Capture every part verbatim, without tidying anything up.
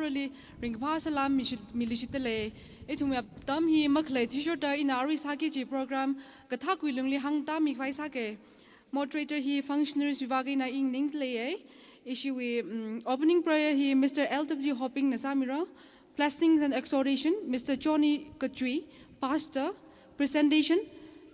li ringkaphā salam mishi-, miluishitdalei. Ithumwui atam hi makhalei athishurda ina arui sāki kaji program kathākwui lungli hāngtāmi khavai sāke. Moderator hi functionaries wui vang eina ingningdaleiye. Ishiwui, mm, opening prayer hi Mister L W Hoping na sāmira. Blessings and exhortation, Mister Johnny Kachui, Pastor. Presentation,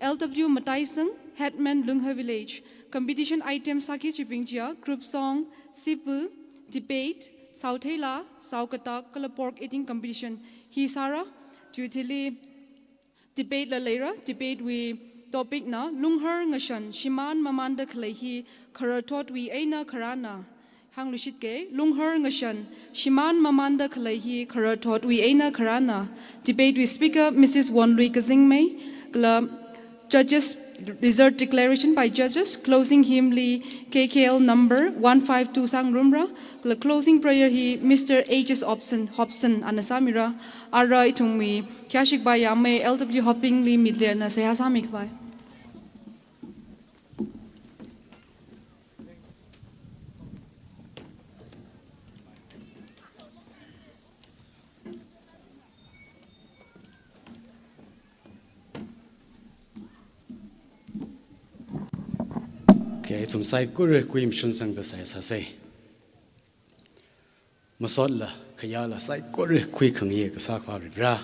L W Mataisang, Headman Lunghar Village. Competition items sāki kajibing chiya, group song, sipu, debate, saotheila, saokatak, kala pork eating competition. Hi sāra, chiwui thili debate la leira, debate wui topic na, Lunghar ngashan shimān mamānda khalei hi khararthotwui eina kharāna. Hāngluishitke, Lunghar ngashan shimān mamānda khalei hi khararthotwui eina kharāna. Debate wui speaker, Missus Wonlui Kazingmei, kala judges, result declaration by judges, closing hymn li K K L number one five two sāngarumra, kala closing prayer hi Mister H S Hobson, Hobson ana sāmira. Ara ithumwui khayāshikpa yāmei L W Hoping li mitlena seihā sāmi khavai. Okay, ithum saikora khuimi shun sangda seihā sāsei. Masotla, khayāla saikora khuikhangayi kasā Akhava Varivara.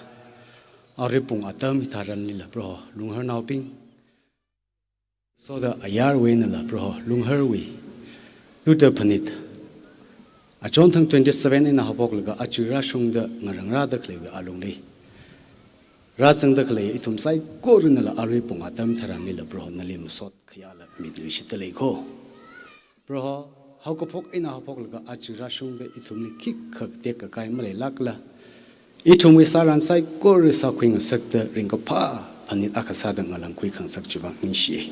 Arui pung atam hitharanlila Proho, Lungharnaobing soda ayarwui einala Proho, Lungharwui luda phanit, achonthang twenty-seven eina haophoklaga aja rāshungda ngarangrāda khaleiwui alungli rāzangda khalei ithum saikoranala arui pung atam tharanlila Proho nali masot khayāla miluishitdalei kho. Proho, haokaphok eina haophoklaga aja rāshungda ithumli khikha tekkakai maleilākla, ithumwui sāran saikora sākhuingasakda ringkaphā phanit akha sāda ngalāngkhui khangasak chiwui vang ningshiye.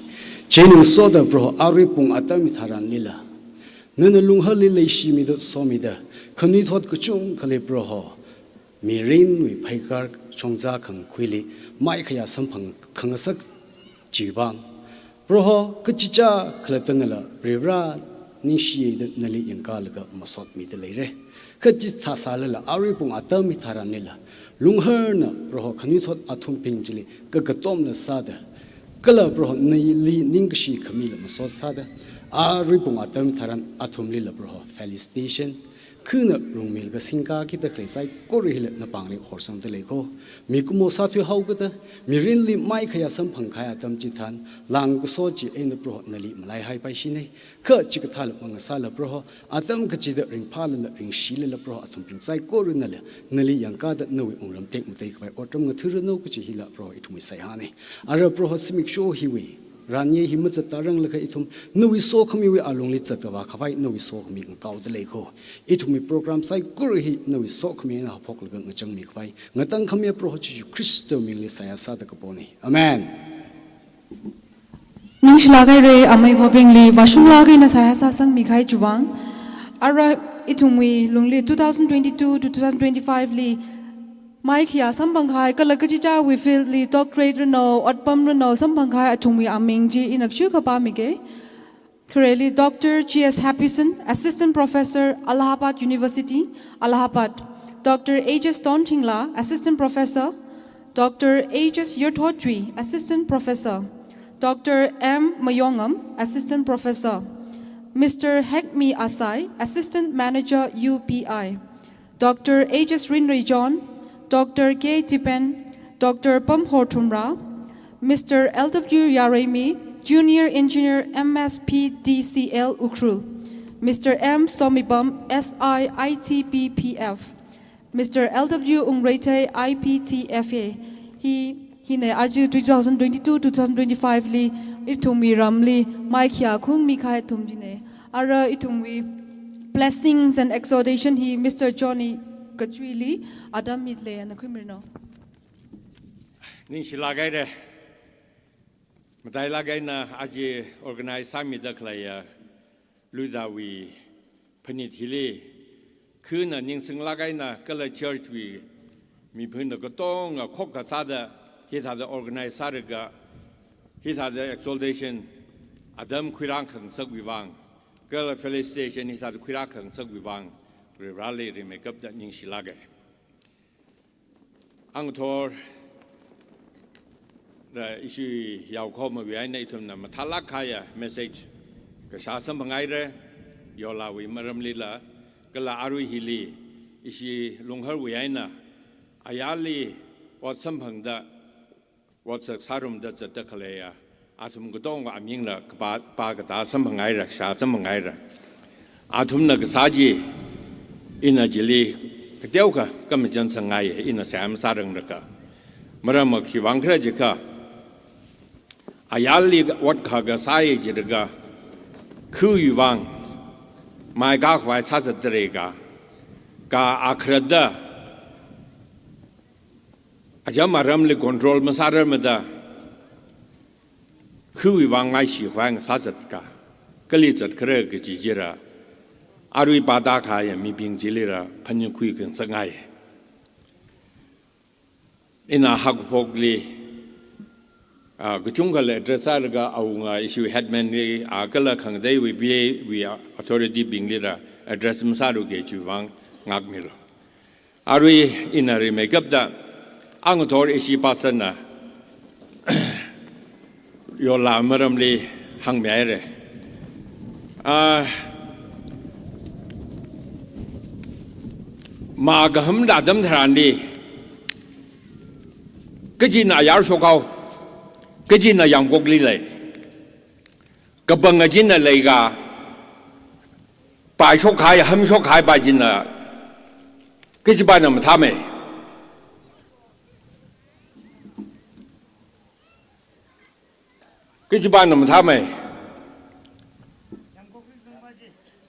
Chi eina ngasoda Proho, arui pung atam hitharanlila nana Lungharli leishimida somida, khanuithot kachungkhali Proho, mirinwui pheikar shongza khangakhuili maikhayā samphang khangasak chiwui vang, Proho, kachichā khalatta nala Varivara ningshiye da nali yangkalaga masot midaleire. Kachithā sālala arui pung atam hitharanlila Lungharna Proho khanuithot athumbing chili kakatomla sāda, kala Proho nali ningkashi khamila masot sāda, arui pung atam tharan athumlila Proho felicitation, khana rungmilaga singkakida khalei saikora hila napāngli horsangdalei kho. Mikumo sāthui haokida, mirinli maikhayā samphang kahai atam chitharan, lāngkaso chi eina Proho nali malaihaipaishine. Kha chikathāla mangasāla Proho, atam kachida ringphālala ringshilala Proho athumbing saikoranala nali yangkada nawui wungram tekmatei khavai otram ngathāranu kachi hila Proho ithumwui seihāne. Ara Proho zimiksho hiwui ranye hi mazattāranglakha ithum nawui sokhamiwui alungli zatvā khavai nawui sokhami ngakaodalei kho. Ithumwui program saikora hi nawui sokhami eina haophoklaga ngachangmi khavai ngatangkhamiya Proho Jishu Khristawui mingli seihā sāda kapone. Amen. Ningshilāk haire, amei Hopingli vāshunglāk eina seihā sāsangmi kahai chiwui vang. Ara ithumwui lungli two thousand twenty-two to two thousand twenty-five li maikhayā samphang kahai, kala kachichāwui field li doctorate ranu, otpam ranu samphang kahai athumwui aming chi ina kashikha pāmike. Khareli Doctor G S Happyson, Assistant Professor, Allahabad University, Allahabad. Doctor H S Tonthingla, Assistant Professor. Doctor H S Yurthotri, Assistant Professor. Doctor M Mayongam, Assistant Professor. Mister Hekmi Asai, Assistant Manager, U P I. Doctor H S Rinrei John, Doctor K Tipen, Doctor Pamhor Thumra, Mister L W Yareimi, Junior Engineer, M S P D C L Ukhrul, Mister M Somibam, S I I T B P F, Mister L W Ungreithei, I P T F A. Hi, hina aja two thousand twenty-two, two thousand twenty-five li ithumwui ramli maikhayā khaungmi kahai athum chine. Ara ithumwui blessings and exhortation hi Mister Johnny Kachuili atam mitle ana khuimiranu. Ningshilāk haire. Matailāk eina aja organize sāmida khaleiya Lutawui phanit hili, khana ningsinglāk eina kala church wui miphanit katonga khokkha sāda hithāda organize sālaga, hithāda exaltation atam khuirākhangasakwui vang, kala felicitation hithāda khuirākhangasakwui vang, Varivarali rimeikapta ningshilāka. Angathor da ishi yaokahomawui eina ithumna mathālāk kahaiya message kashā samphangaira, Yolawui maramlila, kala arui hili ishi Lungharwui eina ayarli ot samphangda, ot sāsārumda zatda khaleiya athum katonga amingla kapā, pā katā samphangaira, shā samphangaira. Athumna kasā chi ina chili kateokha kamachan sāngai, ina seihā masāranglaga. Maramva khiwuivang khala jiakha, ayarli ot khakha sāya jilaga, khiwuivang maikakhavai sāzatdalei ka, ka akharada acham aramli control masārarmada, khiwuivang maishikhavai ngasāzat ka, kali zatkhala kaji chila, arui pāda kahaiya mibing chilila phaningkhui khangasakngai. Ina haokaphokli, ah, kachungkhala address sālaga awunga ishiwui headman li, ah, kala khangateiwui V A wui authority binglila address masāluki chiwuivang ngākmilu. Arui ina rimeikapta Angathor ishi pastor na Yola maramli hāngmihaira. Ah, makahamda atam tharanli, kachina ayar shokhao, kachina Yamkokli lei, kapanga china leika, pai shokhai, ham shokhai pai china, kachipana mathāmei. Kachipana mathāmei.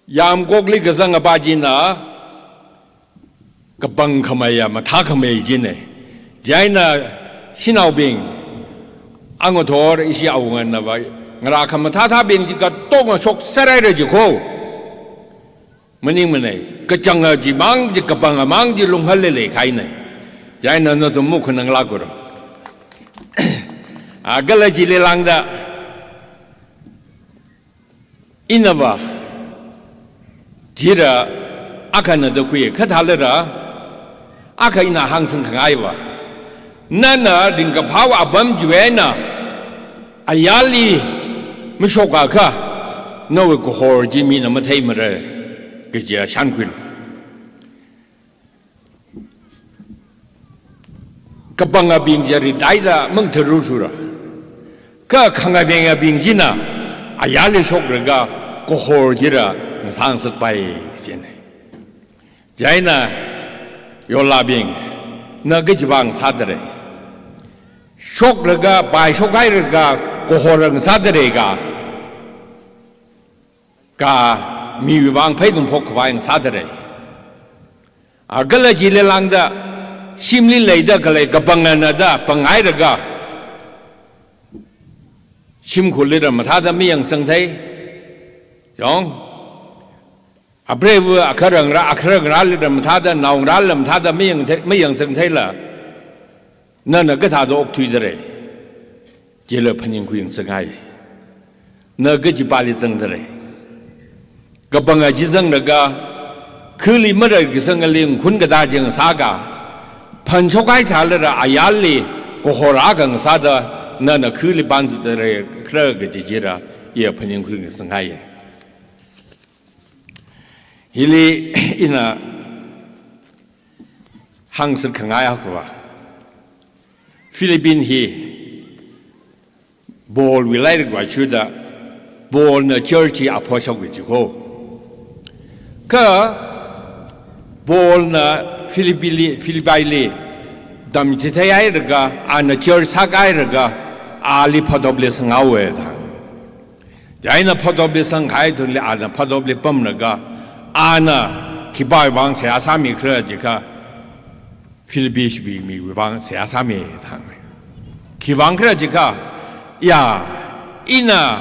Yamkokli kazang apa china, kapang khameiya mathā khamei china. Chieina shanaobing, Angathor ishi awunganava, ngarā khamathāthābing chi katonga shokserhaira jikho. Maningmanei, kachanga chimang chi, kapanga mang chi Lungharli leikahaina. Chieina nathum mukhananglākura. A kala chili lāngda, inava, chila akhana da khui, kha thālala, akha ina hāngsangkhangaiva, nana ringkaphā apam chiwui eina ayarli mashokakha, nawui kahor chi mina matheimara kajiya shānkhuilu. Kapangabing chi ritaida mangtharu sura. Kha khangabingabing china ayarli shoklaga kahor chila ngasāngasakpai kajina. Chieina Yolabing, na kachipa ngasādalei? Shoklaga, pai shokhailaga kahor ngasādalei ka, ka miwui vang pheikum phokkhavai ngasādalei? A kala chili lāngda, shimli leida khalei kapangana da pangailaga, shimkhurlila mathāda mayangsangthei. Yong, apreiva akharangra, akharangralila mathāda, naongarāla mathāda mayangthei, mayangsangtheila, nana kathāda okthuidalei? Chila phaningkhui ngasakngai. Na kachipali zangdalei? Kapanga chi zanglaga, khali mara kasangali ngakhun katā chi ngasāka, phan shokhai sālala ayarli kahor akha ngasāda, nana khali pānzatdalei khala kaji chila, iya phaningkhui ngasakngai. Hili ina hāngsangkhangai akhava, Philippi hi Paulwui lairikva chuda, Paulna church hi aphoshoka jikho. Kha Paulna Philippili, Philippili tamchitheihairaga, ana church sākahailaga, ali phatopli sanghaowa da. Chieina phatopli sangkahai thungli ana phatopli pamlaga, ana khipāwui vang seihā sāmikhala jiakha, Philippi shibing miwui vang seihā sāmi da hānga. Khiwuivang khala jiakha, ya, ina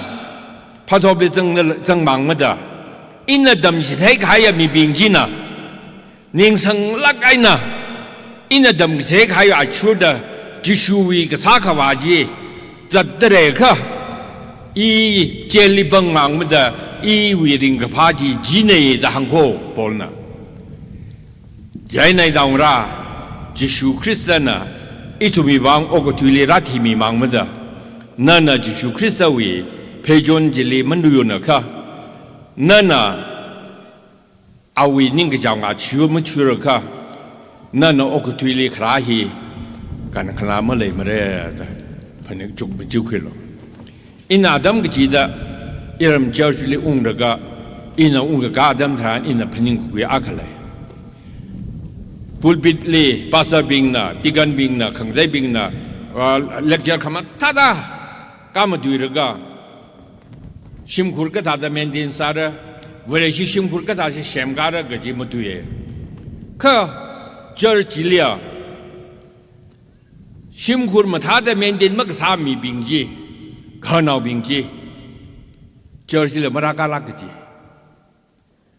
phatopli zang, zangmangmada, ina tamchitheikahaiya mibing china, ningsanglāk eina, ina tamchitheikahai athishurda, Jishuwui kasā khavā chi zatdalei kha, i jailli pangmangmada, iwui ringkaphā chi china da hāngkho Paulna. Chieina idaongarā, Jishu Khristana ithumwui vang okathuili rāthimimangmada, nana Jishu Khristawui pheichon chili manuyonakha, nana awui ningkachāng achu machurakha, nana okathuili kharā hi kankhana maleimara da phaning chukmajikhuilu. Ina atam kachida iram church li ungraga, ina ungkakā atam tharan ina phaningkakhui akha lei. Pulpit li pastor bingna, deacon bingna, khangateibingna, ah, lecture khamathāda kāmatuiraga, shimkhur kathāda maintain sāra, Vareshi shimkhur kathāsi semkara kaji matuiya. Kha church liya, shimkhur mathāda maintain makasā mibing chi, khanaobing chi, church li marākālāk kaji,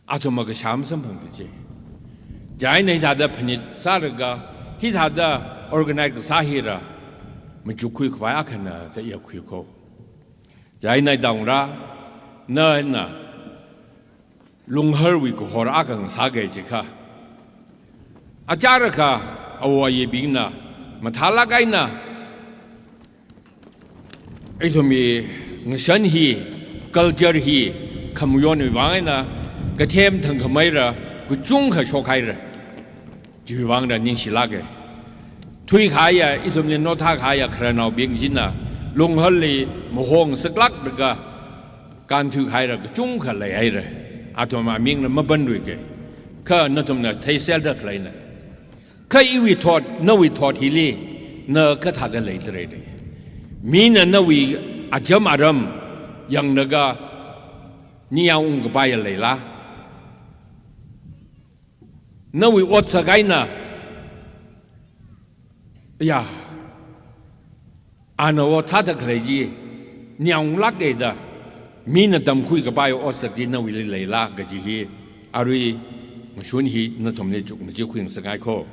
athum makasham samphang kaji. Chieina hithāda phanit sālaga, hithāda organize kasā hira, machukkhui khavai akhana da iya khuiko. Chieina idaongarā, nana Lungharwui kahor akha ngasāki jiakha, achārakha awo ayibingna mathālāk eina ithumwui ngashan hi, culture hi, khamayonwui vang eina kathem thangkhameira, kachungkha shokhaira. Chiwui vangda ningshilāka. Thuikahaiya, ithumli nothākahaiya khararnaobing china Lungharli mahong saklāklaga kānthuikahaira kachungkha leihaira. Athum amingla mapanluika. Kha nathumna theiserda khaleina. Kha iwui thot, nawui thot hili, na kathāda leidalei? Mina nawui acham aram yanglaga ningyāng ungkapaiya leila? Nawui otsak eina, ya, ana ot sāda khalei chi ningyānglāka da, mina tamkhuikapai otsak chi nawuili leila kaji hi, arui ngashun hi nathumli chukmajikhui ngasakngaiko.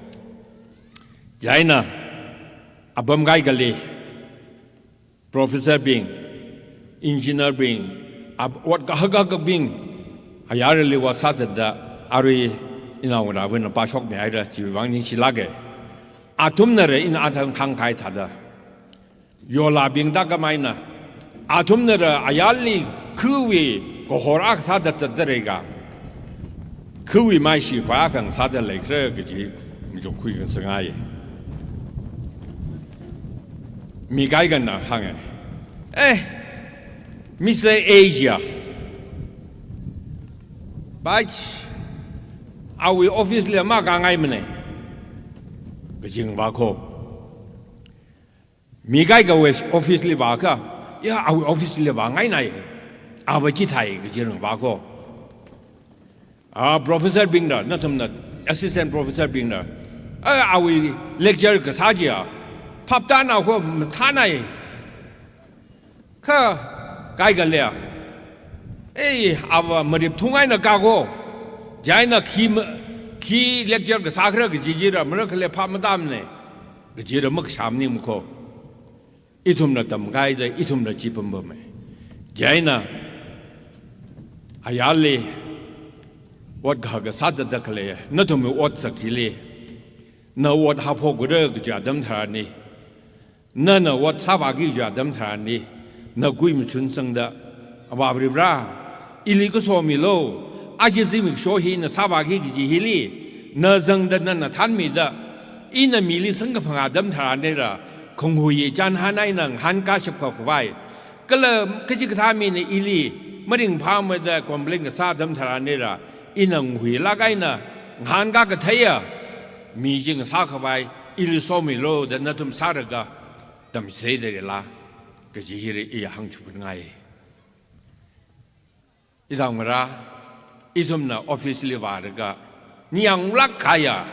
Chieina, apam kaikhali, professor bing, engineer bing, ap-, ot kahak kahakbing, ayarli ot sāzatda, arui inaongarābingna pāshokmihaira, chiwui vang ningshilāka. Athumnara ina athang thangkahai thāda, yolabingda kamaina, athumnara ayarli khiwui kahor akha sāda zatdalei ka, khiwui maishi khavai akha ngasāda leikhala kaji machukkhui ngasakngai. Mi kaikhana hānga, "Eh, Mister Asia, bai, awui office li makāngaimana," kaji ngavāko. Mi kaikhawui office li vākha, "Ya, awui office li vāngainai, ava chithāi," kaji ngavāko. Ah, professor bingna, nathumna, assistant professor bingna, "Ah, awui lecture kasā chiya phaptānao ko, mathānai." Kha kaikhaliya, "Ei, ava marip thung eina kāko, chieina khi ma-, khi lecture kasā khala kaji chira, mara khalei phap matāmana," kajira makasham maningmako. Ithumna tamkahaida, ithumna chi pampamma. Chieina, ayarli ot kahak kasā zatda khalei nathumwui otsak chili, na ot haophokra kaji atam tharanli, nana ot sāvāki kaji atam tharanli, na kui machun sangda, "Avā Varivara, ili kasomilu, aja zimiksho hi na sāvāki kaji hili, na zangda nana thānmida, ina mili samkaphang atam tharanlira, khanghui chānhān eina ngahānkashap khavai, kala kachikathā mina ili maringphāmada complain kasā atam tharanlira, ina ngahuilāk eina ngahānkā katheiya mi chi ngasā khavai ili somilu da nathum sālaga tamchitheidalei la," kaji hili iya hāngchukngai. Idaongarā, ithumna office li vālaga ningyānglāk kahaiya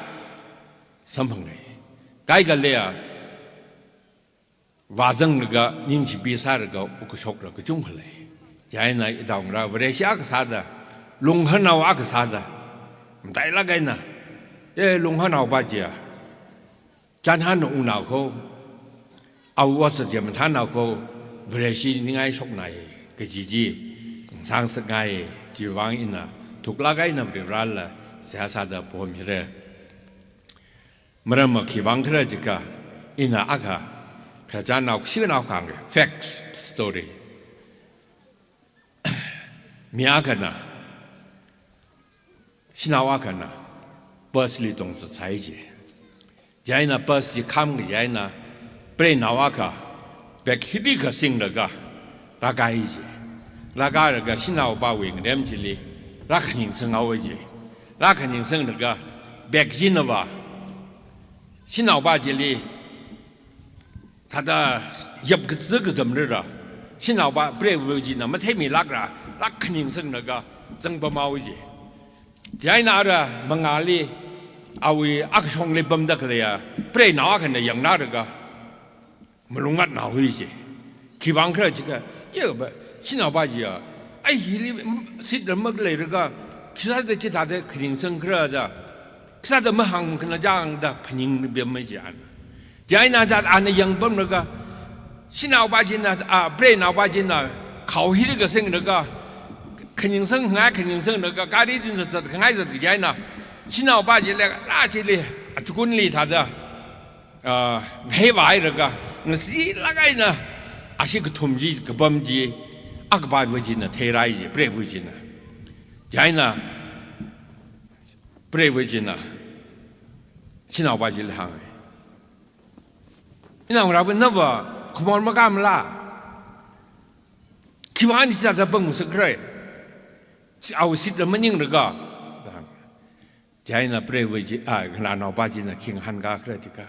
samphangngai. Kaikhaliya, vāzanglaga, ningshipi sālaga, okashokla kachungkha lei. Chieina idaongarā, Vareshi akha sāda, Lungharnao akha sāda, matailāk eina, eh, Lungharnao pa chiya chānhān ungnao ko, awui otsak chi mathānao ko, Vareshi ningai shoknai, kaji chi ngasāngasakngai. Chiwui vang ina thuklāk eina Varivarala seihā sāda pamira. Maramva khiwuivang khala jiakha, ina akha, khararchan nao, shinao khangai, facts story. Mi akhana, shanao akhana, bus li tongzat sāi ji. Chieina bus chi kham kaji eina, preinao akha, bag hili kha singlaga, rākāi ji. Rākālaga shanaopawui ngarem chili, rākhaningsang haowa ji. Rākhaningsanglaga, bag chinava, shanaopa chili, thāda yap kazā kazam rara, shanaopa preiva china matheimilākla, rākhaningsanglaga, zangpam haowa ji. Chieina ara mangāli, awui akashongli pamda khaleiya, preinao akhana yangnalaga, malung ngatnao haowa ji. Khiwuivang khala jiakha, ya ba, shanaopa chiya, ai hili seat ram makhaleilaga, khisāda chithāda khaningsang khala da, khisāda mahāngkhanā chang da phaningpam haowa ji ana. Chieina da ana yangpamlaga, shanaopa china, a, preinaopa china, khao hili kha singlaga, khaningsangngai, khaningsanglaga, gari china zatkhangai zat kaji eina, shanaopa chili, rā chili, achukunli thāda, a, ngahei vāhailaga, ngasilāk eina, ashee kathum chi kapam chi, akapava china theirāi ji, preiva china. Chieina, preiva china, shanaopa chili hānga. Inaongarāva nava, khamor makāmala. Khiwuivang chithāda pamngasak khala. Awui seat la maninglaga. Chieina preiva chi, a, ngalānaopa china khi ngahānkā khala jiakha,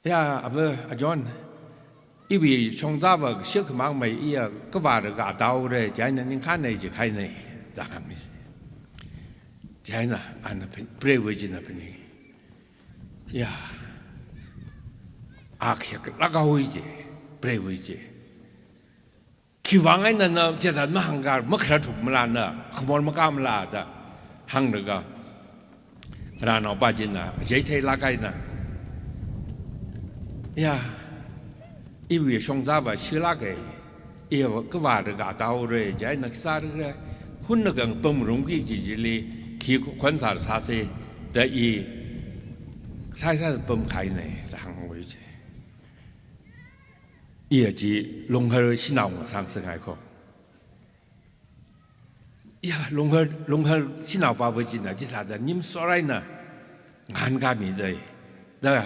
ya, ava, a John, iwui shongzāva shikhamang mai iya kavālaga ātaora, chieina ningkhānei jikahaina, da hānga. Chieina ana pha-, preiva china phaning. Ya, a kheklāk haowa ji, preiva chi. Khiwuivang eina na chithāda mahāngkā, makharā thukmala na, khamor makāmala da hānglaga, ngalānaopa china, achei theilāk eina, ya, iwui shongzāva shilāka, iya kavālaga ātaora, chieina khisālaga, hunna kang pamrumki kaji chili, khi khonsār sāsa, da i, sāsā pamkahaina, da hānghaowa ji. Iya chi Lunghar shanao ngasāngasakngai ko. Ya, Lunghar, Lunghar shanaopava china, chithāda nim sor eina, ngahānkāmida, da,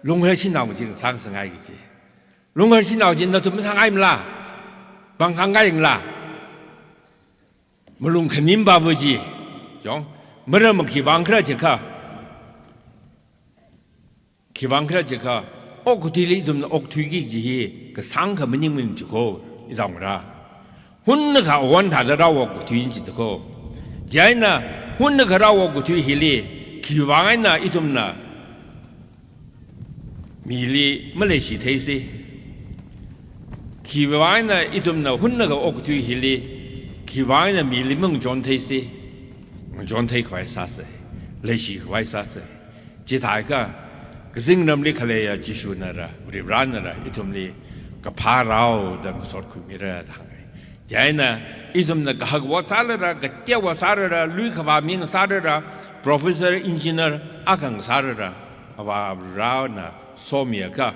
Lunghar shanao chi ngasāngasakngai kaji. Lunghar shanao china nathum masāngaimala, pāng khangaingala. Malung khanimpava chi, chong, maramva khiwuivang khala jiakha. Khiwuivang khala jiakha, okathuili ithumna okthuiki kaji hi, kasāngkha maningmana jiko, ithumra. Hunnakha awon thāda rāowa okathui jida ko. Chieina, hunnakha rāowa okathui hili, khiwuivang eina ithumna mili maleishitheisa. Khiwuivang eina ithumna hunnakha okathui hili, khiwuivang eina mili mangachontheisa. Ngachonthei khavai sāsa. Leishi khavai sāsa. Chithākha, kazingramli khaleiya Jishunaora, Varivaranara, ithumli kaphā rao da ngasotkhuimira da hānga. Chieina, ithumna kahak ot sālala, kateo ot sālala, lui khavā mi ngasālala, professor, engineer, akha ngasālala, Avā Varena somiakha,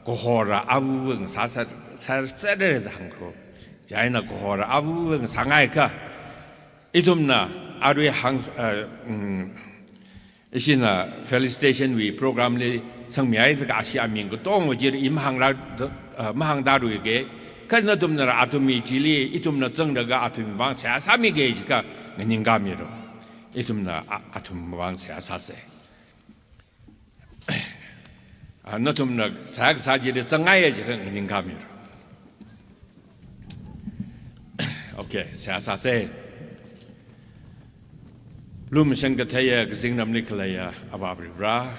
kahora ava ngasā sā, sā, sālala da hāng ko. Chieina kahora ava ngasāngaikha, ithumna arui hāng, eh, mm, ishina felicitation wui program li sangmihaida kashi aming katongva chili i mahāngla, eh, mahāngda ruike. Kha nathumnala athumwui chili ithumna zanglaga athumwui vang seihā sāmike jiakha nganingkāmiro. Ithumna a-, athumwui vang seihā sāsa. Ah, nathumna seihā kasā chili zangngaiya jiakha nganingkāmiro. Okay, seihā sāsa. Lumashan katheiya kazingramli khaleiya Avā Varivara,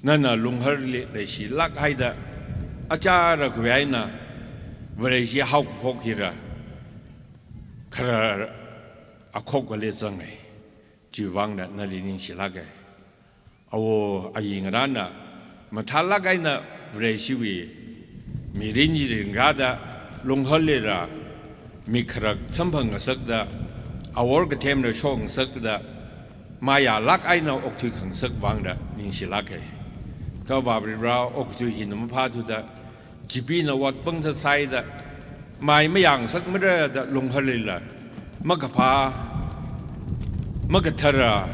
nana Lungharli leishilāk haida, achara khuihaina, Vareshi haokaphok hira, kharar akhok kali zangai, chiwuivangna nali ningshilāka. Awo ayi ngarāna, mathālāk eina Vareshiwui mirin ringkāda, Lungharlila mikharak samphang ngasakda, awor kathemla shok ngasakda, mayālāk eina okthui khangasak vangda ningshilāka. Kha Avā Varivara okathui hina maphāthuda, chipina ot pangthat sāida, mai mayangsakmara da lungharlila, makaphā, makathara,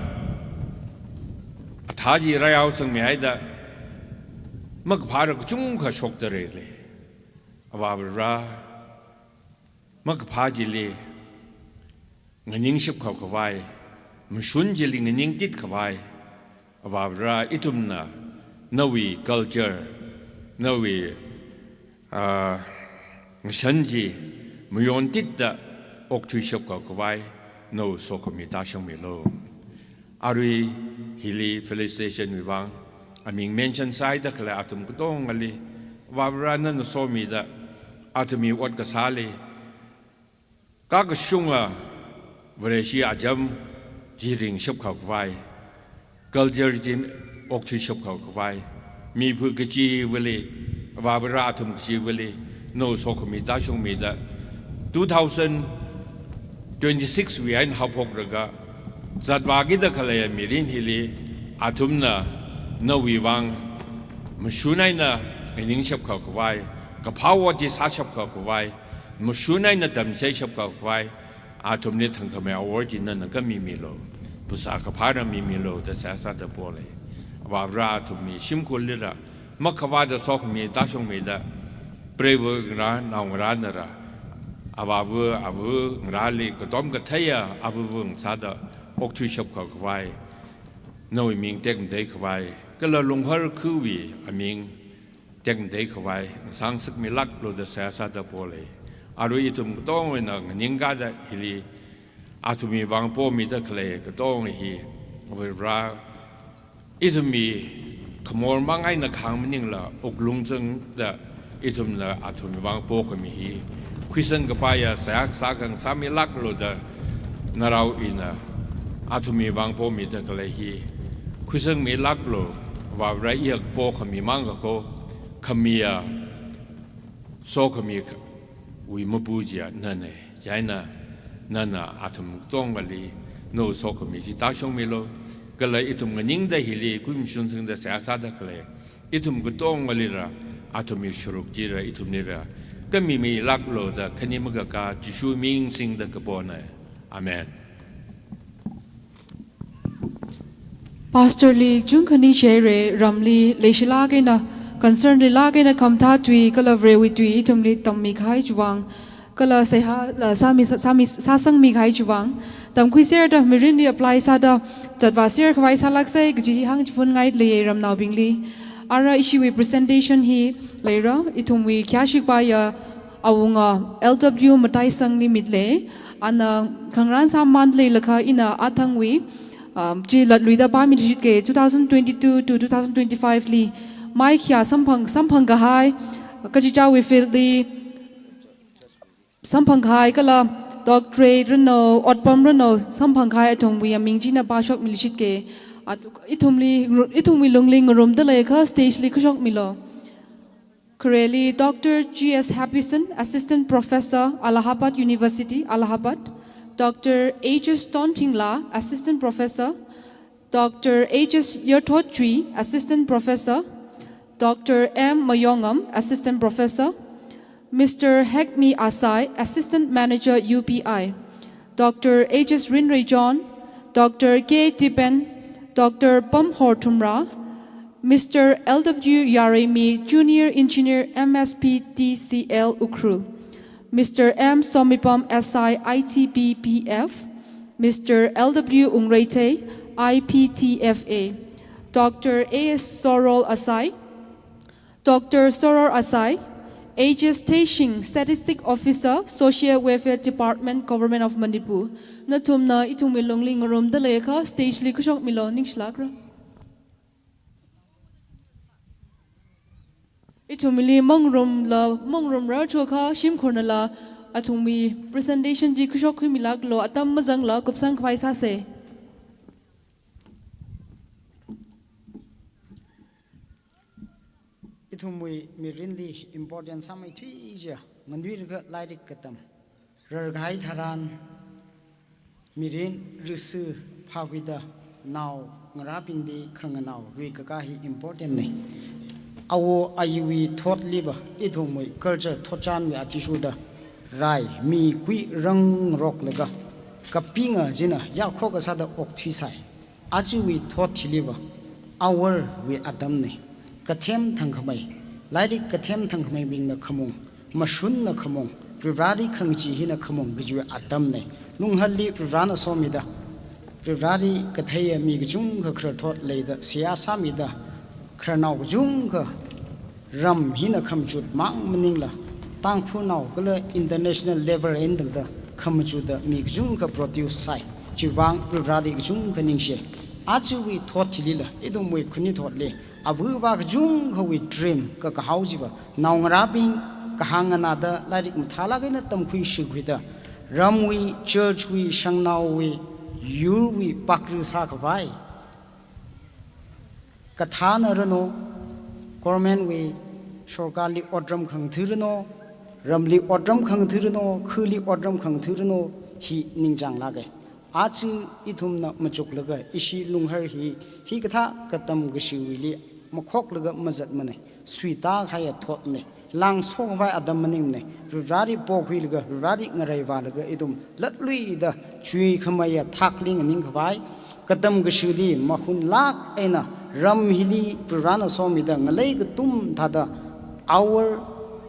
athā chi rāyaosangmihaida, makaphāra kachungkha shokda leilei. Avā Varivara, makaphā chili nganingshap khakhavai, mashun chili nganingtit khavai, Avā Varivara ithumna nawui culture, nawui, ah, ngashan chi mayontitda okthuishap khakhavai, nawui sokhami tāshungmilu. Arui hili felicitation wui vang aming mention sāhaida khalei athum katongali, Avā Varivara nana somida, athumwui ot kasāli, kakashunga Vareshi acham chi ringshap khakhavai, culture chi okthuishap khakhavai, miphu kachiva̱li, Avā Varivara athum kachiva̱li, nawui sokhami tāshungmida, two thousand twenty-six wui eina haophokraga, zatvākida khalei mirin hili, athumna nawui vang mashun eina nganingshap khakhavai, kaphā ot chi sāshap khakhavai, mashun eina tamchitheishap khakhavai, athumli thangkhamei award chi nana khamimilu. Phasā kaphāra mimilu da seihā sāda polei. Avā Varivara athumwui shimkhurlila makhavāda sokhami tāshungmida, preiva̱ ngarā, naongarānala, avāva̱, ava̱ ngarāli katom katheiya ava̱va̱ ngasāda okthuishap khakhavai, nawui ming tekmatei khavai, kala Lunghar khawui aming tekmatei khavai ngasāngasakmilāklu da seihā sāda polei. Arui ithum katongana nganingkāda hili athumwui vang pomida khalei katong hi, Avā Varivara, ithumwui khamor mang eina kahāng maningla, wuklung zangda ithumna athumwui vang pokhami hi, khuisang kapaiya seihā kasā akha ngasāmilāklu da, narao ina athumwui vang pomida khalei hi khuisangmilāklu. Avā Varivara, iya kapo khami mang kako, khamiya, sokhami kha-, wui mapu chiya nana. Chieina nana athum katongali nawui sokhami chi tāshungmilu. Kala ithum nganingda hili khuimashun singda seihā sāda khalei ithum katongalila athumwui sharuk chila ithumlila khamimilāklu da khani makaka Jishu ming singda kapona. Amen. Pastor li chungkha ningshihaira, ramli leishilāk eina, concern lilāk eina khamathā tui kala Varewui tui ithumli tammikahai chiwui vang, kala seihā, la, sāmi, sāmi, sāsangmikahai chiwui vang, tamkhuiserda mirinli apply sāda zatvāser khavai sālāksei kaji hi hāngchiphun ngailei ramnaobingli. Ara ishiwui presentation hi leira, ithumwui khayāshi kapaiya awunga L W Mataisangli mitlei, ana khangarān sāmān leilakha ina athangwui, um, chi latluida pāmilishitke, two thousand twenty-two to two thousand twenty-five li maikhayā samphang, samphangkahai, kachichāwui field li samphangkahai kala doctorate rano, otpam rano samphangkahai athumwui aming chi ina pāshokmilishitke. At-, ithumli, ithumwui lungli ngarumda leiakha stage li khuishokmilu. Khareli Doctor G S Happyson, Assistant Professor, Allahabad University, Allahabad, Doctor H S Tonthingla, Assistant Professor, Doctor H S Yarthotchui, Assistant Professor, Doctor M Mayongam, Assistant Professor, Mister Hekmi Asai, Assistant Manager U P I, Doctor H S Rinrei John, Doctor K Tipen, Doctor Pamhor Thumra, Mister L W Yaremi, Junior Engineer M S P T C L Ukhrul, Mister M Somipam S I I T B P F, Mister L W Ungreithei, I P T F A, Doctor A S Sorol Asai, Doctor Soror Asai, H S Theishing, Statistic Officer, Social Welfare Department, Government of Manipur. Nathumna ithumwui lungli ngarumda leiakha stage li khuishokmilu, ningshilākra. Ithumli mangarumla, mangarumrar thuakha shimkhurnala athumwui presentation chi khuishok khuimilāklu, atam mazangla kupsang khavai sāsei. Ithumwui mirinli important sāmeithui chiya, nganuilakha lairik katam. Rarkahai tharan mirin risu phākhuida, Naongarābingli khanganao ruikakā hi important na. Awo ayuwui thotliva, ithumwui culture thotchanwui athishurda rai, mi, kui rangroklaga, kapinga china yakhok kasāda okthuisai. Ajawui thot hiliva, awarwui atamna. Kathem thangkhamei, lairik kathem thangkhameibingna khamung, mashunna khamung, Varivarāli khangachee hina khamung kajiwui atamna. Lunghalli Varivarāna somida, Varivarāli katheiya mi kachungkha khararthot leida seihā sāmida, khararnao kachungkha ram hina khamachut mang maningla, Tangkhulnao kala international level eina tangda khamachutda mi kachungkha produce sai. Chiwuivang Varivarāli kachungkha ningshi. Ajawui thot hilila, ithumwui khanuithotli, avāva kachungkhawui dream kakahao chiva, naongarābing kahāng nganāda lairik mathālāk eina tamkhui shikhuida, ramwui, churchwui, shangnaowui, yurwui pakri sākhavai. Kathāna ranu, governmentwui, sorkarli otram khangatha ranu, ramli otram khangatha ranu, khali otram khangatha ranu, hi ningchānglāka. Aja ithumna machuklaga ishi Lunghar hi, hikathā katam kashiwuili makhoklaga mazatmana, suitākahaiya thotna, lāngsokhavai atam maningmana, Varivarāli pokhuilaga, Varivarāli ngareivālaga ithum latluida chuikhameiya thakli nganingkhavai, katam kashili mahunlāk eina ram hili Varivarāna somida ngalei katum thāda, our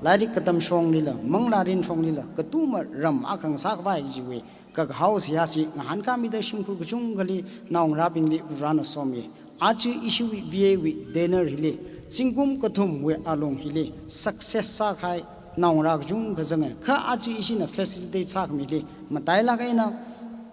lairik katam shonglila, manglārin shonglila, katuma ram akha ngasākhavai kajiwui kakahao seihā chi ngahānkāmida shimkhur kachungkhali naongarābingli Varivarāna somi. Aja ishiwui V A wui dinner hili, zingkum kathumwui alung hili, success sākahai naongarā kachungkha zanga. Kha aja ishina facilitate sākhamili, matailāk eina,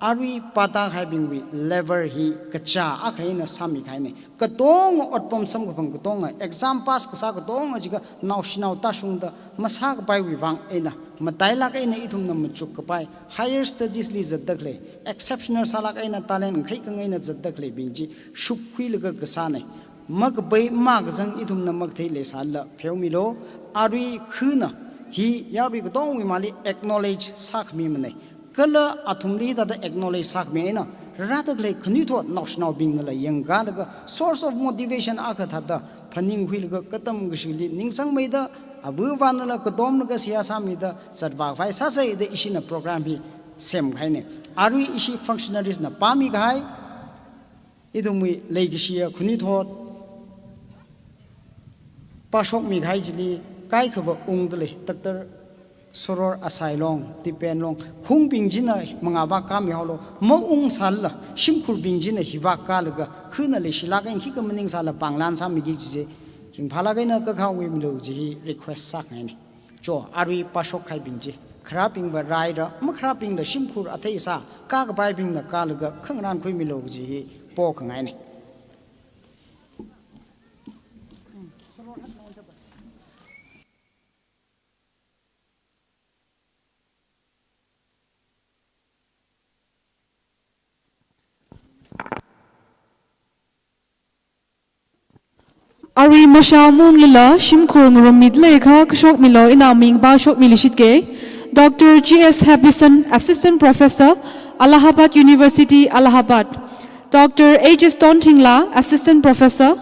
arui pātākahaibingwui level hi kachā akha eina sāmikahaina. Katonga otpam samkaphang katonga, exam pass kasā katonga jiakha naoshinao tāshungda masākapaiwui vang eina, matailāk eina ithumna machukkapai, higher studies li zatda khalei, exceptional sālāk eina talent ngakhai khangaina zatda khaleibing chi, shupkhuilaga kasāna. Makapai makazang ithumna makathei leisālala pheomilu, arui khana hi yarui katongawui mangli acknowledge sākhamimana. Kala athumli thāda acknowledge sākhami eina, rāda khalei khanuithot naoshinaobingnala yangkālaga source of motivation akha thāda phaningkhuilaga katam kashili ningsangmeida, avāvanala katomlaga seihā sāmida zatvākhavai sāsa da ishina program hi semkahaina. Arui ishi functionaries na pāmikahai, ithumwui leikashiya khanuithot pāshokmikahai chili kaikhava ungda lei, Doctor Soror Asai long, Tipen long, khangbing china mangāvak kāmihaolu, maungsālala, shimkhurbing china hivak kālaga, khana leishilāk eina khikha maningsālala pānglan sāmiki kaji chi, ringphālāk eina kakhanguimilu kaji hi request sākhangaina. Cho, arui pāshokkahaibing chi, kharābingva raira, makharābingla shimkhur athei sā, kākapaibingna kālaga khangarān khuimilu kaji hi pokhangaina. Arui mashā maunglala, shimkhur ngarummida leiakha kashokmilu, ina ming pāshokmilu shitke. Doctor G S Happison, Assistant Professor, Allahabad University, Allahabad. Doctor H S Tonthingla, Assistant Professor.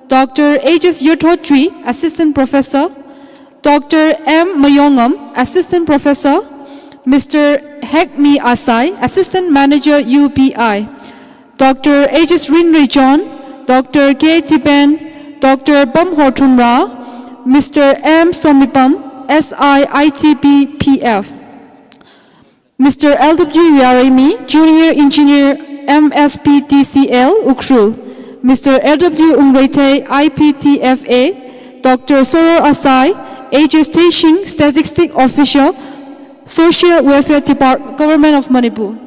Doctor H S Yurthotchui, Assistant Professor. Doctor M Mayongam, Assistant Professor. Mister Hekmi Asai, Assistant Manager, U B I. Doctor H S Rinrichon, Doctor K Tipen, Doctor Pamhor Thumra, Mister M Somipam, S I I T B P F. Mister L W Yaremi, Junior Engineer, M S P T C L, Ukhrul. Mister L W Ungreithei, I P T F A, Doctor Soror Asai, H S Teishing, Statistic Officer, Social Welfare Department, Government of Manipur.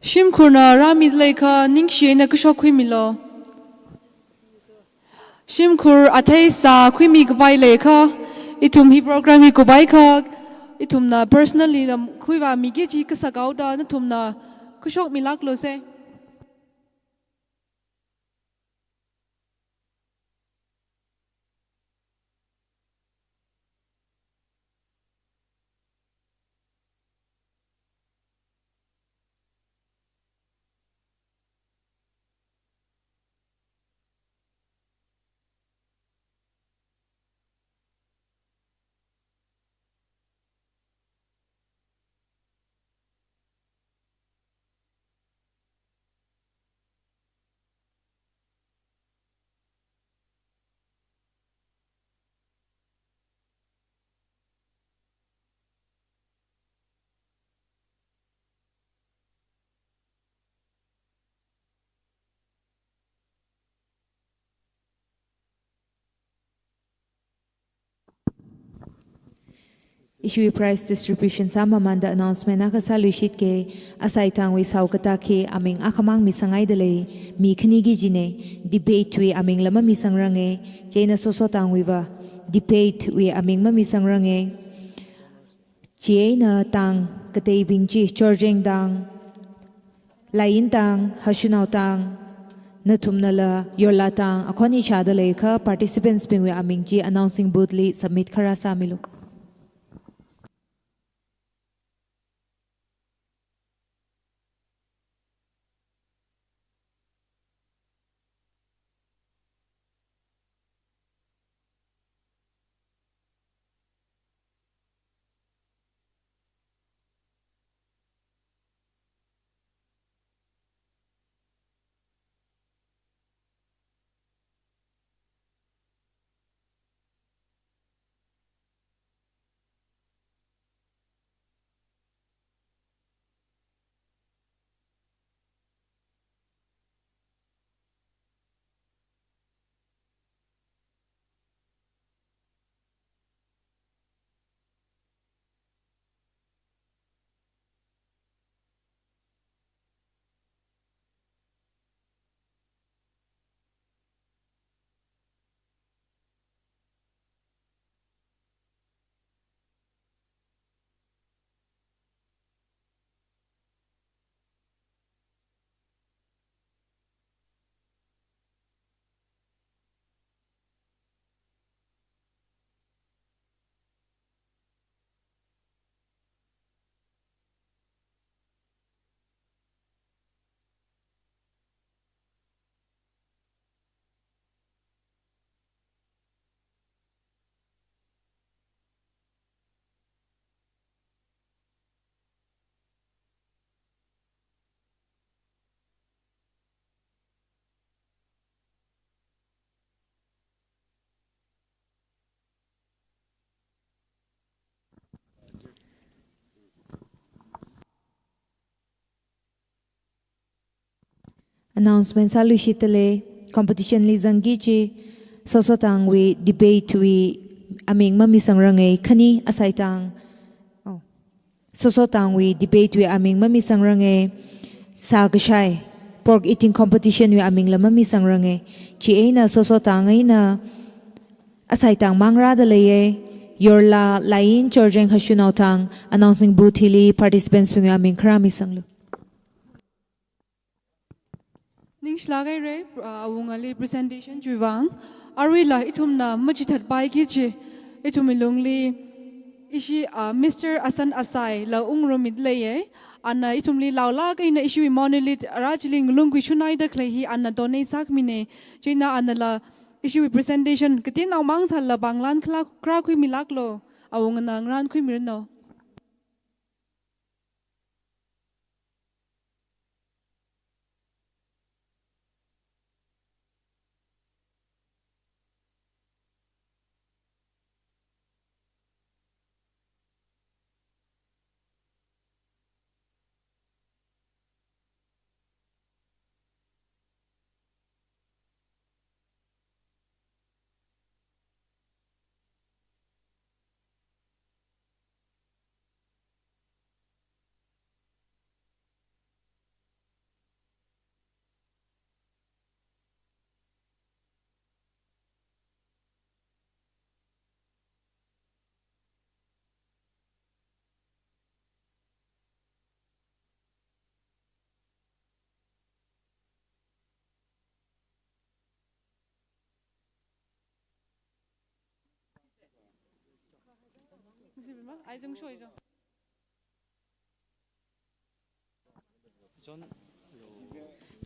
Shimkhurna rāmida leiakha ningshi eina kashokkhuimilu. Shimkhur athei sākhuimi kapai leiakha, ithum hi program hi kupaiakha, Ithumna personally lam khuivāmiki kaji kasā haoda nathumna khuishokmilāklu se. Ishiwui prize distribution sāmamānda announcement akha sāluishitke. Asaitangwui saokatā hi aming akhamang misanghaida lei, mi khaniki kajina. Debate wui amingla mamisangranga, chieina sosotangwuiva debate wui aming mamisangranga. Chieina tang kateibing chi Chorjeng tang, Layin tang, Hashanao tang, nathumnala Yorla tang akhon ishāda leiakha participants bingwui aming chi announcing booth li submit kharā sāmilu. Announcement sāluishitda lei, competition li zangki kaji sosotangwui debate wui aming mamisangranga, khani asaitang. Oh. Sosotangwui debate wui aming mamisangranga, sā kashai, pork eating competition wui amingla mamisangranga. Chieina sosotang eina asaitang mang rāda leiya, Yorla, Layin, Chorjeng, Hashanao tang, announcing booth hili participants bingwui aming kharā misanglu. Ningshilāk haira, uh, awungali presentation chiwui vang. Aruila ithumna machithatpaiki kaji, ithumwui lungli ishi, uh, Mister Asan Asaila ungrummi leiya. Ana ithumli laolāk eina ishiwui monolith ara chili ngalung khuishunhaida khalei hi ana donate sākhamina. Chieina anala ishiwui presentation kateonao mang sālala pānglan khala kharā khuimilāklu. Awungana ngarān khuimiranu.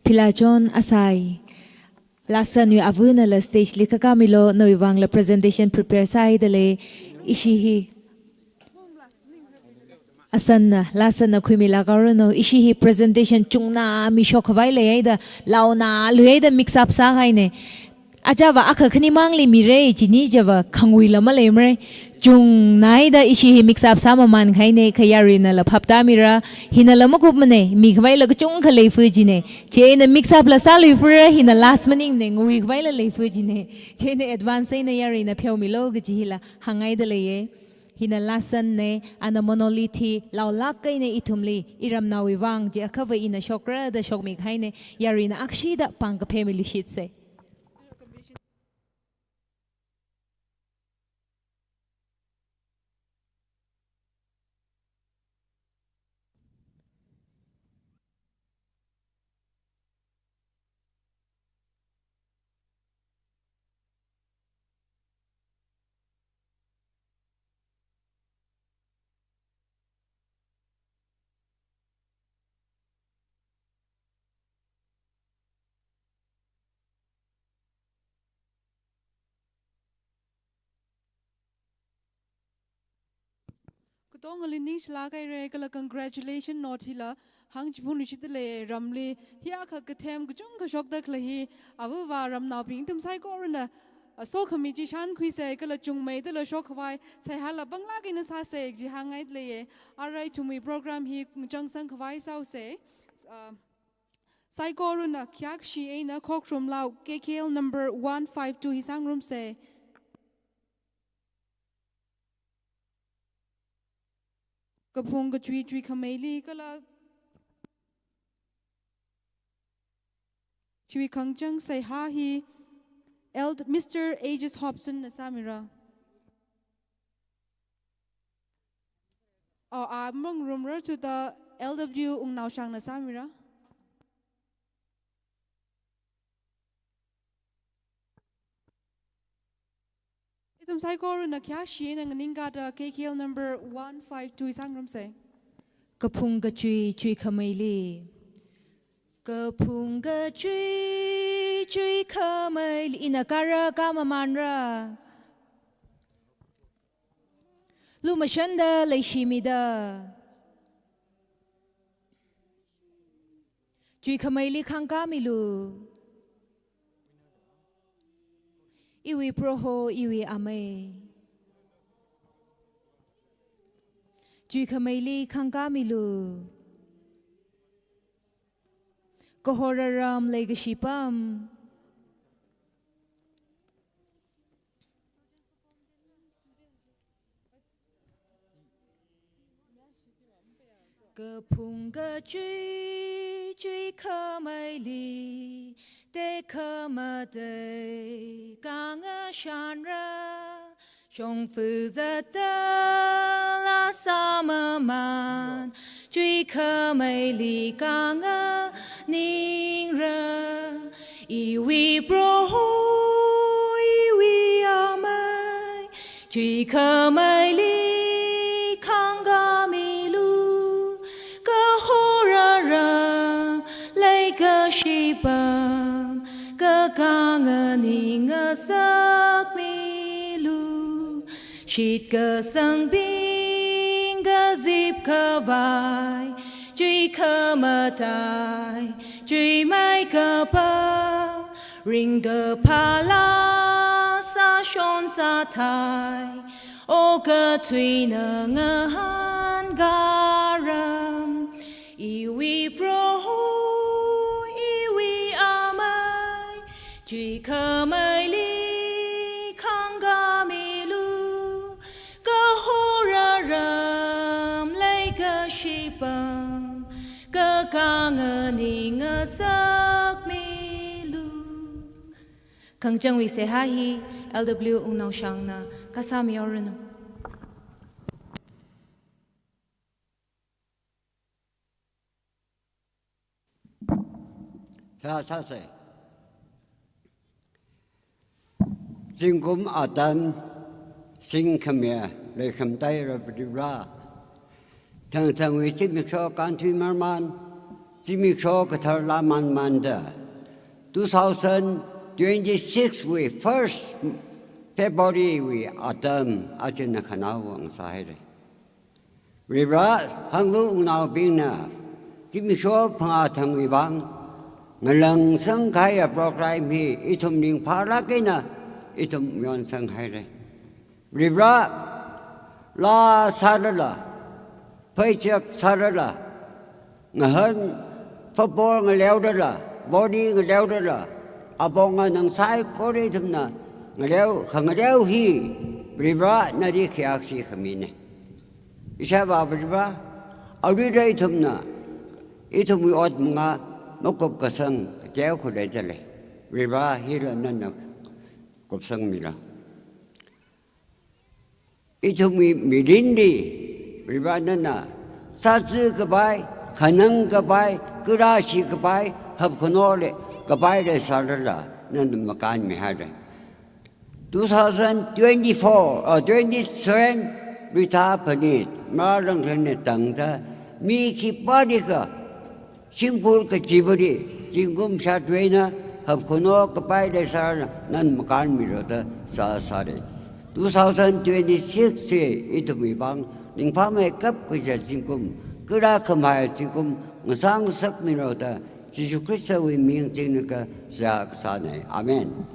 Philachon asai. Last son wui avāna la stage li khākā milo, nawui vang la presentation prepare sāhaida lei, ishi hi. Asanna, last son na khuimilāk haoranu, ishi hi presentation chungnā mishok khavai leihaida, laonāluihaida mix up sāhaina. Ajava akha khani mangli mira, chini java khangui la maleimara. Chungnāhaida ishi hi mix up sāmamān kahaina, kha yaruina la phaptāmira, hina la makupmana, mikhavai la kachungkha leifa jina. Chieina mix up la sāluifara, hina last maningmana, nguikhavai la leifa jina. Chieina advance eina yaruina pheomilo kaji hila hānghaida leiya. Hina last son na, ana monolith hi laolāk eina ithumli, iramnaowui vang chi akhava ina shokra da shokmi kahaina, yaruina akshida pāng kaphā miluishitsa. Katongali ningshilāk haira, kala congratulation note hila hāngchiphunluishitda lei. Ramli hi akha kathem kachungkha shokda khalei hi, avāva ramnaobing ithum saikorana, a, sokhami chi shānkhuisa, kala chungmeida la shokkhavai seihāla panglāk eina sāsa kaji hānghaida leiya. Arui ithumwui program hi chāngsang khavai sāusa. A, saikorana khayākshi eina Khokhrumlao K K L number one five two hi sāngarumsa. Kaphung kachui chuikhameili kala chiwui khangachāng seihā hi Eld-, Mister Aegis Hobson na sāmira. Oh, a mangarumrar thuda L W Wungnaoshang na sāmira. Ithum saikorana khayākshi eina nganingkāda K K L number one five two hi sāngarumsa. Kaphung kachui chuikhameili. Kaphung kachui chuikhameili. Ina kāra, kāmamānra. Lumashanda leishimida. Chuikhameili khāngkāmilu. Iwui Proho, iwui Amei. Chuikhameili khāngkāmilu. Kahor aram leikashi apam. Kaphung kachui chuikhameili, tekhamatei khangashanra, shongfa zatda la sāmamān, chuikhameili khanganingra. Iwui Proho, iwui Amei, chuikhameili khāngkāmilu. Kahor aram leikashi apam, kakhanganing ngasakmilu. Shitkasangbing kazip khavai, chuikhamatei, chuimei kaphā, ringkaphā laa sāshon sāthei, okathuina ngahānkāra. Iwui Proho, iwui Amei, chuikhameili khāngkāmilu. Kahor aram leikashi apam, kakhanganing ngasakmilu. Khangachāngwui seihā hi L W Wungnaoshangna kasāmihaoranu. Sā, sāsa. Zingkum atam, singkhami, leikhamtaira Varivara. Thangthangwui zimiksho kānthui marman, zimiksho kathar lāmanmanda, two thousand twenty-six wui first February wui atam aja na khanao vang sāhaira. Varivara, hanglu wungnaobingna zimiksho phangā thangwui vang ngalangsang kahaiya program hi ithum ringphālāk eina ithum yonsang haira. Varivara, laa sālala, pheichak sālala, ngahān football ngaleolala, volley ngaleolala, apong nganang saikora ithumna ngaleo, khangaleo hi Varivara nali khayākshi khamina. Ishāvā Varivara, aruila ithumna ithumwui ot manga makupkasang kateo khuileida lei. Varivara, hila nana kupsangmilo. Ithumwui mirinli Varivara nana sāzā kapai, khanang kapai, kharāshi kapai, hapkhano le kapai leisālala nana makānmi haira. Two thousand twenty-four, uh, twenty-seven Rita Phanit, Marangkhanna tangda mi khipālikha shimkhur kachivali zingkum shātwui eina hapkhano kapai leisālala nana makānmilo da sāsāra. Two thousand twenty-six hi ithumwui vang ringphāmeikap kaja zingkum, kharā khamahaiya zingkum ngasā ngasakmilo da Jishu Khristawui ming singlaga seihā kasāna. Amen.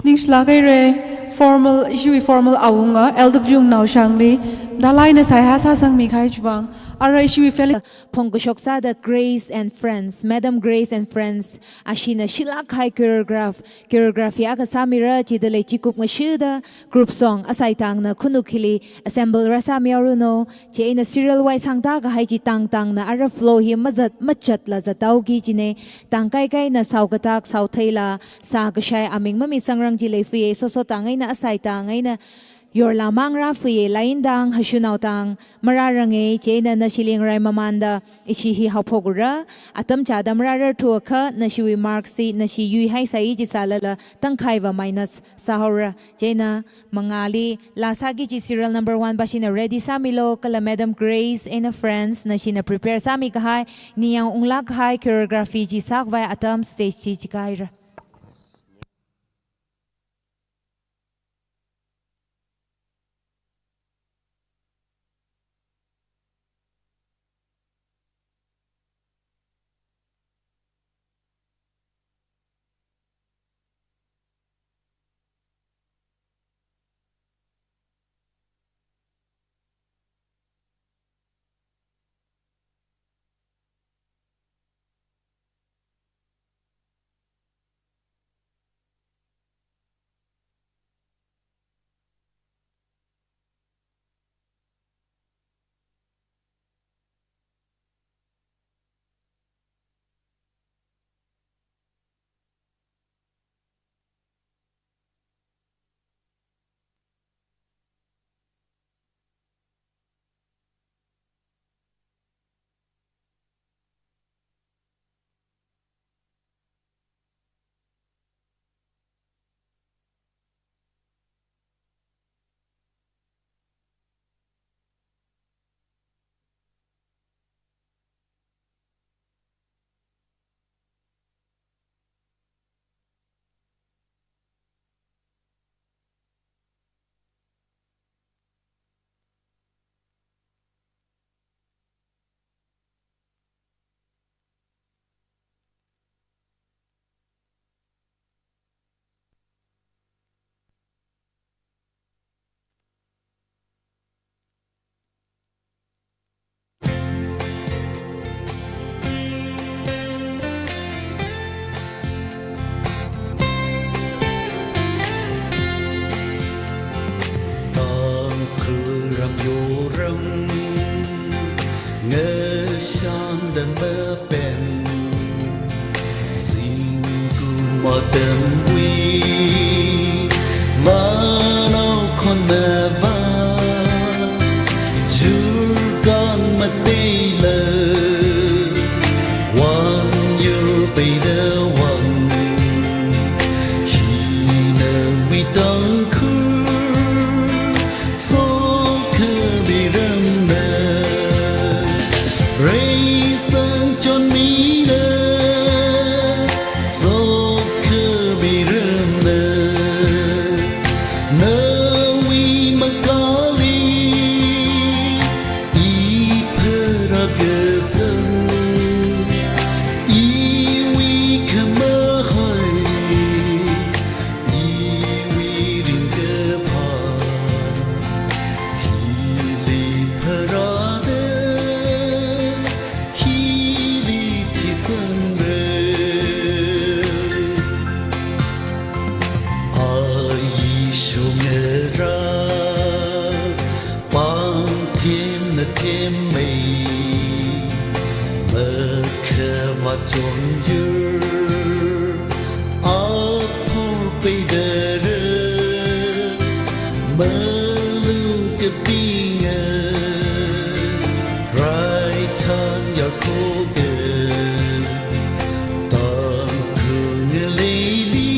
Ningshilāk haira, formal, ishiwui formal awunga, L W Ngnaoshangli, nalaina seihā sāsangmi kahai chiwui vang, ara ishiwui feli- Phongkashok sāda Grace and Friends, Madam Grace and Friends, ashina shilāk kahai choreograph, choreography akha sāmira, chithāda lei chikup ngashida, group song, asaitangna khanuk hili, assemble rāsāmihaoranu, chieina serial wise hāngda kahai chi tangtangna ara flow hi mazat, machatlala zathaoki kajina, tangkaikaina saokathak, saotheila, sākashai aming mamisangrang chi leifuiya, sosotang eina asaitang eina yorla mang rāfuiya, laindang, hashunao tang, marāranga, chieina nashili ngarai mamānda, ishi hi haophokura, atam chāda marārarthuakha, nashiwui mark sheet, nashi yuihaisai chi sālala, tangkhaiva minus sāhaora, chieina mangāli, laa sāki kaji serial number one pa shina ready sāmilo, kala Madam Grace eina Friends, nashina prepare sāmi kahai, ningyāng unglāk kahai choreography chi sākhavai atam stage chi chikahaira. Tangkhul ramyoram, ngashan damapen, zingkum atamwui, vanao khonava, churkang mateila, wan yur peida wan, hina khemei, makhavāt chonyur, apur peidara, malung kapinga, raithang yarkhoga, Tangkhul ngaleili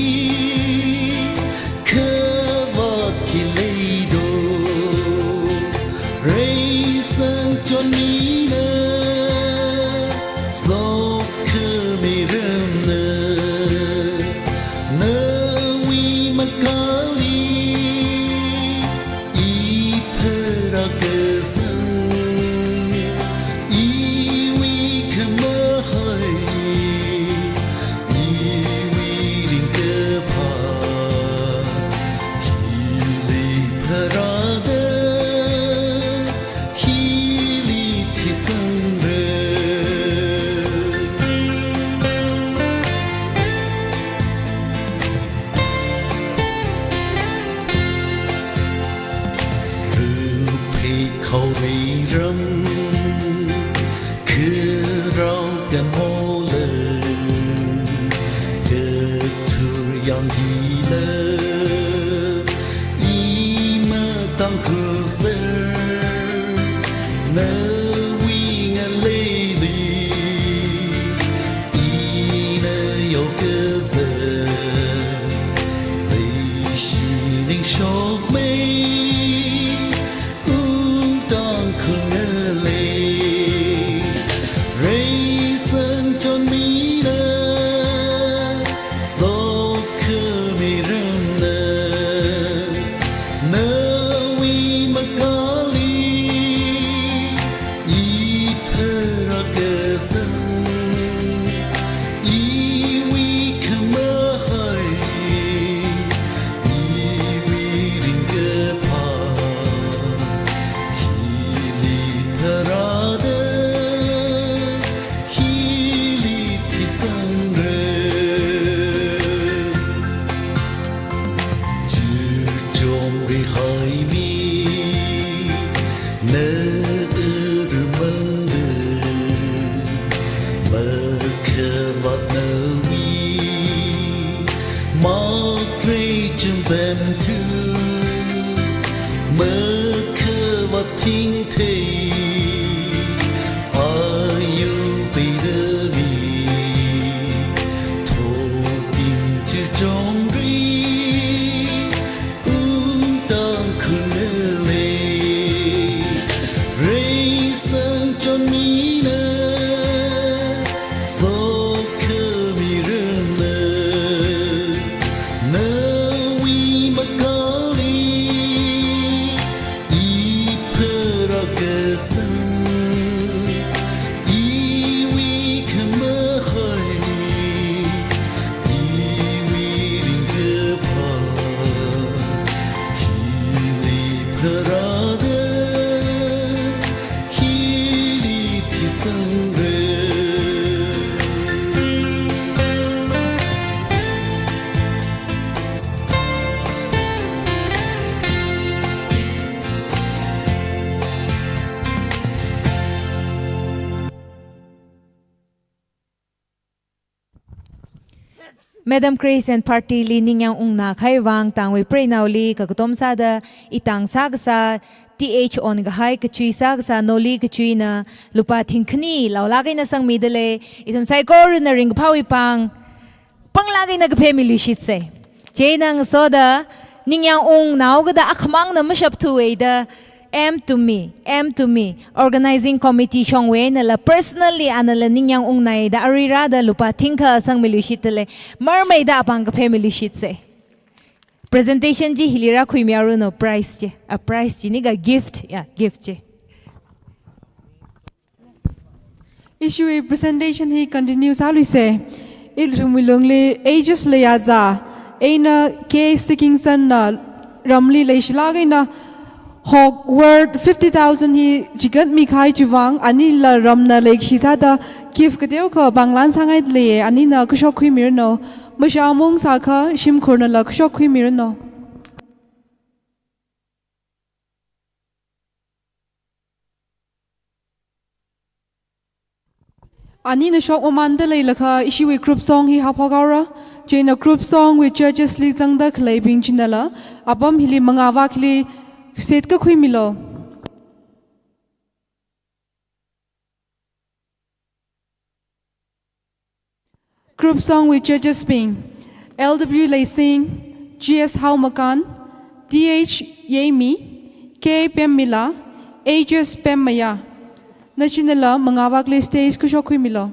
khavāt khi leido, reisang chonmina, sokhami ramna, nawui makali, ipharā kasang, iwui khamahai, iwui ringkaphā, hili pharāda, hili thisangra. Ruphei khaorei ram, kharao kamola, kathur yangila, ima Tangkhul ser, nawui ngaleili, ina yokazā, leishi ningshokmei, ung Tangkhul ngalei, reisang chonmina, sokhami ramna, nawui makali, ipharā kasang, iwui khamahai, iwui ringkaphā, hili pharāda, hili thisangra. Churchomri haimi, na urumangda, makhavāt nawui, makrei chimbemthu, makhavāt thingthei, ayu peidami, thoting churchomri, ung Tangkhul ngalei, reisang chonmina, sokhami ramna, nawui makali, ipharā kasang, iwui khamahai, iwui ringkaphā, hili pharāda, hili thisangra. Madam Grace and party li ningyāng ungna kahai vang tangwui preinaoli kakatom sāda itang sākasā, T H on kahai kachui sākasā, noli kachuina lupā thingkhani laolāk eina sangmidalei, ithum saikorana ringkaphāwui pāng panglāk eina kaphemiluishitsa. Chieina ngasoda ningyāng ungnaokada akhamangna mashapthuwuida, M to me, M to me, organizing committee shongwui einala personally anala ningyāng ungnaida arirada lupā thingkha sangmiluishitdalei, marmeida apāng kaphemiluishitsa. Presentation chi hili rākhuimiaruno, prize chi, a prize chi nika gift, ya, gift chi. Ishiwui presentation hi continue sāluisa. Ithumwui lungli Aegis Leiyazā, eina K Sikingson na ramli leishilāk eina hok worth fifty thousand hi chigatmi kahai chiwui vang, anila ramna leikashi sāda gift kateokha pānglan sāngaidalei, anina kashok khuimiranu. Mashāmung sākha shimkhurnala kashok khuimiranu. Anina shokmamānda leilakha ishiwui group song hi haophok haora. Chieina group song wui judges li zangda khaleibing chinala apam hili mangāvak hili seat kakhuimilu. Group song wui judges bing, L W Leising, G S Haomakan, T H Yeimi, K Pemmila, H S Pemmaya. Nachinala mangāvakli stage khuishok khuimilu.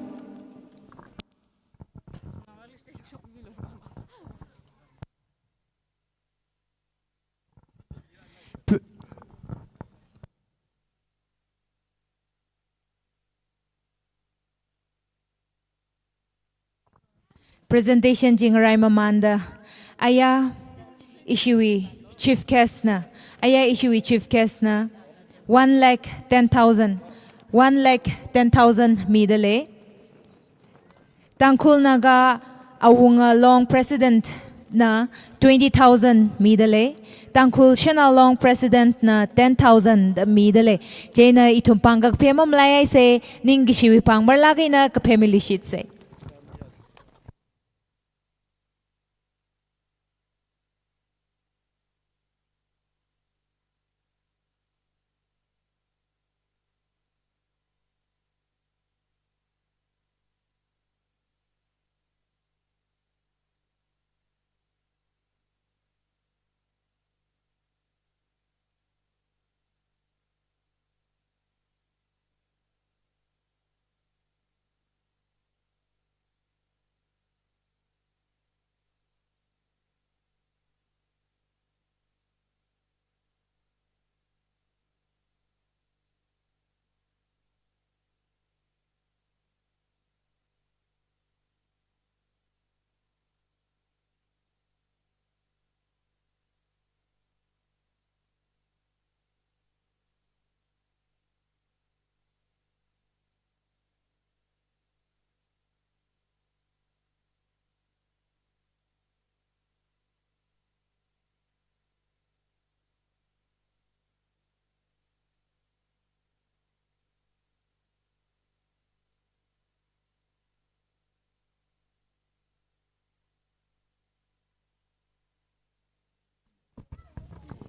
Presentation chi ngarai mamānda, aya ishiwui chief guest na, aya ishiwui chief guest na one lakh ten thousand, one lakh ten thousand midalei. Tangkhul Naga Awunga Long President na twenty thousand midalei. Tangkhul Shanao Long President na ten thousand midalei. Chieina ithum pāng kakaphe mamalaiaisei, ningkashiwui pāng marlāk eina kaphe milishitsei.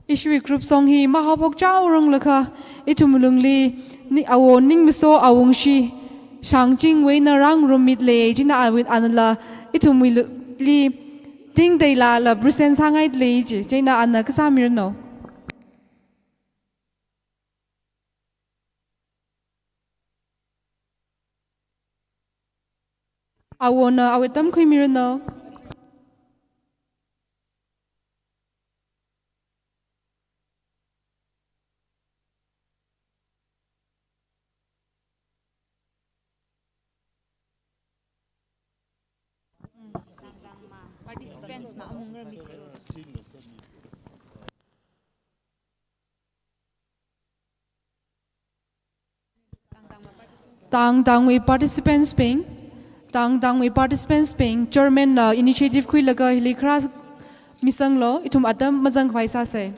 Ishiwui group song hi mahaophok chaorunglakha, ithum lungli ni, Awo Ningmaso Awungshi Shangchingwui eina rāngarummit lei, chieina awui anala ithumwui lu-, li tingteilala present sāngaida lei chi, chieina ana kasā miranu. Awona awui atam khuimiranu. Participants ma amung rami si. Tangtangwui participants bing, tangtangwui participants bing, chairman na initiative khuilaga hili kharā misanglu, ithum atam mazangkhavai sāsei.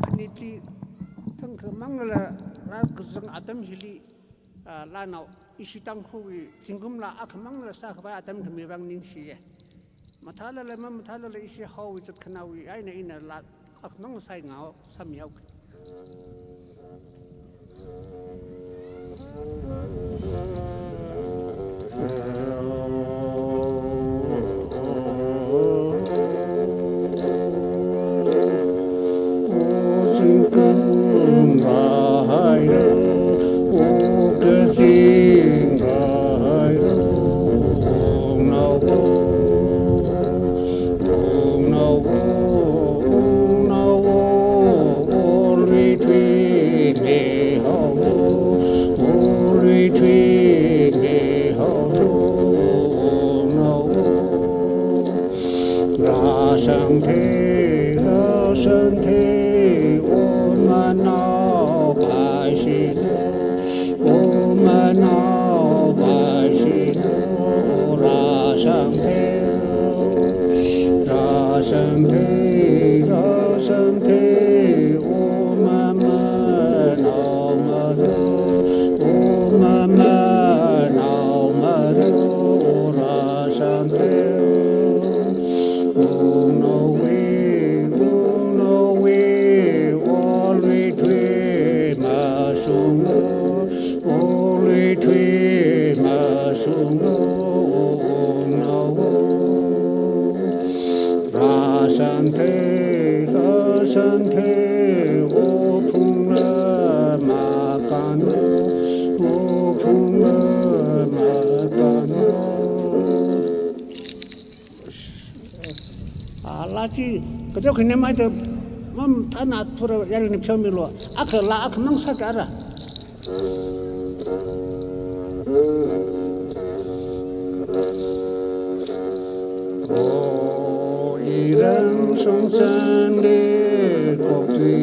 Anitli thangkhamanglala rākazang atam hili, ah, lanao ishi Tangkhulwui zingkumla akhamangla sākhavai atam khami vang ningshiya. Mathālala mamathālala ishi haowui zatkhanāwui eina ina la akhamang sāngaho, sāmihaoki. Shanti, Shanti, Om Mano Padme Hum, Om Mano Padme Hum, Ra Shanti, Ra Shanti, Ra Shanti, Om Mano Padme Hum, Om Mano Padme Hum, Ra Shanti. Ungnaowui, ungnaowui, ungnaowui tui mashunga, ungnaowui tui mashunga, ungnao. Ra Shanti, Ra Shanti, uphungla makāna, uphungla makāna. A, laa chi, kateokha ina maida, mam tana thura yāli ni pheomilu. Akha laa akhamang sākara. O iram shongzanli koktui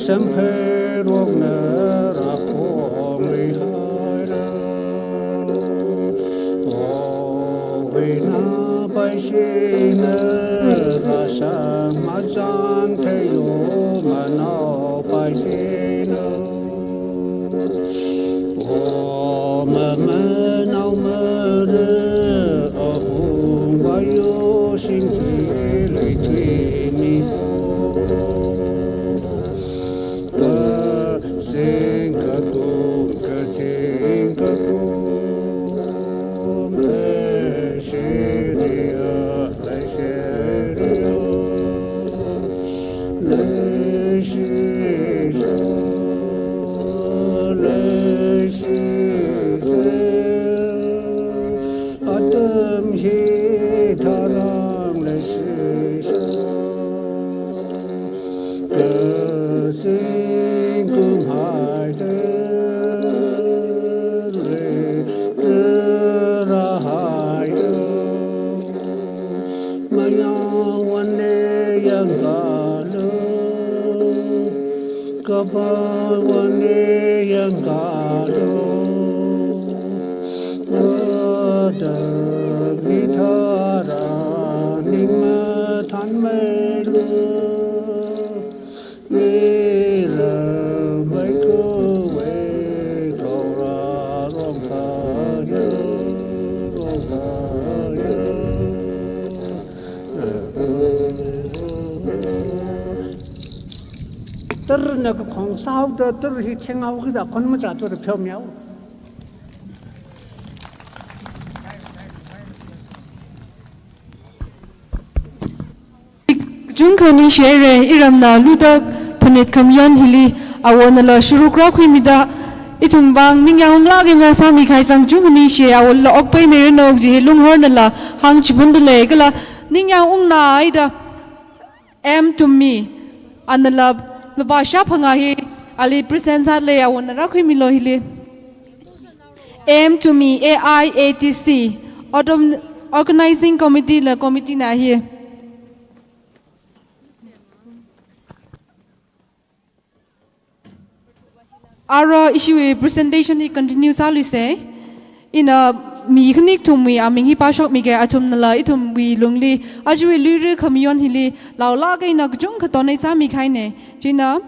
samphei rokna rakhongli haira. O huina paishina rashang mazan theilu manao paishina. O mama nao mara ahung vayu singthui leithui miho. Kazing kakum, kazing kakum, leishiria, leishiria, leishisa, leishisa. Atam hitharan leishisa. Kazing kumhaida, leirāhaida. Mayāngvānli yāngkālu, kapāngvānli yāngkālu. Atam hitharan ning mathānmeilu. Miramei khuiwui khaorā rongkāya, rongkāya. Tara na kakhong sāhaoda tara hi thenghaokida khon machā tara pheomihao. Kachungkha ningshihaira, iramna luda phanit khamayon hili awonala sharuk rākhuimida, ithum vang ningyāng unglāk eina sāmikahai vang kachungkha ningshi, awola okpaimiranu kaji hi lunghornala hāngchiphundalei kala ningyāng ungnaida M Tumi, anala lupā shāphangā hi ali present sālei, awona rākhuimilu hili. M Tumi, A I A D C, Autumn Organizing Committee la committee na hi. Ara ishiwui presentation hi continue sāluisa. Ina mi khani kathumwui aming hi pāshokmikei, athumnala ithumwui lungli ajawui luira khamayon hili laolāk eina kachungkha donate sāmikahaina. Chieina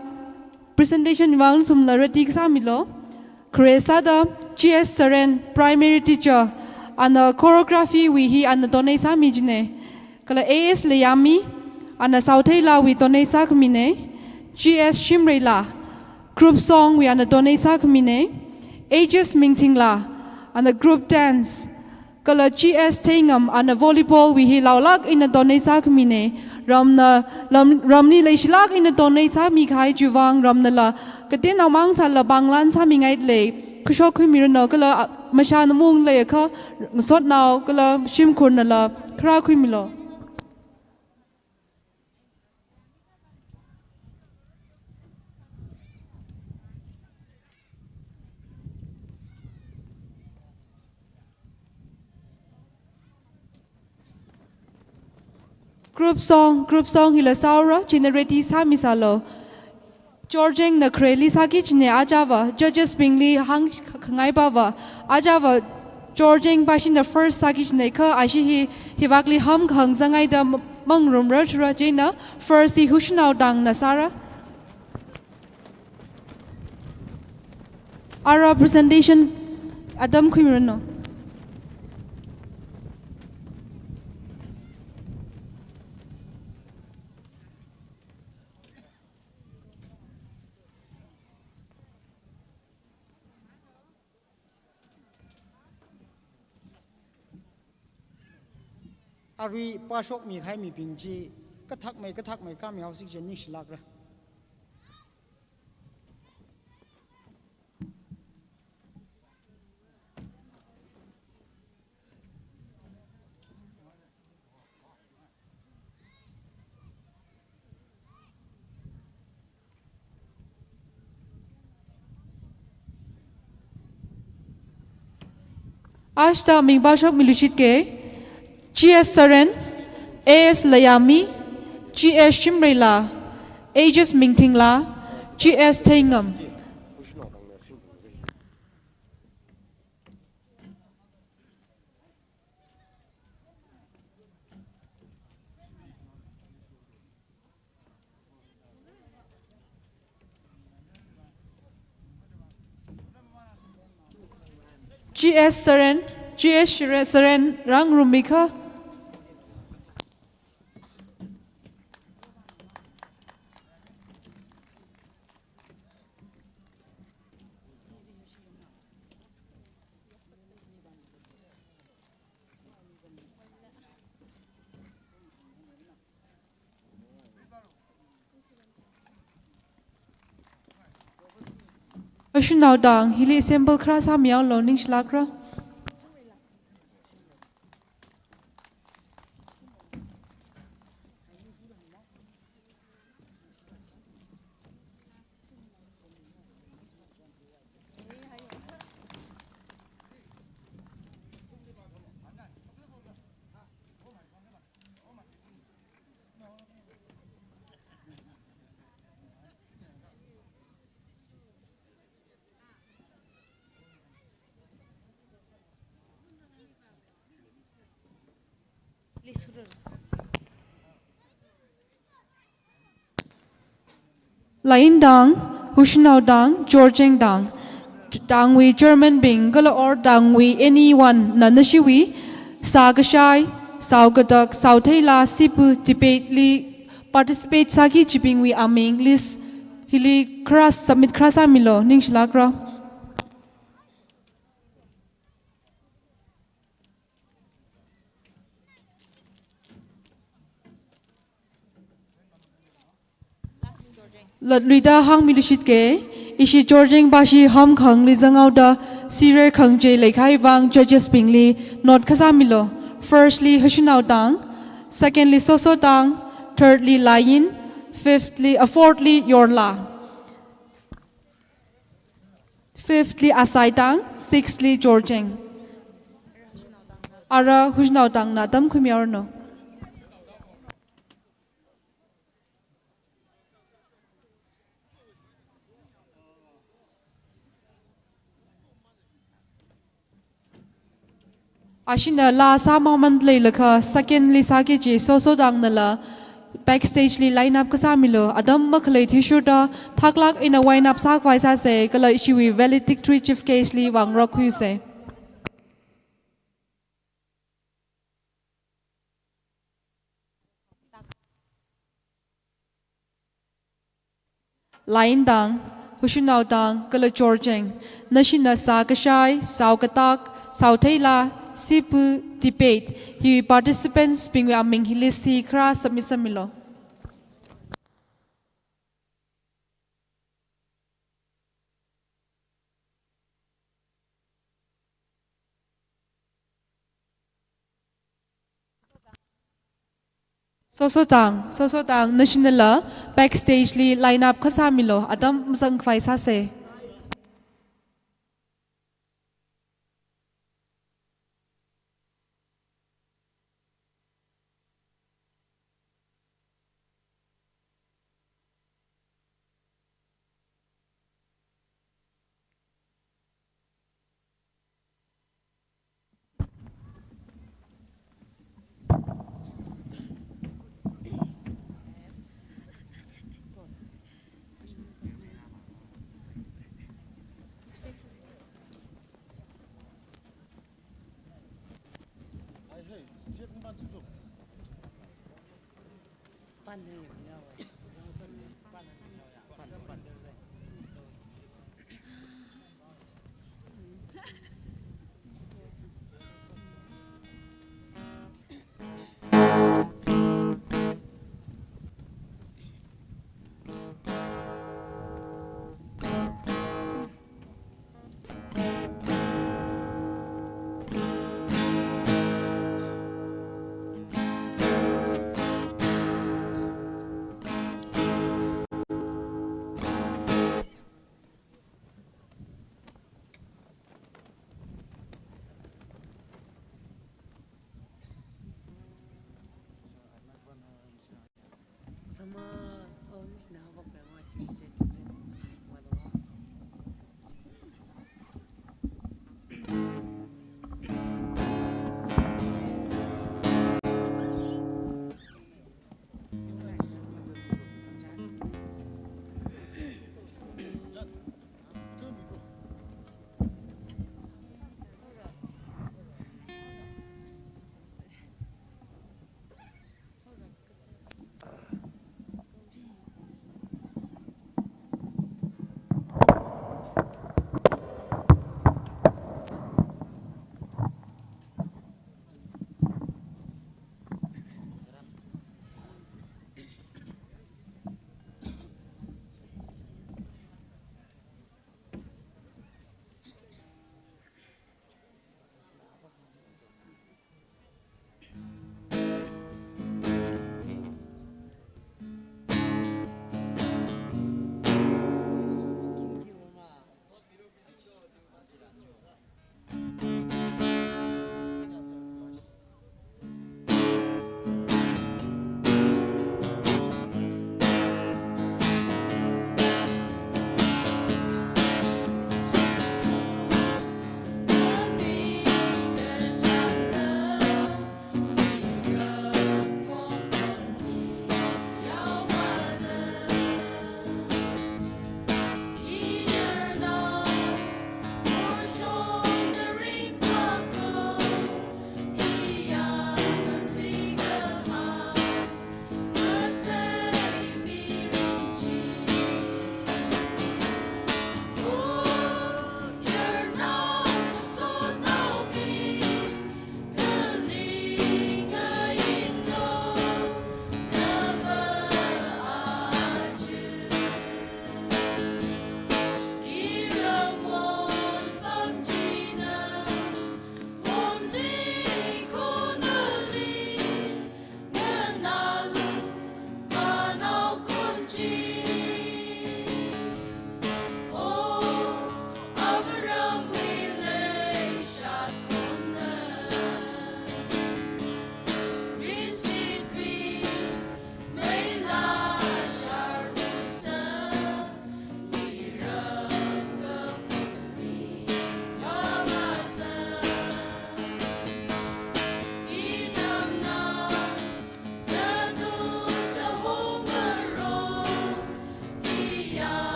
presentation vang nathumla ready kasāmilu. Khare sāda G S Saren, primary teacher, ana choreography wui hi ana donate sāmi kajina. Kala A S Leiami, ana Saotheilawui donate sākhamina. G S Shimreila, group song wui ana donate sākhamina. H S Mingthingla, ana group dance. Kala G S Theingam, ana volleyball wui hi laolāk eina donate sākhamina. Ramna, ram, ramli leishilāk eina donate sāmikahai chiwui vang ramnala kateonao mang sālala pānglan sāmingailei. Khuishok khuimiranu kala, a, mashāna maung leiakha ngasotnao kala shimkhurnala kharā khuimilu. Group song, group song hila sāura, china ready sāmisālu. Jorjeng na khareli sāki kajina ajava, judges bingli hāngkhangai pava, ajava Jorjeng pashina first sāki kajina kha ashi hi, hivakli hamkhang zangaida mangarumrar chura china, first hi Hushnao Tangna sāra. Ara presentation atam khuimiranu. Arui pāshokmi kahai mibing chi kathakmei kathakmei khami haosi kaji ningshilākra. Ashta ming pāshokmilu shitke, G S Saren, A S Layami, G S Shimreila, A J S Mingthingla, G S Theingam. G S Saren, G S Shire-, Saren, rāngarummi kha. Hushnao Tang, hili sample kharā sāmihaolu, ningshilākra. Lain Tang, Hushnao Tang, Jorjeng Tang, Tangwui chairman bing, kala or Tangwui anyone na nashiwui, sākashai, sāokatak, sāotheila, sipu, debate li participate sāki kajibingwui aming list hili kharā submit kharā sāmilu, ningshilākra. Latluida hāngmilu shitke, ishi Jorjeng pashi hamkhangli zanghaoda, sirerkhang chi leikahai vang judges bingli note kharā sāmilu. Firstly, Hushnao Tang, secondly, Soso Tang, thirdly, Lain, fifthly, uh, fourthly, Yorla. Fifthly, Asai Tang, sixthly, Jorjeng. Ara Hushnao Tangna atam khuimihaoranu. Ashina laa sāmamān leilakha, secondly sāki kaji Soso Tangnala backstage li line up kharā sāmilu, atam makhalei athishurda thaklāk eina wind up sākhavai sāsa, kala ishiwui valedictory chief guest li vāngarok khuisa. Lain Tang, Hushnao Tang, kala Jorjeng, nashina sākashai, sāokatak, sāotheila, sipu, debate, hi participants bingwui aming hili si kharā submit sāmilu. Soso Tang, Soso Tang, nashinala backstage li line up kharā sāmilu, atam mazangkhavai sāsa. Sama, oh, nisna hawak na wa chin chin chin chin. Wa da wa.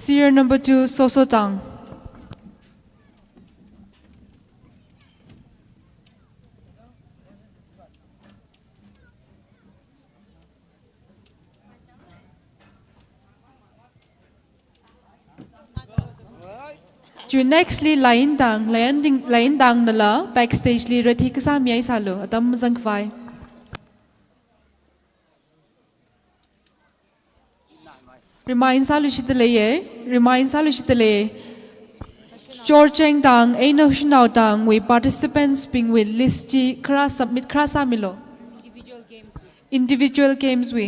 Serial number two, Soso Tang. Chi next li Lain Tang, Lain Ding, Lain Tang nala backstage li ready kasā mihaisālu, atam mazangkhavai. Remind sāluishitda leiye, remind sāluishitda leiye. Chorcheng Tang, eina Hushinao Tangwui participants bingwui list chi khara submit khara sāmilu. Individual games wui.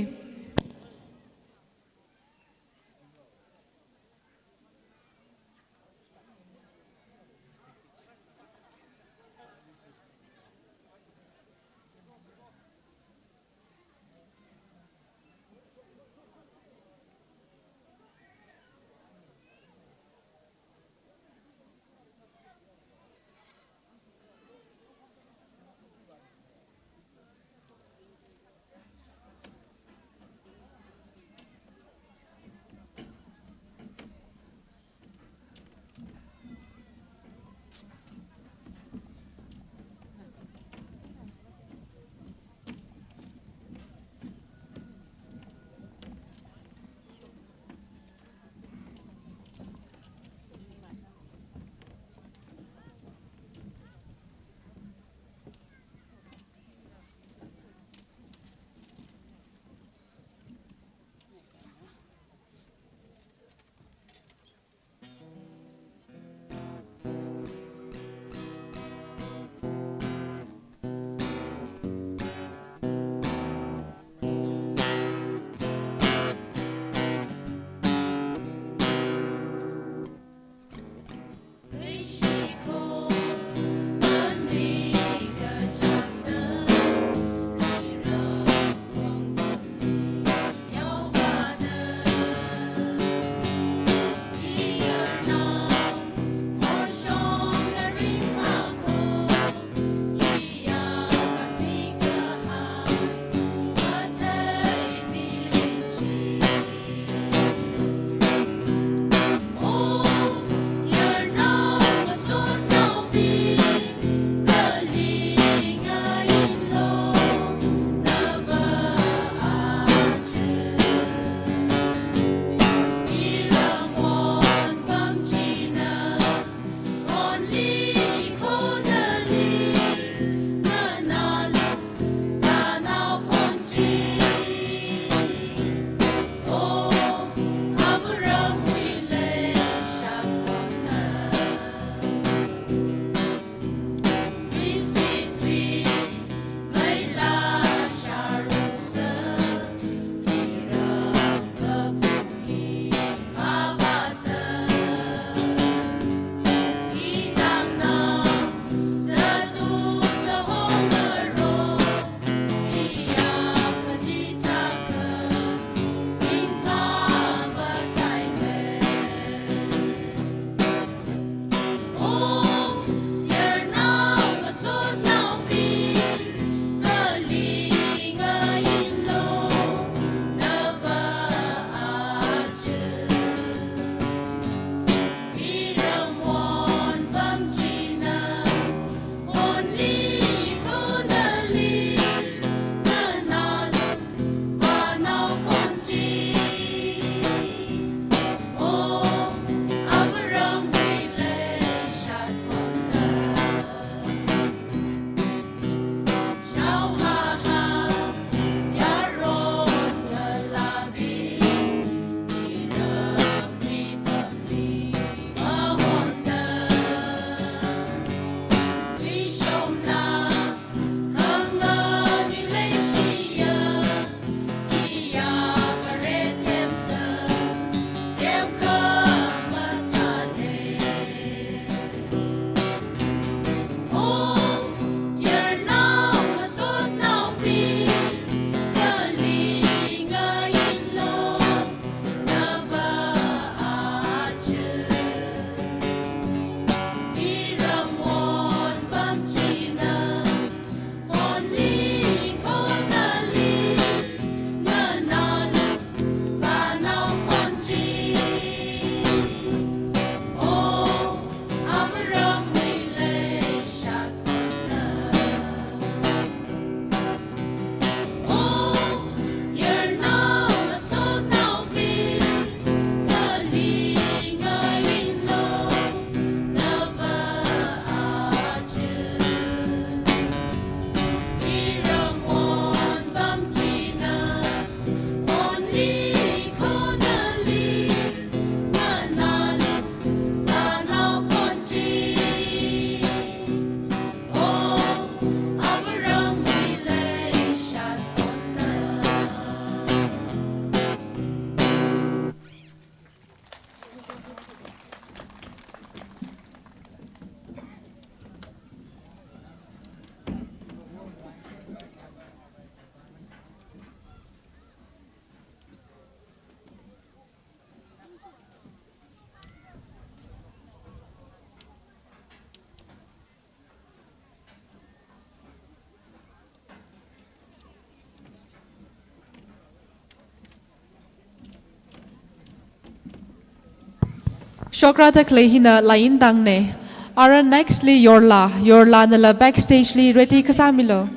Shokra da khalei hina Laindang ne. Ara next li Yorla, Yorla nala backstage li ready kasāmilu.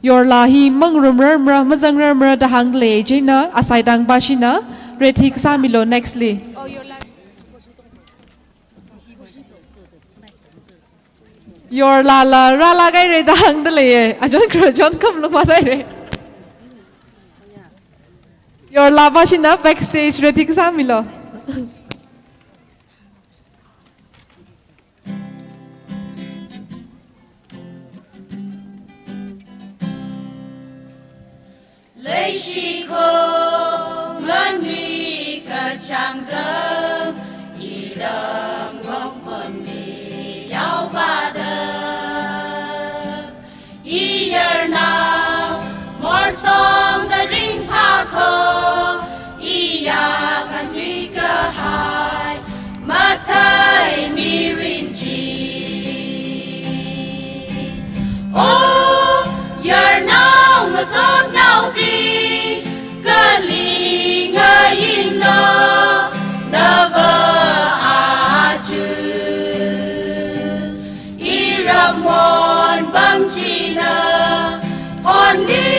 Yorla hi mangarumrarmara, mazangrarmara da hāngda lei, chieina asaidang pāshina ready kasāmilu next li. Yorla la rālāk haira da hāngda leiye. Achon kro chon kham lung mataire. Yorla pāshina backstage ready kasāmilu. Leishikho nganui kachangda, iram wangmamni yaovāda. Iyarnao morsongda ringphākho, iya khanui kahai mathei mirin chi. O yarnao ngasotnaobing, kali ngayinlo nava achu. Iram wonpam china, honli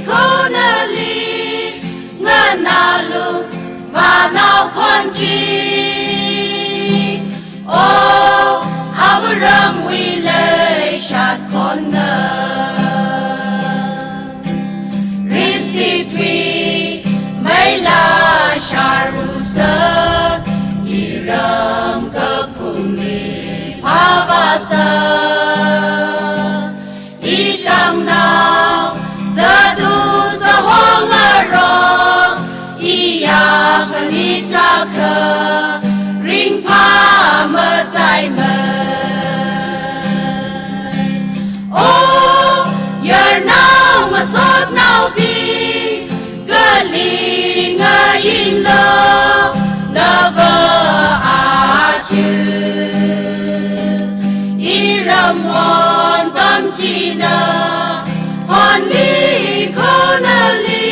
khonali nganālu vānao khon chi. O Abraham wui leishat khonna, risitwui meila sharusa, iram kaphungli phāvāsa. Ikangnao zatu sahong aro, iya khanit rākha ringphā mataimei. O yarnao ngasotnaobing, kali ngayinlo nava achu. Iram wonpam china, honli khonali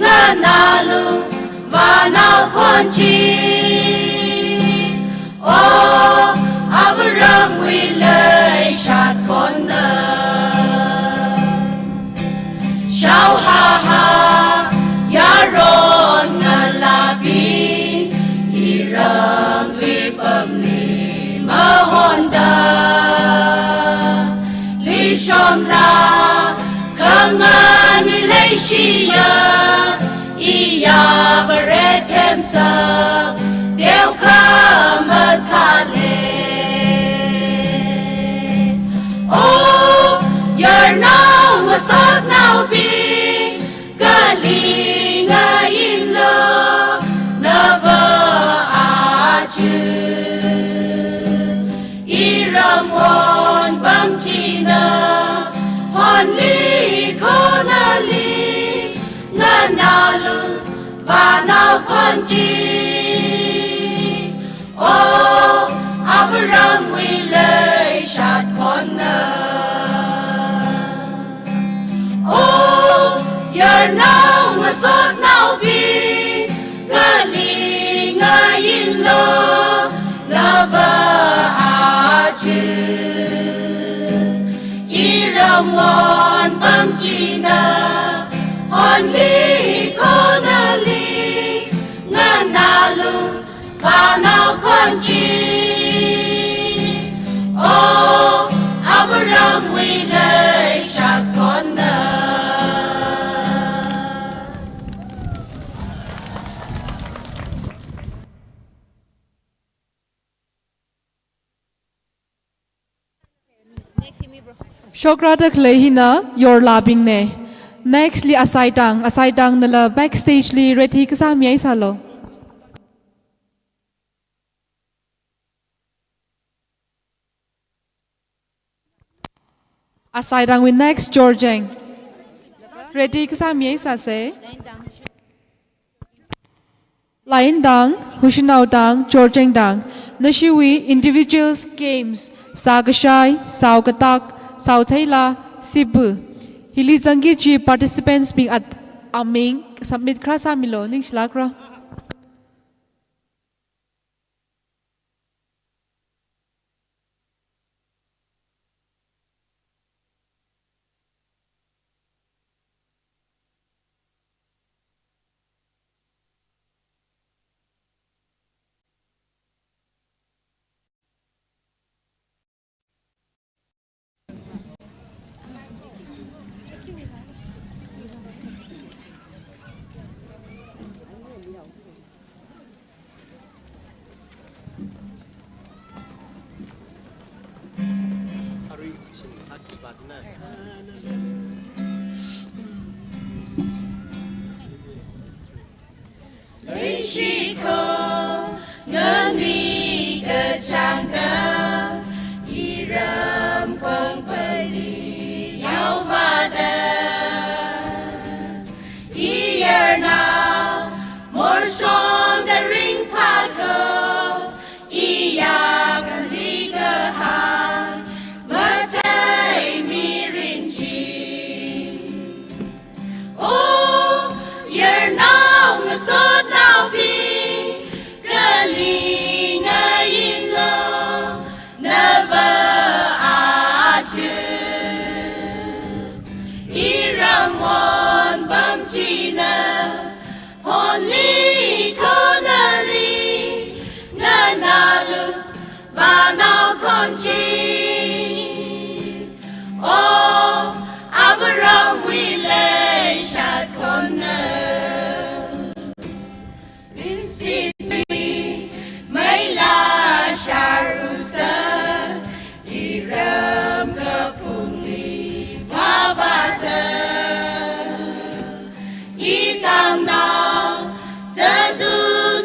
nganālu vānao khon chi. O Abraham wui leishat khonna, shaohaha yaron ngalābing, iramwui pamli mahonda. Lishomla khanganui leishiya, iya Vare themsak teokha mathāle. O yarnao ngasotnaobing, kali ngayinlo nava achu. Iram wonpam china, honli khonali nganālu vānao khon chi. O Abraham wui leishat khonna. O yarnao ngasotnaobing, kali ngayinlo nava achu. Iram wonpam china, honli khonali nganālu vānao khon chi. O Abraham wui leishat khonna. Shokra da khalei hina Yorlabing ne. Next li Asaitang, Asaitang nala backstage li ready kasā mihaisālu. Asaitangwui next Jorjeng. Ready kasā mihaisāse. Laindang, Hushinaotang, Jorjengtang, nashiwui individuals games, sākashai, saokatak, saotheila, sipu. Hili zangki kaji participants bing at aming, submit khara sāmilu, ningshilākra. Leishikho nganui kachāngda, iram kongpali yaovāda, iyarnao morsongda ringphākho, iya khanri kahai mathei mirin chi. O yarnao ngasotnaobing, kali ngayinlu, nava aja iram wonpam china, honli khonali nganālu, vānao khon chi. O Abrahamwui leishat khonna, rinsitwui meila sharusa, iram kaphungli vāvāsa, itangnao zatu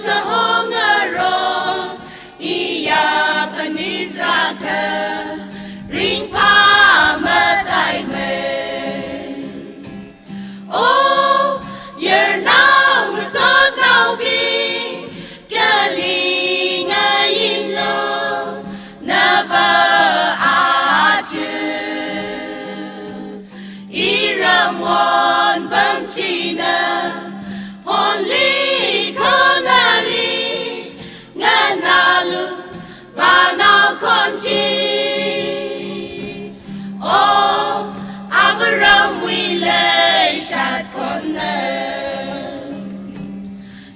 sahong aro, iya phanit rākha ringphā mathei mei. O yarnao ngasotnaobing, kali ngayinlu, nava aja iram wonpam china, honli khonali nganālu, vānao khon chi. O Abrahamwui leishat khonna,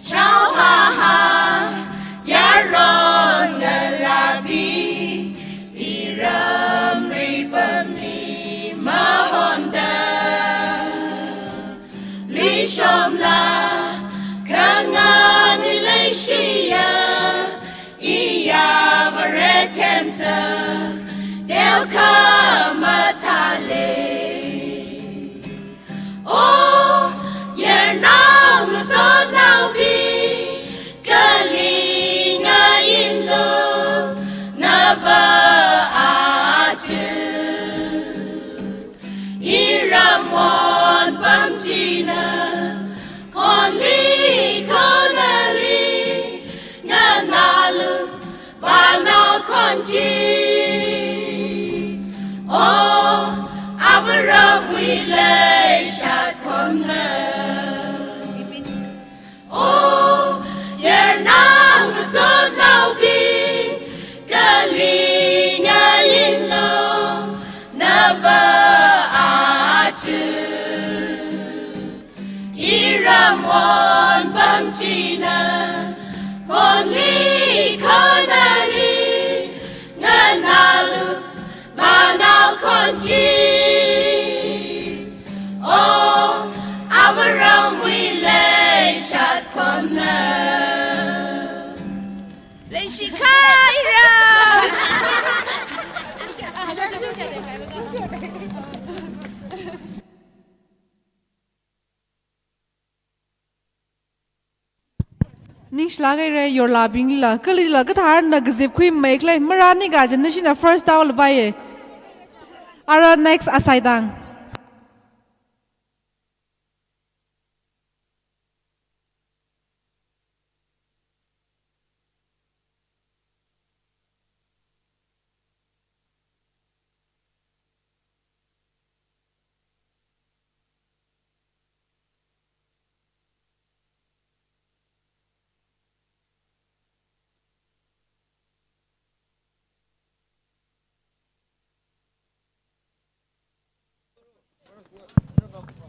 shaohaha yaron ngalābing, iram ripamli mahonda, luishomla khanganui leishiya, iya Vare themsa teokha mathālei. O yarnao ngasotnaobing, kali ngayinlu, nava aja iram wonpam china, honli khonali nganālu, vānao khon chi. O Abrahamwui leishat khonna, o yarnao ngasotnaobing, kali ngayinlu, nava aja iram wonpam china, honli khonali nganālu, vānao khon chi. O Abrahamwui leishat khonna, leishikhaira. Ningshilāk haira, yorlābingla, kalila katharna kazip khuimeikhala, marāni kajina shina first tao lapai ye. Ara next asaidang.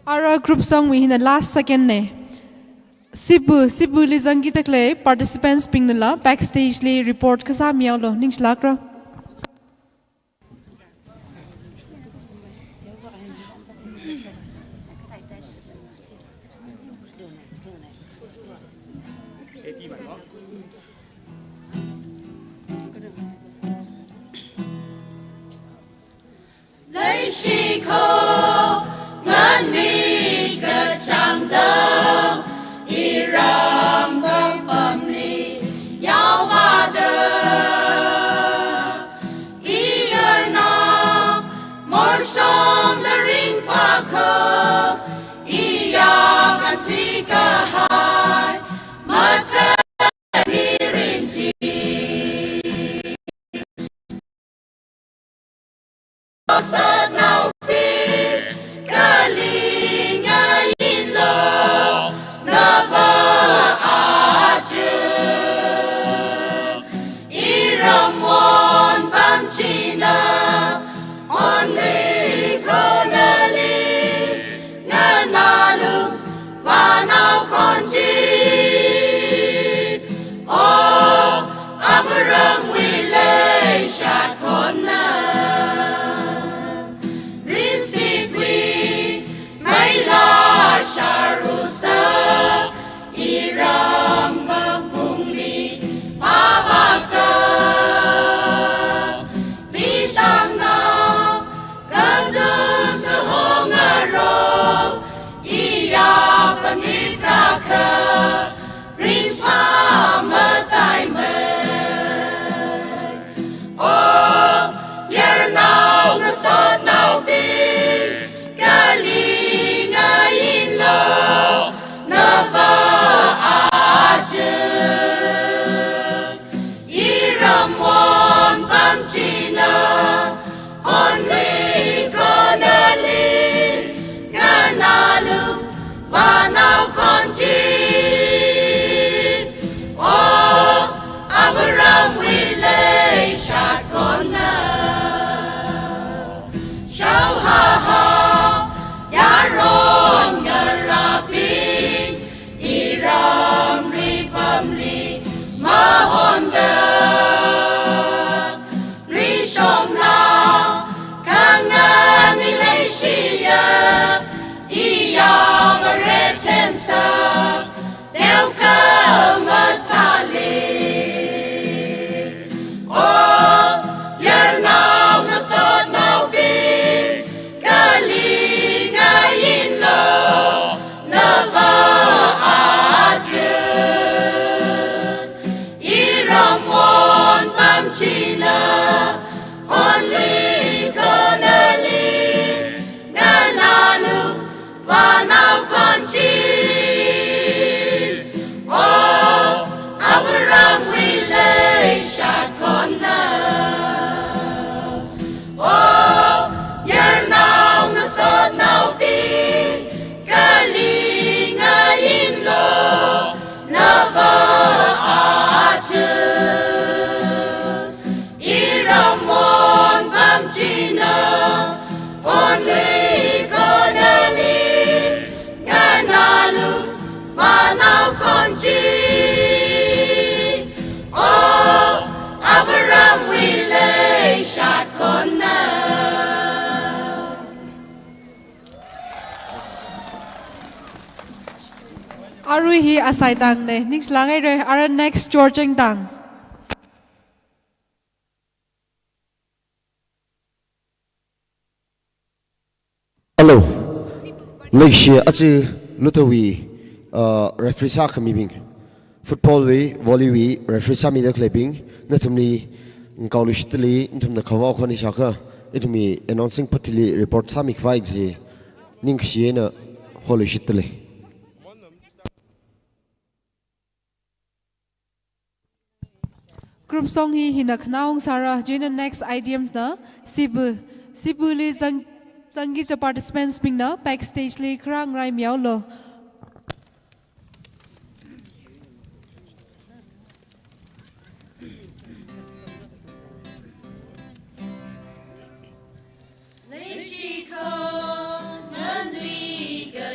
Ara group song wui hina last second ne. Sibu, Sibuli zangkida khalei participants bingnala backstage li report kasā mihaolu, ningshilākra. Leishikho nganui kachāng tang, iram kapamli yaovāda, iyarnao morshongda ringphākha, iya kanthui kahai mathāli rinchi. Sotnaobing, kali ngayinlu, nava aja. Iram won pamchina, only konali, nganālu, vānao khonchi. O, Abraham wui leishat khonna, rinsikwui meila sharusa, iram kapungli pavasa. Bishangnao, kadun sahong aro, iya paniprakha, ringphā mataimei. O, yarnao ngasotnaobing, kali ngayinlu, nava aja. Iram won pamchina, only konali, nganālu, vānao khonchi. O, Abraham wui leishat khonna, shaohaoha yaron ngalābing, iram ri pamli mahonda, rishomla, khanganui leishiya, iya ngaretensa, teokha mathāli. O, yarnao ngasotnaobing, kali ngayinlu, nava aja. Iram won pamchina, only konali, nganālu, vānao khonchi. O, Abraham wui leishat khonna, o, yarnao ngasotnaobing, kali ngayinlu, nava aja. Iram won pamchina, only konali, nganālu, vānao khonchi. O, Abraham wui leishat khonna. Arui hi asai tang ne, ningshilāk haira, ara next Jorcheng tang. Hello. Leishi aja luthawui, uh, referee sākhamibing, football wui, volley wui referee sāmida khaleibing, nathumli ngakaoluishit dalei, nathumna khavao khon ishākha, ithumwui announcing party li report sāmi khavai chi, ningkashi eina holuishit dalei. Group song hi hina khanaung sāra, chieina next item na Sibu. Sibuli zang, zangki kaja participants bingna backstage li kharā ngarai mihaolu. Leishikho nganui ka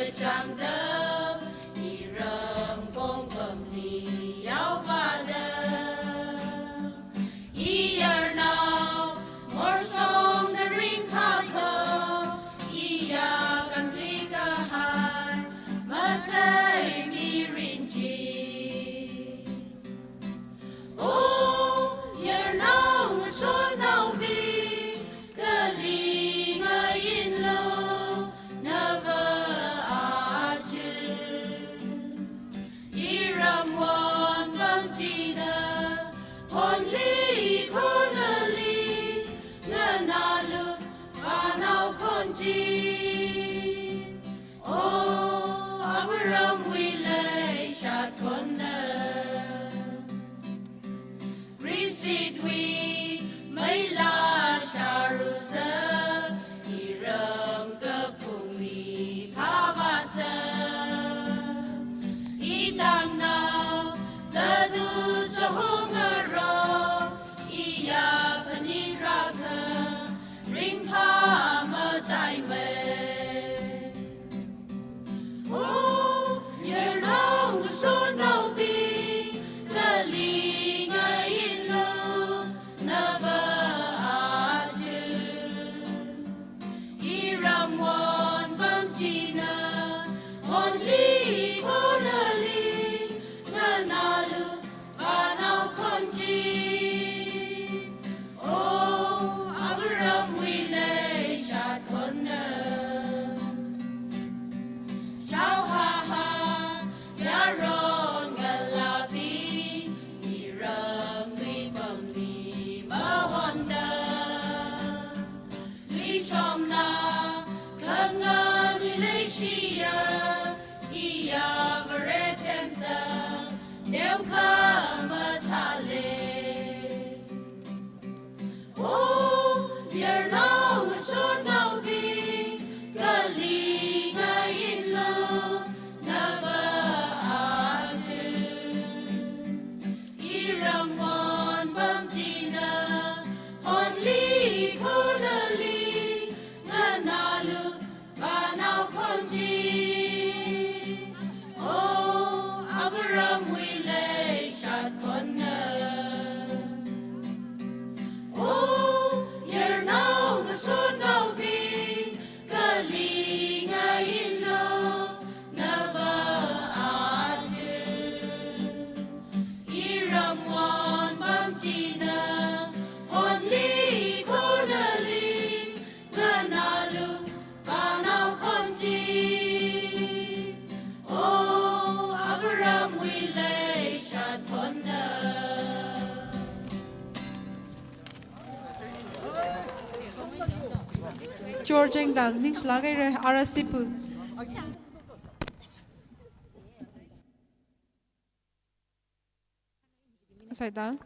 Chorcheng tang ningshilak haira, ara Sipu. Saida.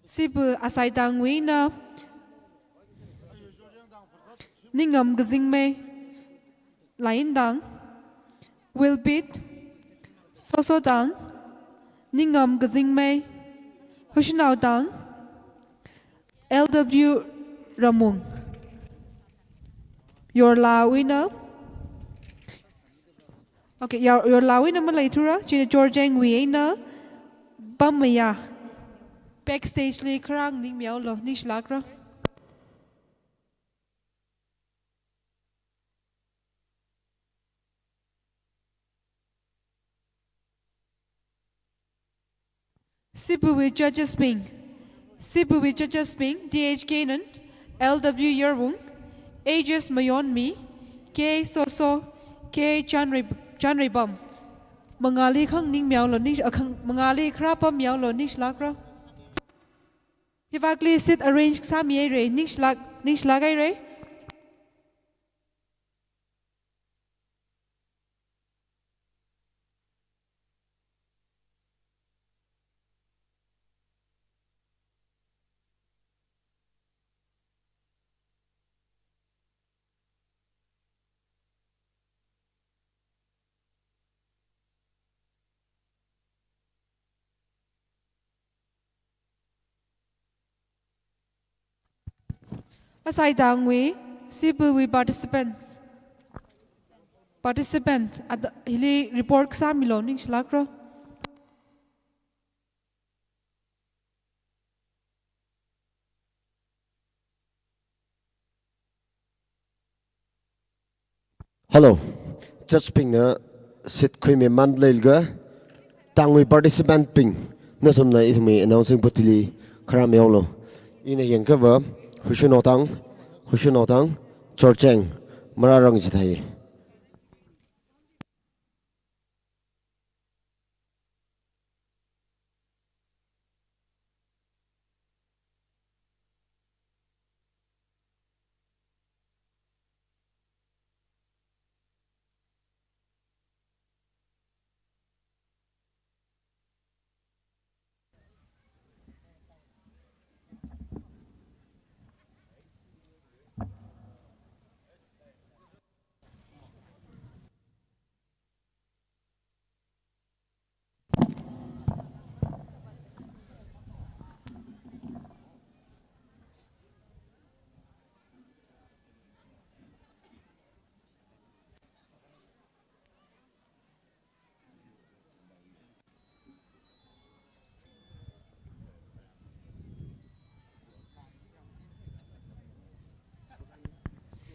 Sipu Asaitangwui eina Ningam Kazingmei, Layin tang, Wilbit, Soso tang, Ningam Kazingmei, Hushinao tang, L W Ramung. Yorlawui eina. Okay, Yor-, Yorlawui eina maleithura, china Chorchengwui eina Pamaya. Backstage li kharā nganingmihaolu, ningshilakra. Sipuwui judges bing. Sipuwui judges bing, T H Keinan, L W Yarwung, H S Mayonmi, K Soso, K Chanrei-, Chanreibam. Mangāli khanganingmihaolu, ningsh-, ah, khang-, mangāli kharā pammihaolu, ningshilakra. Hivakli seat arrange sāmi haira, ningshilak, ningshilak haira. Asaitangwui, Sipuwui participants. Participant, ada, hili report sāmilu, ningshilakra. Hello. Judge bingna seat khuimiman leilaga, tangwui participant bing, nathumna ithumwui announcing booth li kharāmihaolu. Ina yangkhavā, Hushinao tang, Hushinao tang, Chorcheng, mararang jithai.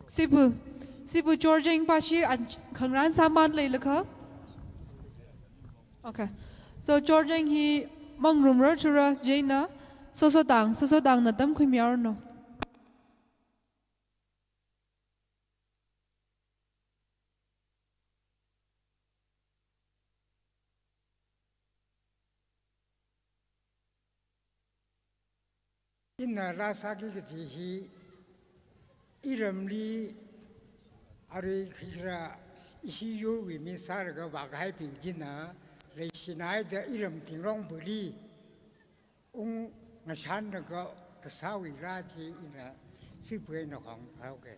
Sipu, Sipu Chorcheng pashi an khangarān sāman leilakha. Okay. So Chorcheng hi mangrumrar chura, chieina Soso tang, Soso tangna tamkhuimihaoranu. Ina rāsāki kaji hi, iramli, arui khikhala, ishi yurwui mi sālaga vākahaibing china, leishinaida iram Thinglong buli, ung ngashanlaga kasāwui rā chi ina Sipu eina khong haoke.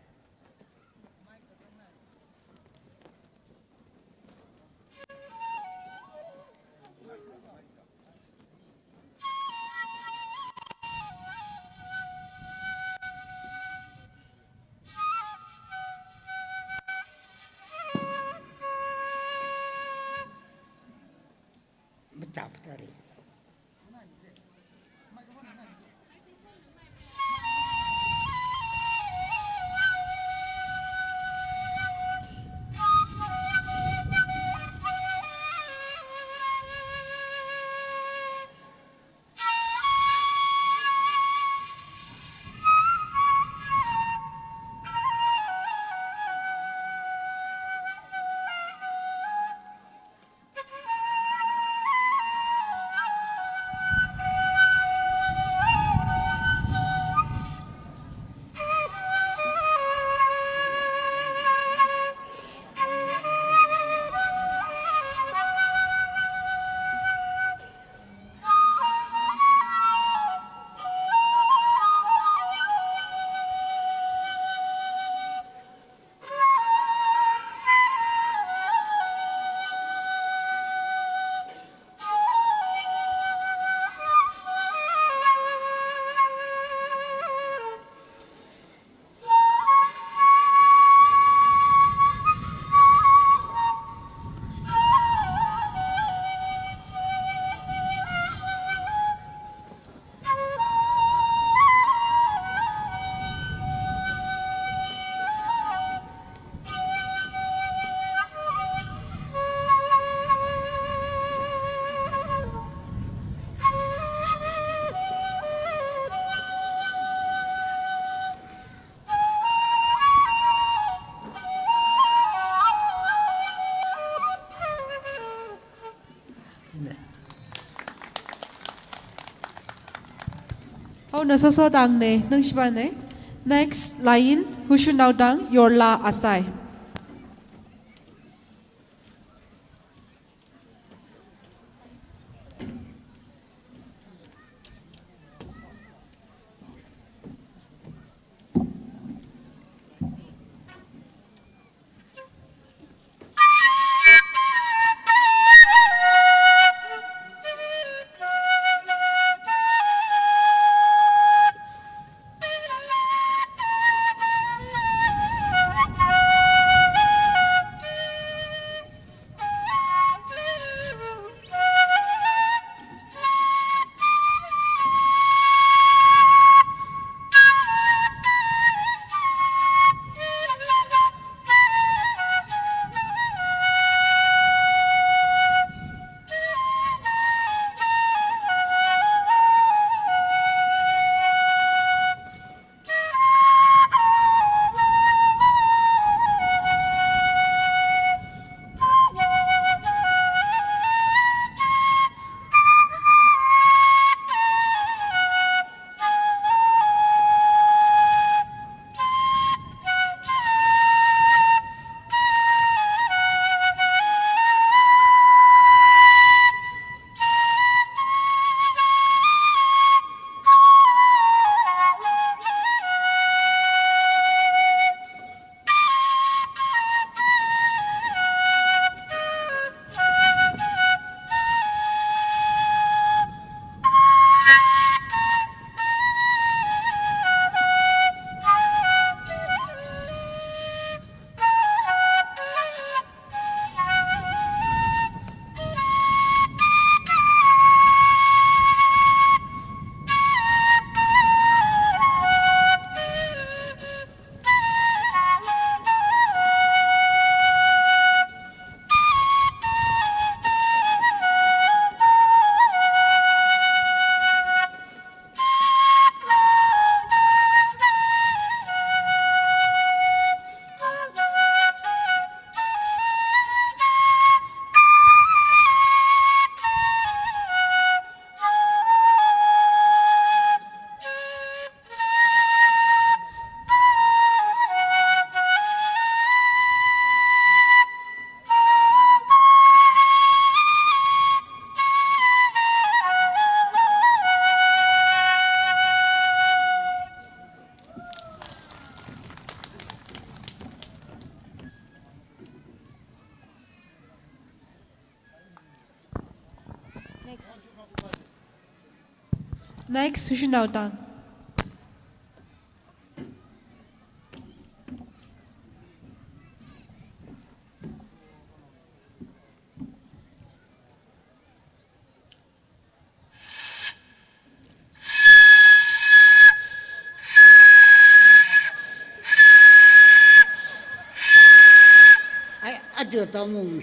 Machap tari. Aona Soso tangna, Ningshipa na. Next, Layin Hushunao tang, Yorla Asai. Next, Hushunao tang. Ai, aja tamung.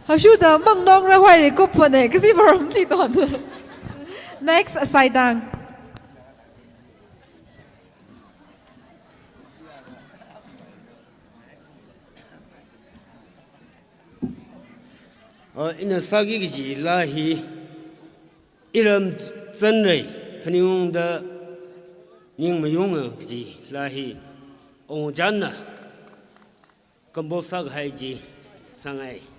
Hashuda mangnong ra huaire kupone, kaji maram ti don. Next, Asaidang. Uh, ina sāki kaji laa hi, iram zanrei khaningungda ning mayunga kaji laa hi, Ongjanna compose sākahai chi sāngai.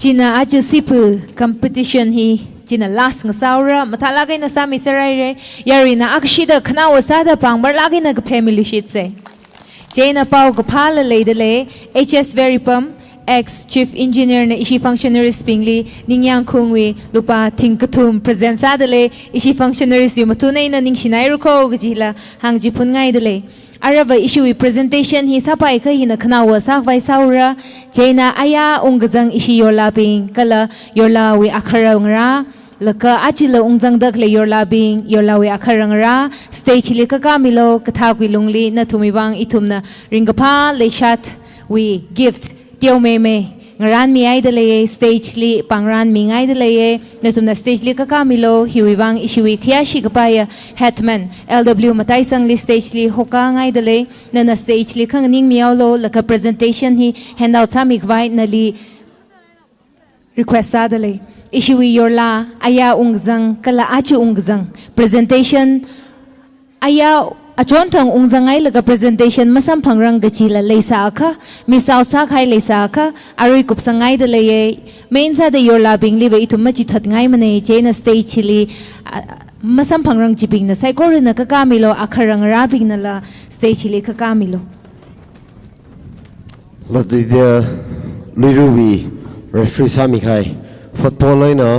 China aja siphu competition hi china last ngasāhaora, mathālāk eina sāmiserhaira. Yaruina akshida khanaowa sāda pāng marlāk eina kaphemiluishitsa. Chieina paokaphāla leidalei, H S Veeripam, ex Chief Engineer na ishi functionaries bingli ningyāng khungwui lupā thingkathum present sādalei, ishi functionaries wui mathun eina ningshinairako kajila hāngchiphunngaidalei. Aruiva ishiwui presentation hi sāpaikha hina khanaowa sākhavai sāhaora. Chieina ayā ungkazang ishi yorlabing kala yorlawui akharangarā, laga achila ungzangda khalei yorlabing, yorlawui akharangarā, stage li kakāmilu, kathākwui lungli nathumwui vang ithumna ringkaphā leishatwui gift teomeimei ngarānmihaidalei, stage li pāngranmingaidalei. Nathumna stage li kakāmilu, hiwui vang ishiwui khayāshi kapaiya headman L W Mataisangli stage li hokāngaidalei. Nana stage li khanganingmihaolu, laga presentation hi hand out sāmikhavai nali request sādalei. Ishiwui yorla ayā ungkazang kala aja ungkazang presentation, ayā achonthang ungzanghailaga presentation masamphangrang kajila leisāakha, miss out sākahai leisāakha, arui kupsangngaidalei. Main sāda yorlabingliva ithum machithatngaimana, chieina stage li, a, masamphangrang chibingna saikorana kakāmilu, akharangarābingnala stage li kakāmilu. Latida Luiruwui referee sāmikahai, football eina,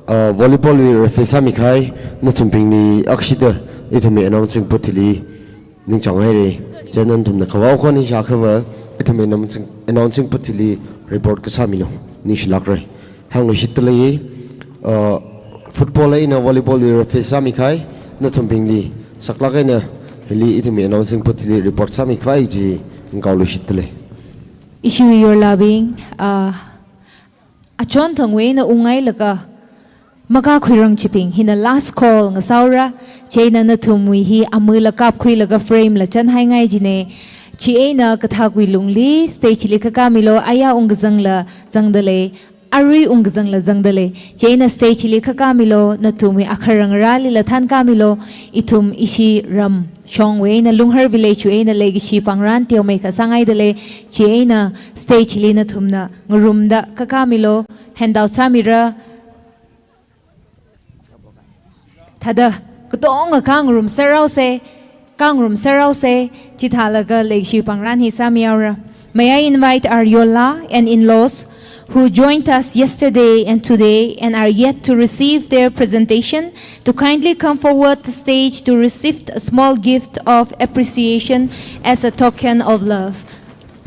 uh, volleyball wui referee sāmikahai, nathumbingli akshida ithumwui announcing booth hili ningchānghaira. Chieina nathumna khavao khon hi shākhava, ithumwui announcing, announcing booth hili report kasāmilu. Ningshilākra. Hāngluishitdalei, uh, football eina volleyball wui referee sāmikahai, nathumbingli saklāk eina hili ithumwui announcing booth hili report sāmikhavai chi ngakaoluishitdalei. Ishiwui yorlabing, uh, achonthangwui eina unghailaga makākhuirang chibing, hina last call ngasāhaora. Chieina nathumwui hi amala kapkhuilaga frame la chanhaingai jina. Chieina kathākwui lungli stage li kakāmilu, ayā ungkazangla zangdalei, arui ungkazangla zangdalei. Chieina stage li kakāmilu, nathumwui akharangarālila thankāmilu. Ithum ishi ramshongwui eina Lunghar village wui eina leikashi pāngran teomeikha sāngaidalei. Chieina stage li nathumna ngarumda kakāmilu, hand out sāmira. Thāda katonga khangarum sāhaosa, khangarum sāhaosa, chithālaga leikashi pāngran hi sāmihaora. May I invite our yorla and in-laws who joined us yesterday and today and are yet to receive their presentation to kindly come forward the stage to receive a small gift of appreciation as a token of love.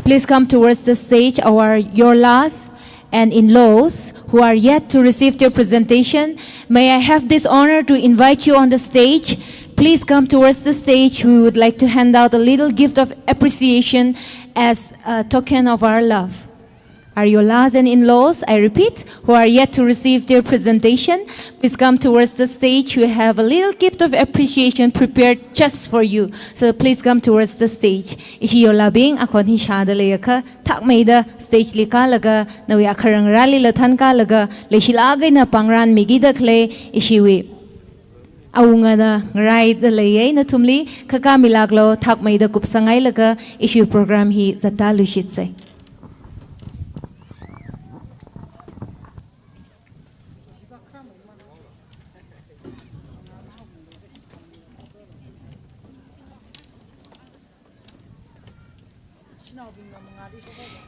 Please come towards the stage, our yorlas and in-laws who are yet to receive their presentation. May I have this honor to invite you on the stage? Please come towards the stage. We would like to hand out a little gift of appreciation as a token of our love. Our yorlas and in-laws, I repeat, who are yet to receive their presentation, please come towards the stage. We have a little gift of appreciation prepared just for you. So please come towards the stage. Ishi yorlabing, akhon hi shāda leiakha, thakmeida stage li kālaga, nawui akharangarālila thankālaga, leishilāk eina pāngranmikida khalei ishiwui awungana ngaraida leiya. Nathumli kakāmilāklu, thakmeida kupsanghailaga ishiwui program hi zattāluishitsa.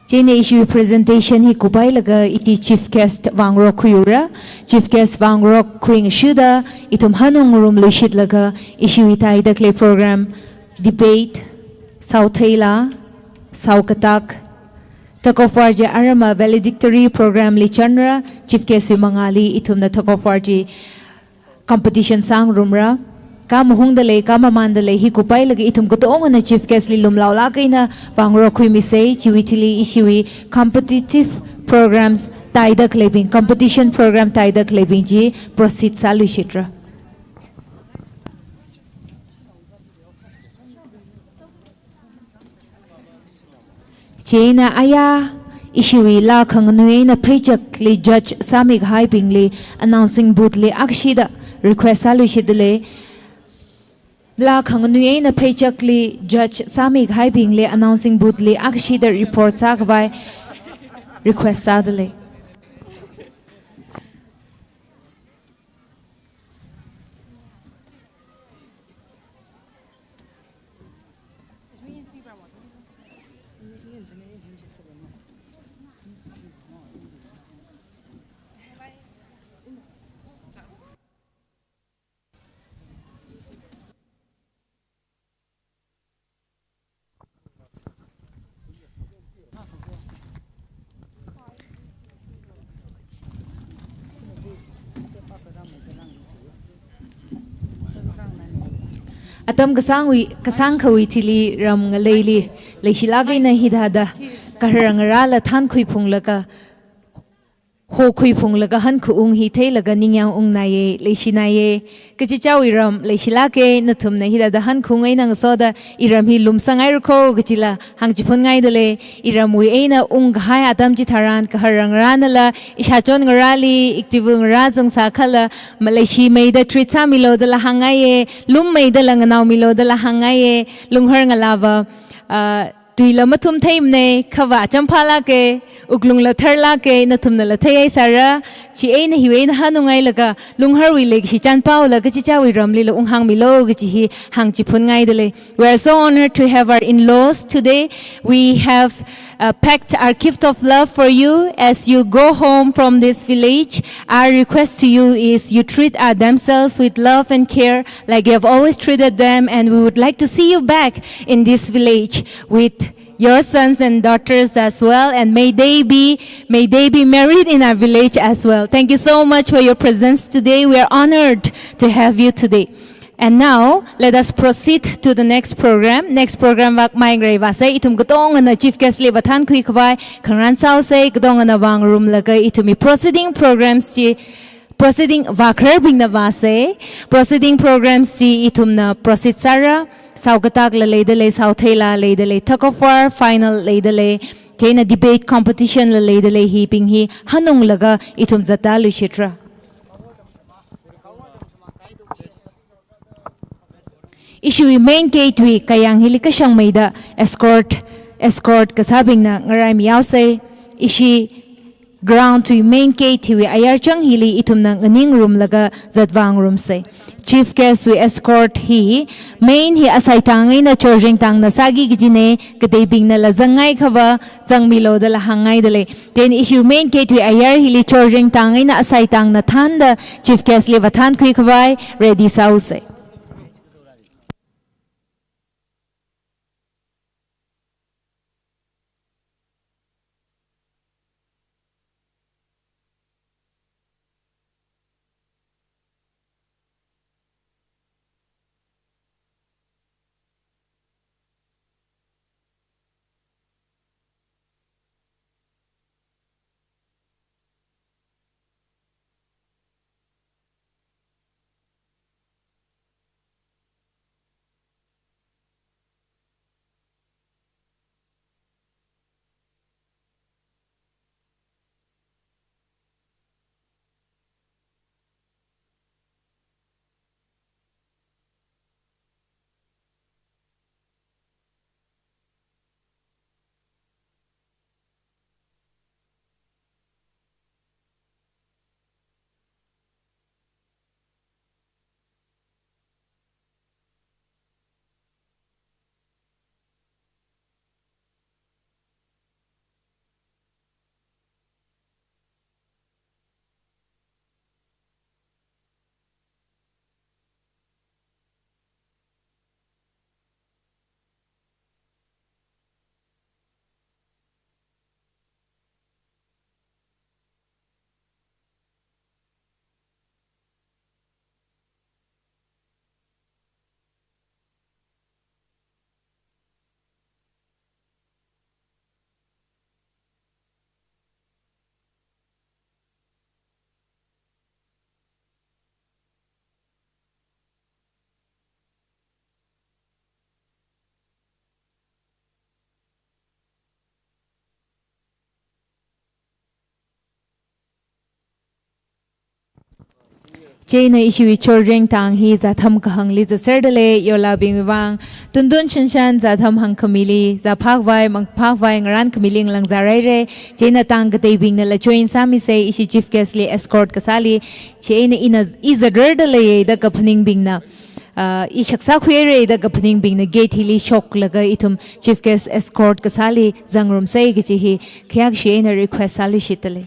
Chieina ishiwui presentation hi kuphailaga ishi chief guest vāngarok khuihaora. Chief guest vāngarok khuingashuda ithum hanung ngarumluishitlaga ishiwui tāida khalei program, debate, saotheila, saokatak, tug of war chi arama valedictory program li chanra. Chief guest wui mangāli ithumna tug of war chi competition sāngarumra. Kha mahungda lei, kha mamānda lei, hi kuphailaga ithum katongana chief guest li lumlaolāk eina vāngarok khuimisa. Chiwui thili ishiwui competitive programs tāida khaleibing, competition program tāida khaleibing chi proceed sāluishitra. Chieina aya, ishiwui laa khanganui eina pheichakli judge sāmikahaibingli announcing booth li akshida request sāluishitdalei. Laa khanganui eina pheichakli judge sāmikahaibingli announcing booth li akshida report sākhavai request sādalei. Atam kasāngwui, kasāngkhawui thili ram ngaleili, leishilāk eina hithāda, kaharngarāla thānkhuiphunglaga, hokhuiphunglaga hankhaung hi theilaga ningyāng ungnaiye, leishinaiye, kachichāwui ram, leishilāke, nathumna hithāda hankhaung eina ngasoda, iram hi lumsanghaira kho, kachila hāngchiphunngaidalei, iramwui eina ungkahai atam chitharan, kaharngarānala, ishāchon ngarāli, iktibul ngarā zangsākhala, maleishi meida treat sāmilu dala hāngngaiye, lum meidala nganaomilu dala hāngngaiye, lunghar ngalāva, ah, tuila mathum theimanei, khava acham phālāke, wuklungla tharlāke, nathumnala theihaisāra, chieina hiwui eina hanunghailaga, lungharwui leikashi chānpaola kachichāwui ramlila unghāngmilu kachi hi hāngchiphunngaidalei. We are so honored to have our in-laws today. We have, uh, packed our gift of love for you. As you go home from this village, our request to you is you treat our damsels with love and care like you have always treated them, and we would like to see you back in this village with your sons and daughters as well, and may they be, may they be married in our village as well. Thank you so much for your presence today. We are honored to have you today. And now, let us proceed to the next program. Next program vak maingareivāsei, ithum katongana chief guest li vāthankhui khavai khangarān sāusei, katongana vāngarumlaga ithumwui proceeding programs chi, proceeding vākhararbingna vāsei, proceeding programs chi ithumna proceed sāra, saokatakla leidalei, saotheila leidalei, tug of war final leidalei, chieina debate competition la leidalei, hibing hi hanunglaga ithum zatda luishitra. Ishiwui main gate wui kayāng hili kashangmeida escort, escort kasābingna ngaraimihaosei. Ishi ground wui main gate hiwui ayar chang hili ithumna nganingrumlaga zatvāngarumsei. Chief guest wui escort hi, main hi Asaitang eina Chorzengtangna sāki kajinei, kateibingnala zangngai khava, zangmilu dala hāngngaidalei. Then ishiwui main gate wui ayar hili Chorzengtang eina Asaitangna thānda chief guest li vāthankhui khavai ready sāusei. Chieina ishiwui Chorzengtang hi zatham kahāngli zatserdalei, yolabingwui vang, tuntun shanshan zatham hāngkhamili, zāphakvai, mangphakvai, ngarānkhamiling langzāraire, chieina tang kateibingnala join sāmisei, ishi chief guest li escort kasāli, chieina ina i zatrardaleiye da kaphaningbingna. Ah, i shakzā khuihaira da kaphaningbingna gate hili shoklaga ithum chief guest escort kasāli zangrumsa kaji hi khayākshi eina request sāluishitdalei.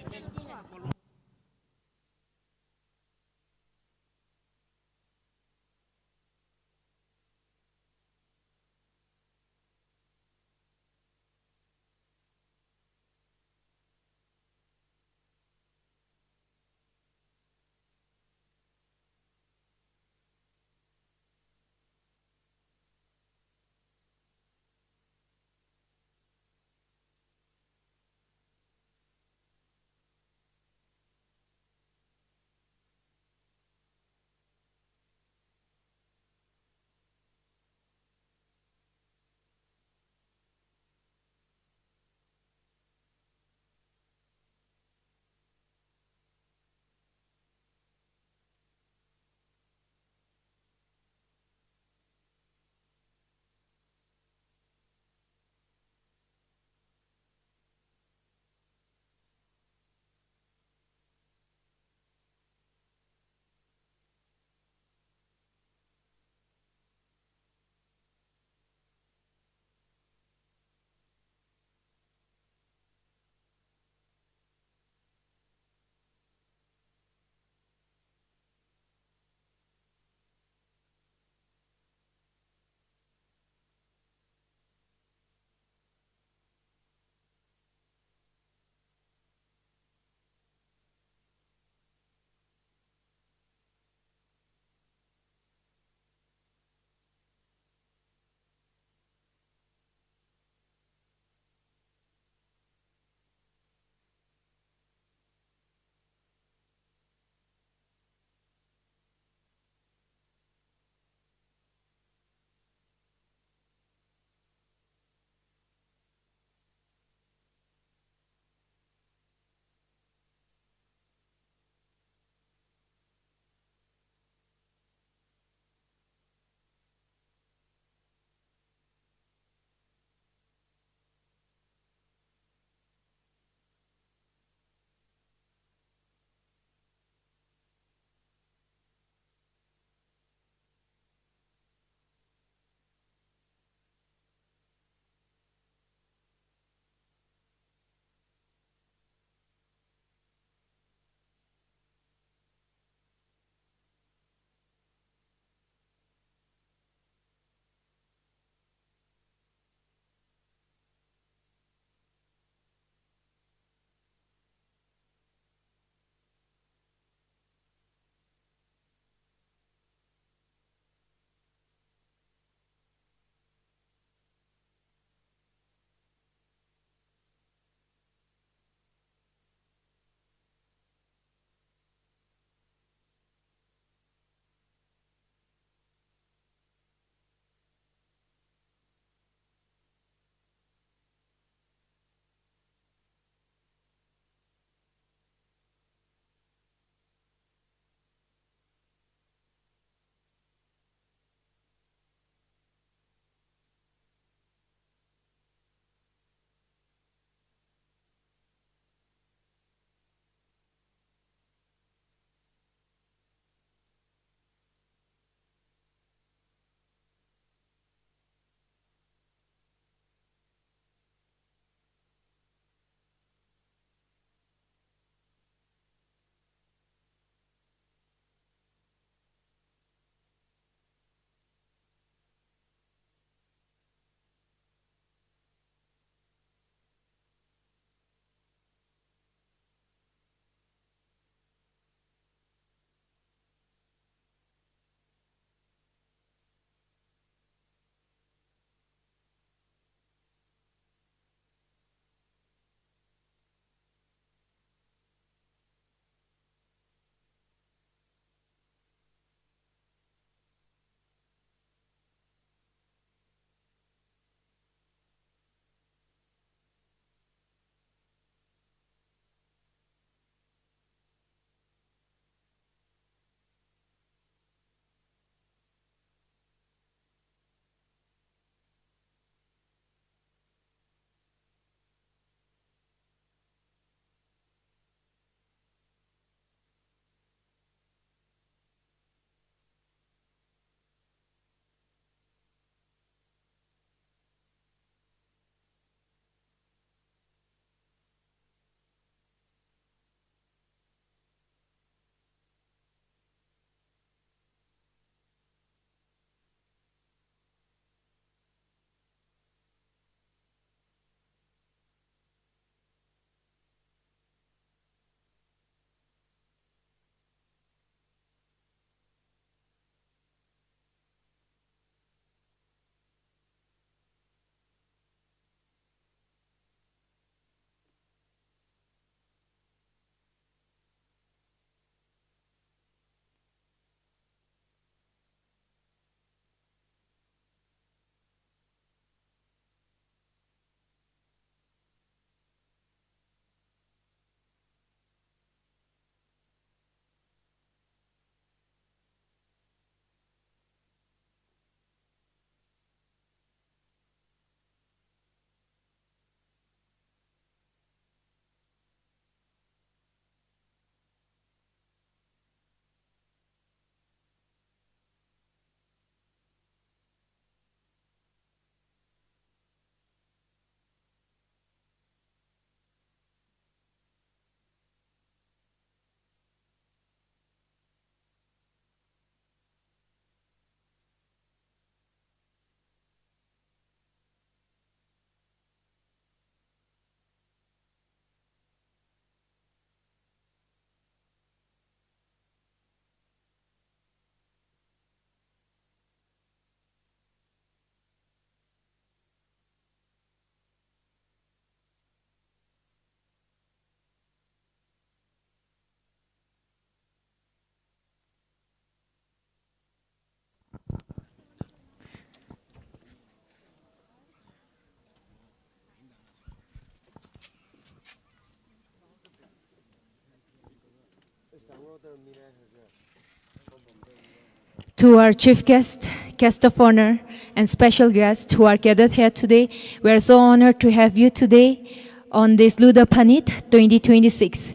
To our chief guest, guest of honor, and special guests who are gathered here today, we are so honored to have you today on this Luda Phanit twenty twenty-six.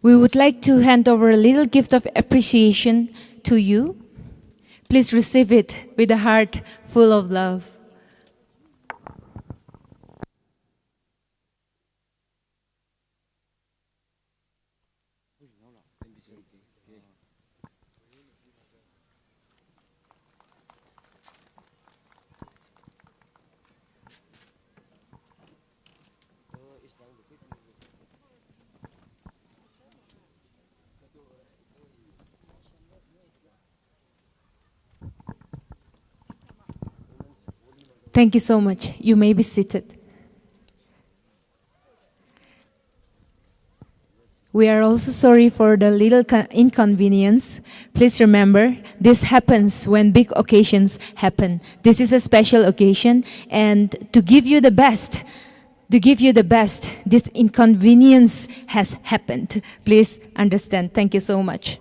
We would like to hand over a little gift of appreciation to you. Please receive it with a heart full of love. Thank you so much. You may be seated. We are also sorry for the little con-, inconvenience. Please remember, this happens when big occasions happen. This is a special occasion, and to give you the best, to give you the best, this inconvenience has happened. Please understand. Thank you so much.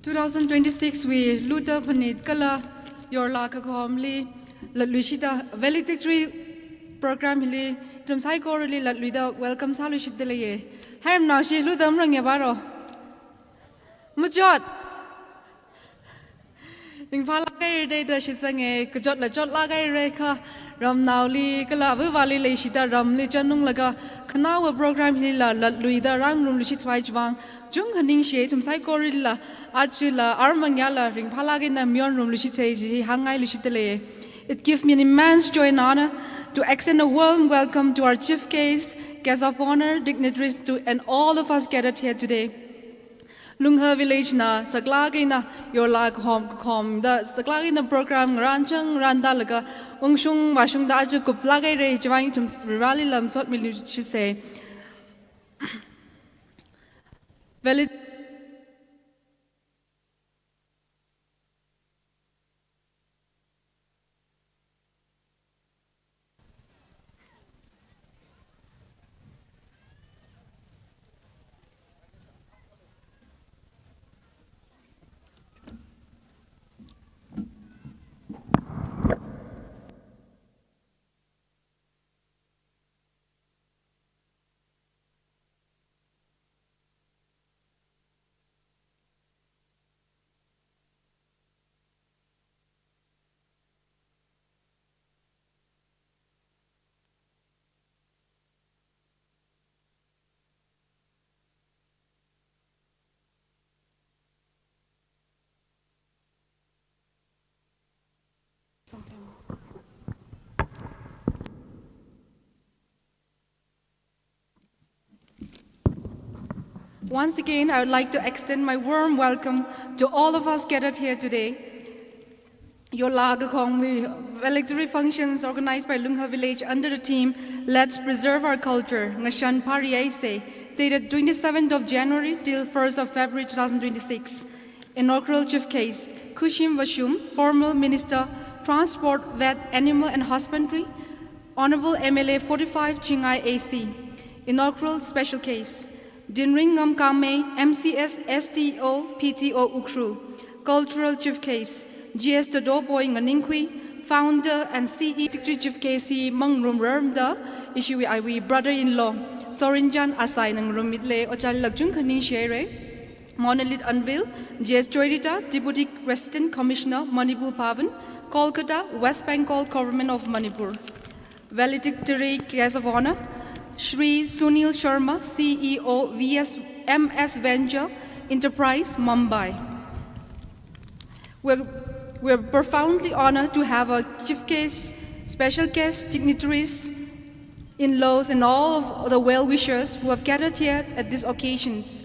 Two thousand twenty-six wui Luda Phanit kala Yorla Kakhomli latluishida valedictory program hili ithum saikorali latluida welcome sāluishitda leiye. Hai ramnaoshi Luda marang ya baro. Machot. Ringphālāk haira da shitsanga, kachotla chotlāk haira kha, ramnaoli kala avāvali leishida ramli chānunglaga, khanaowa program hilila latluida rāngarumluishit khavai chivang chungkha ningshiya, ithum saikoralila, ajala, armang yala, ringphālāk eina mayonrumluishitsa chi hāngngailuishitda lei. It gives me an immense joy and honor to extend a warm welcome to our chief guests, guests of honor, dignitaries, to, and all of us gathered here today. Lungha Village na saklāk eina Yorla Kakhom, Kakhomda saklāk eina program ngarānchang ngarānda laga ungshung vāshungda aja kuplāk haira, chivang ithum Varivarali masotmiluishitsa. Village Once again, I would like to extend my warm welcome to all of us gathered here today. Yorla Kakhomwui valedictory functions organized by Lungha Village under the theme, "Let's Preserve Our Culture, Ngashan Phariaisa," dated twenty-seventh of January till first of February two thousand twenty-six. Inaugural Chief Guest, Khashim Vashum, former Minister, Transport, Vet, Animal and Husbandry, Honorable M L A forty-five Chingai A C. Inaugural Special Guest, Dinringam Kamei, M C S S D O, P T O Ukhrul. Cultural Chief Guest, G S Todoboi Nganingkhui, founder and C E O. Chief Guest hi mangarumrarmada, ishiwui awui brother-in-law, Sorinjan Asai na ngarummitlei, ojāli lāk chungkha ningshihaira. Monolith unveil, G S Choirita, Deputy Resident Commissioner, Manipur Bhavan, Kolkata, West Bengal, Government of Manipur. Valedictory Guest of Honor, Shri Sunil Sharma, C E O, V S, M S Venture Enterprise, Mumbai. We're, we're profoundly honored to have our chief guests, special guests, dignitaries, in-laws, and all of the well-wishers who have gathered here at these occasions.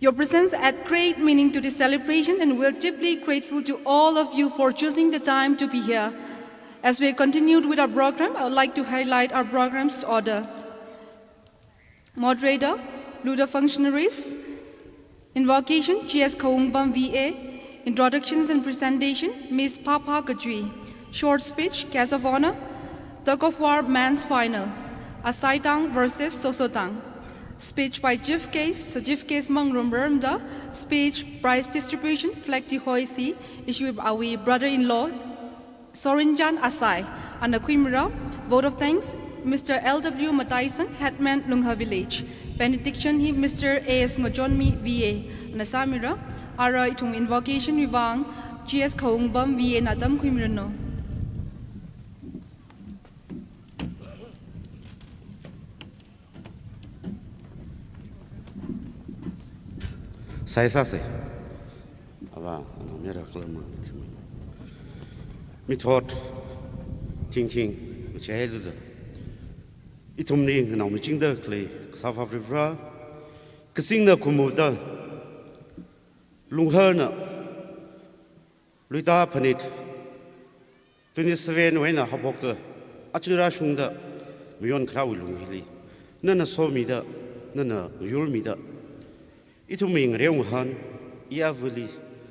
Your presence adds great meaning to this celebration, and we're deeply grateful to all of you for choosing the time to be here. As we continue with our program, I would like to highlight our program's order. Moderator, Luda functionaries, Invocation, G S Khawungpam V A. Introductions and presentation, Miss Phapha Kachui. Short speech, Guest of Honor, Tug of War Men's Final, Asaitang versus Sosotang. Speech by Chief Guest, so Chief Guest Mangrumrarmada, speech, prize distribution, flag dehoising, issued by our brother-in-law, Sorinjan Asai, ana khuimira, vote of thanks, Mister L W Mataisang, Headman Lungha Village. Benediction hi Mister A S Ngachonmi V A, ana sāmira, ara ithum invocation wui vang, G S Khawungpam V A na tamkhuimiranu. Sai sāsei. Ava, ana mera kalama thimi. Mithot, thingthing, machailuda. Ithumli nganaomichingda khalei, Kasā Varivarā, kazingna khuimuda, Lungharna, Luita phanit, twenty-seven wui eina haophokta, aja rāshungda, mayon kharāwui lung hili, nana somida, nana yurmida, ithumwui ngareo ngahān, iyāvali,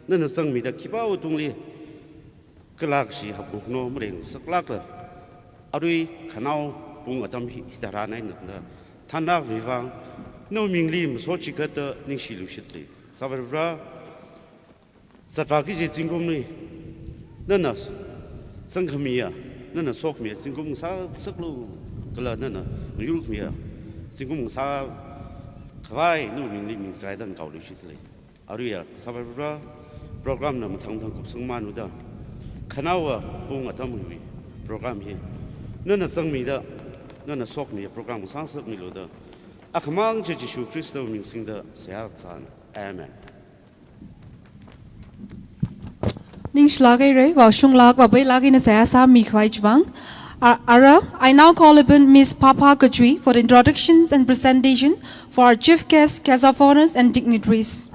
nana zangmida, khipāwui tungli, kala kashi hapkhano mareng saklākla, arui khanao pung atam hi, hitharan eina kanda, thanlākmi vang, nawui mingli masochigatda ningshi lushitli. Kasā Varivarā, zatvāki kaji zingkumli, nana zangkhamiya, nana sokhamiya zingkum ngasāsaklu, kala nana yurkhamiya zingkum ngasākhavai nawui mingli ming chālākda ngakaolushitli. Aruiya, Kasā Varivarā, program na mathang mathang kupsangmānda, khanaowa pung atam hiwui program hi, nana zangmida, nana sokhamiya program ngasāsakmiluda, akhamang chi Jishu Khristawui ming singda seihā kasāna. Amen. Ningshilāk haira, vāshunglāk, vāpeilāk eina seihā sāmikhavai chiwui vang. A-, ara, I now call upon Miss Phapha Kachui for the introductions and presentation for our chief guests, guests of honors and dignitaries.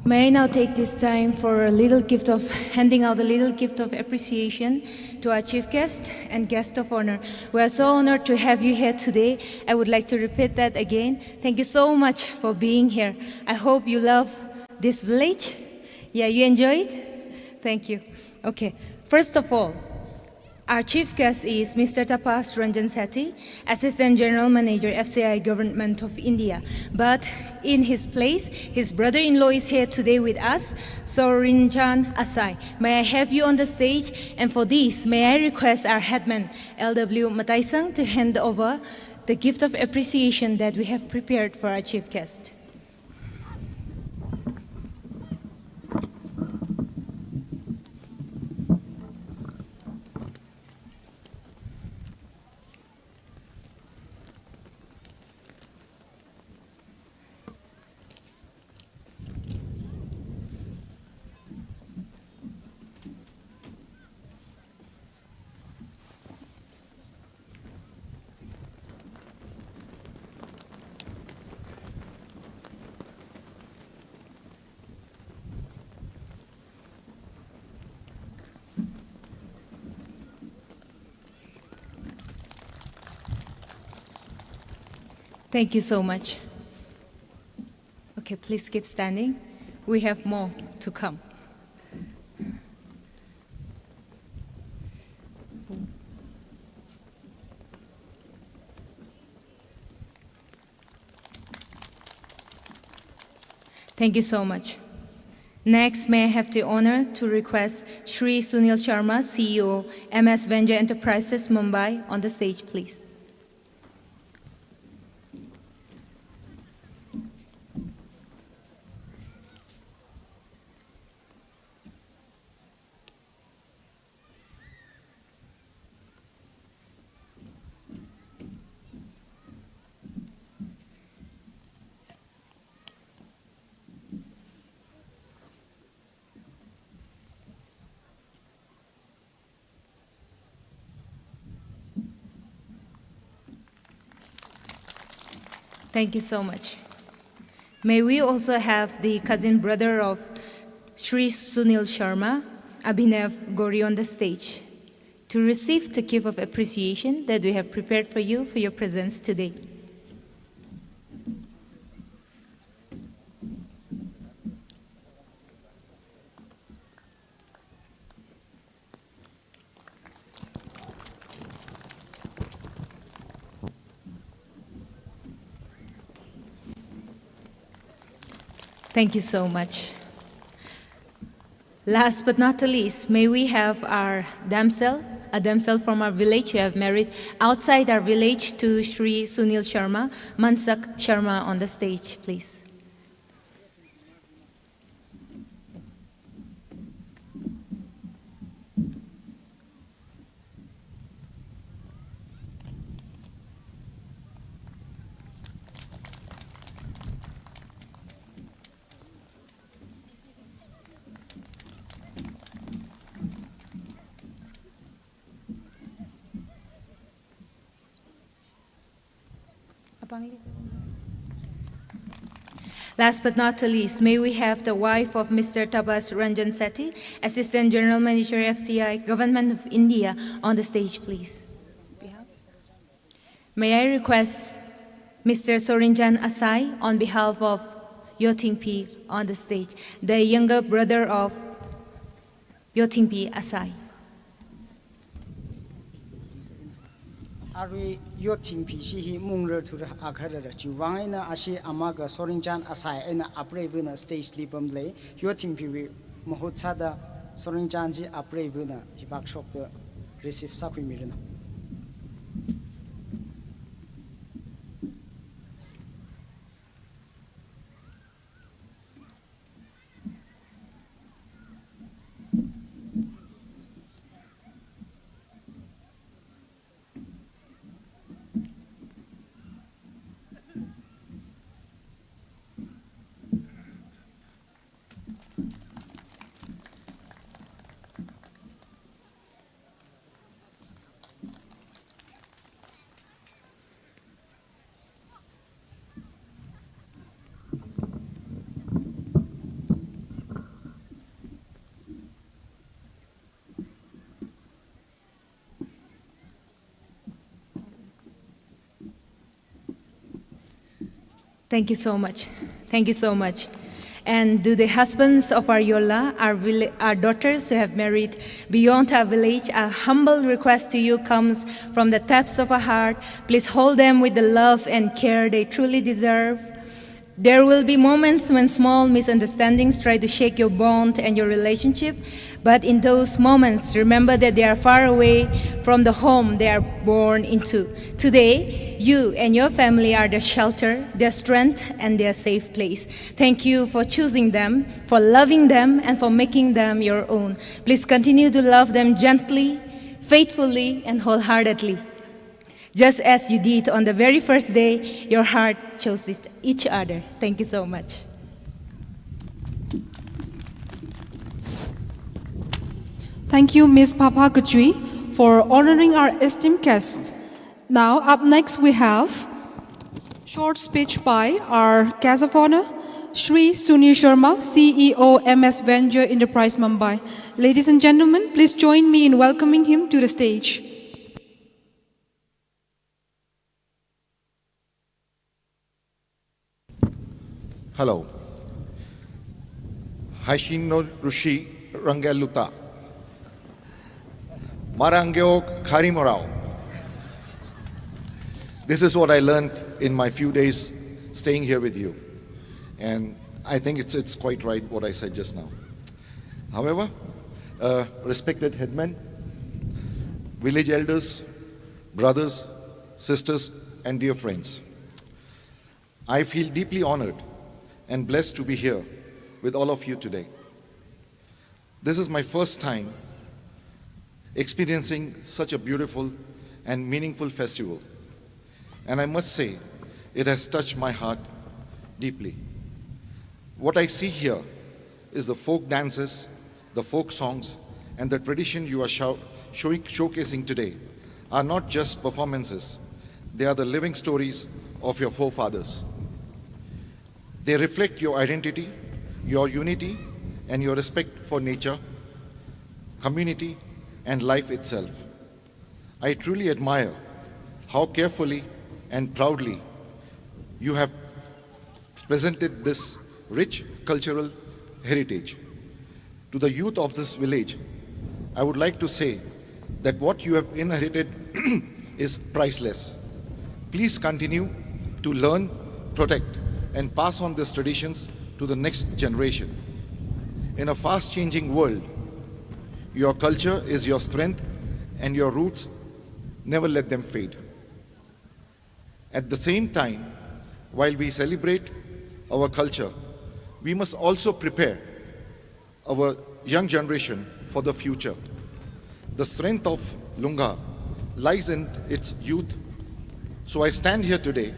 May I now take this time for a little gift of, handing out a little gift of appreciation to our chief guest and guest of honor. We are so honored to have you here today. I would like to repeat that again. Thank you so much for being here. I hope you love this village. Yeah, you enjoy it? Thank you. Okay. First of all, our chief guest is Mister Tapas Ranjan Sethi, Assistant General Manager, F C I, Government of India. But in his place, his brother-in-law is here today with us, Sorinjan Asai. May I have you on the stage? And for this, may I request our headman, L W Mataisang, to hand over the gift of appreciation that we have prepared for our chief guest. Thank you so much. Okay, please keep standing. We have more to come. Thank you so much. Next, may I have the honor to request Shri Sunil Sharma, C E O, M S Venture Enterprises, Mumbai, on the stage, please. Thank you so much. May we also have the cousin brother of Shri Sunil Sharma, Abhinav Gori, on the stage to receive the gift of appreciation that we have prepared for you for your presence today. Thank you so much. Last but not the least, may we have our damsel, a damsel from our village who have married outside our village to Shri Sunil Sharma, Mansak Sharma, on the stage, please. Last but not the least, may we have the wife of Mister Tabas Ranjan Sethi, Assistant General Manager, F C I, Government of India, on the stage, please. May I request Mister Sorinjan Asai on behalf of Yothingpi on the stage, the younger brother of Yothingpi Asai. Arui Yothingpi shi hi mungra thura akharara chiwui vang eina ashi amaga Sorinjan Asai eina apreivana stage li pamlei. Yothingpiwui mahut sāda Sorinjan chi apreivana hibak shokda receive sākhuimiranu. Thank you so much. Thank you so much. And to the husbands of our Yolla, our, vill- our daughters who have married beyond our village, our humble request to you comes from the depths of our heart. Please hold them with the love and care they truly deserve. There will be moments when small misunderstandings try to shake your bond and your relationship, but in those moments, remember that they are far away from the home they are born into. Today, you and your family are their shelter, their strength, and their safe place. Thank you for choosing them, for loving them, and for making them your own. Please continue to love them gently, faithfully, and wholeheartedly, just as you did on the very first day your heart chose each- each other. Thank you so much. Thank you, Miss Phapha Kachui, for honoring our esteemed guest. Now, up next, we have short speech by our guest of honor, Shri Suni Sharma, C E O, M S Venture Enterprise, Mumbai. Ladies and gentlemen, please join me in welcoming him to the stage. Hello. Haishin no rushi rangeluta. Marangeo karimorao. This is what I learned in my few days staying here with you. And I think it's, it's quite right what I said just now. However, uh, respected headmen, village elders, brothers, sisters, and dear friends, I feel deeply honored and blessed to be here with all of you today. This is my first time experiencing such a beautiful and meaningful festival, and I must say, it has touched my heart deeply. What I see here is the folk dances, the folk songs, and the tradition you are show- showing- showcasing today are not just performances. They are the living stories of your forefathers. They reflect your identity, your unity, and your respect for nature, community, and life itself. I truly admire how carefully and proudly you have presented this rich cultural heritage. To the youth of this village, I would like to say that what you have inherited is priceless. Please continue to learn, protect, and pass on these traditions to the next generation. In a fast-changing world, your culture is your strength and your roots, never let them fade. At the same time, while we celebrate our culture, we must also prepare our young generation for the future. The strength of Lungar lies in its youth. So I stand here today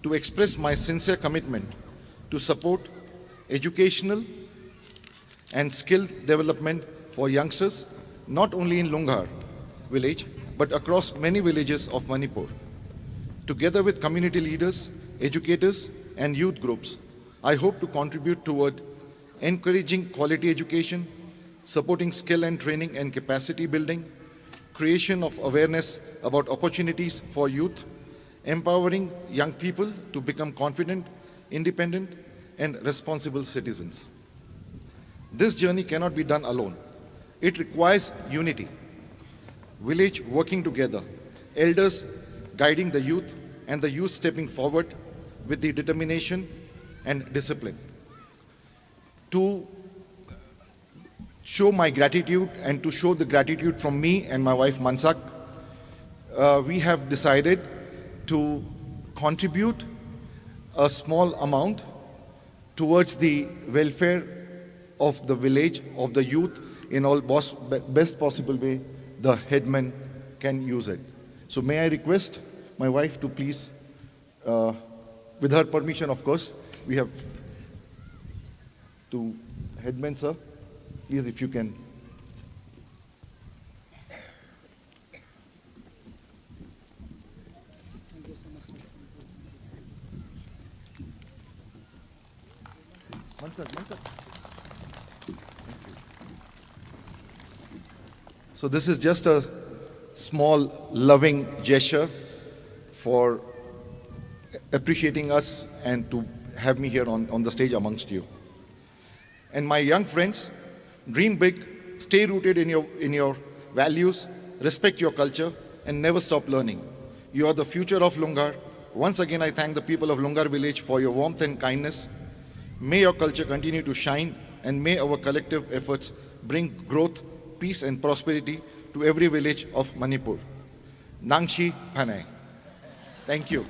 to express my sincere commitment to support educational and skill development for youngsters, not only in Lungar village, but across many villages of Manipur. Together with community leaders, educators, and youth groups, I hope to contribute toward encouraging quality education, supporting skill and training and capacity building, creation of awareness about opportunities for youth, empowering young people to become confident, independent, and responsible citizens. This journey cannot be done alone. It requires unity, village working together, elders guiding the youth, and the youth stepping forward with the determination and discipline. To show my gratitude and to show the gratitude from me and my wife Mansak, uh, we have decided to contribute a small amount towards the welfare of the village, of the youth, in all bos-, be-, best possible way the headman can use it. So may I request my wife to please, uh, with her permission, of course, we have to headman, sir. Please, if you can. So this is just a small loving gesture for appreciating us and to have me here on, on the stage amongst you. And my young friends, dream big, stay rooted in your, in your values, respect your culture, and never stop learning. You are the future of Lungar. Once again, I thank the people of Lungar village for your warmth and kindness. May your culture continue to shine, and may our collective efforts bring growth, peace, and prosperity to every village of Manipur. Nangshi Phanei. Thank you.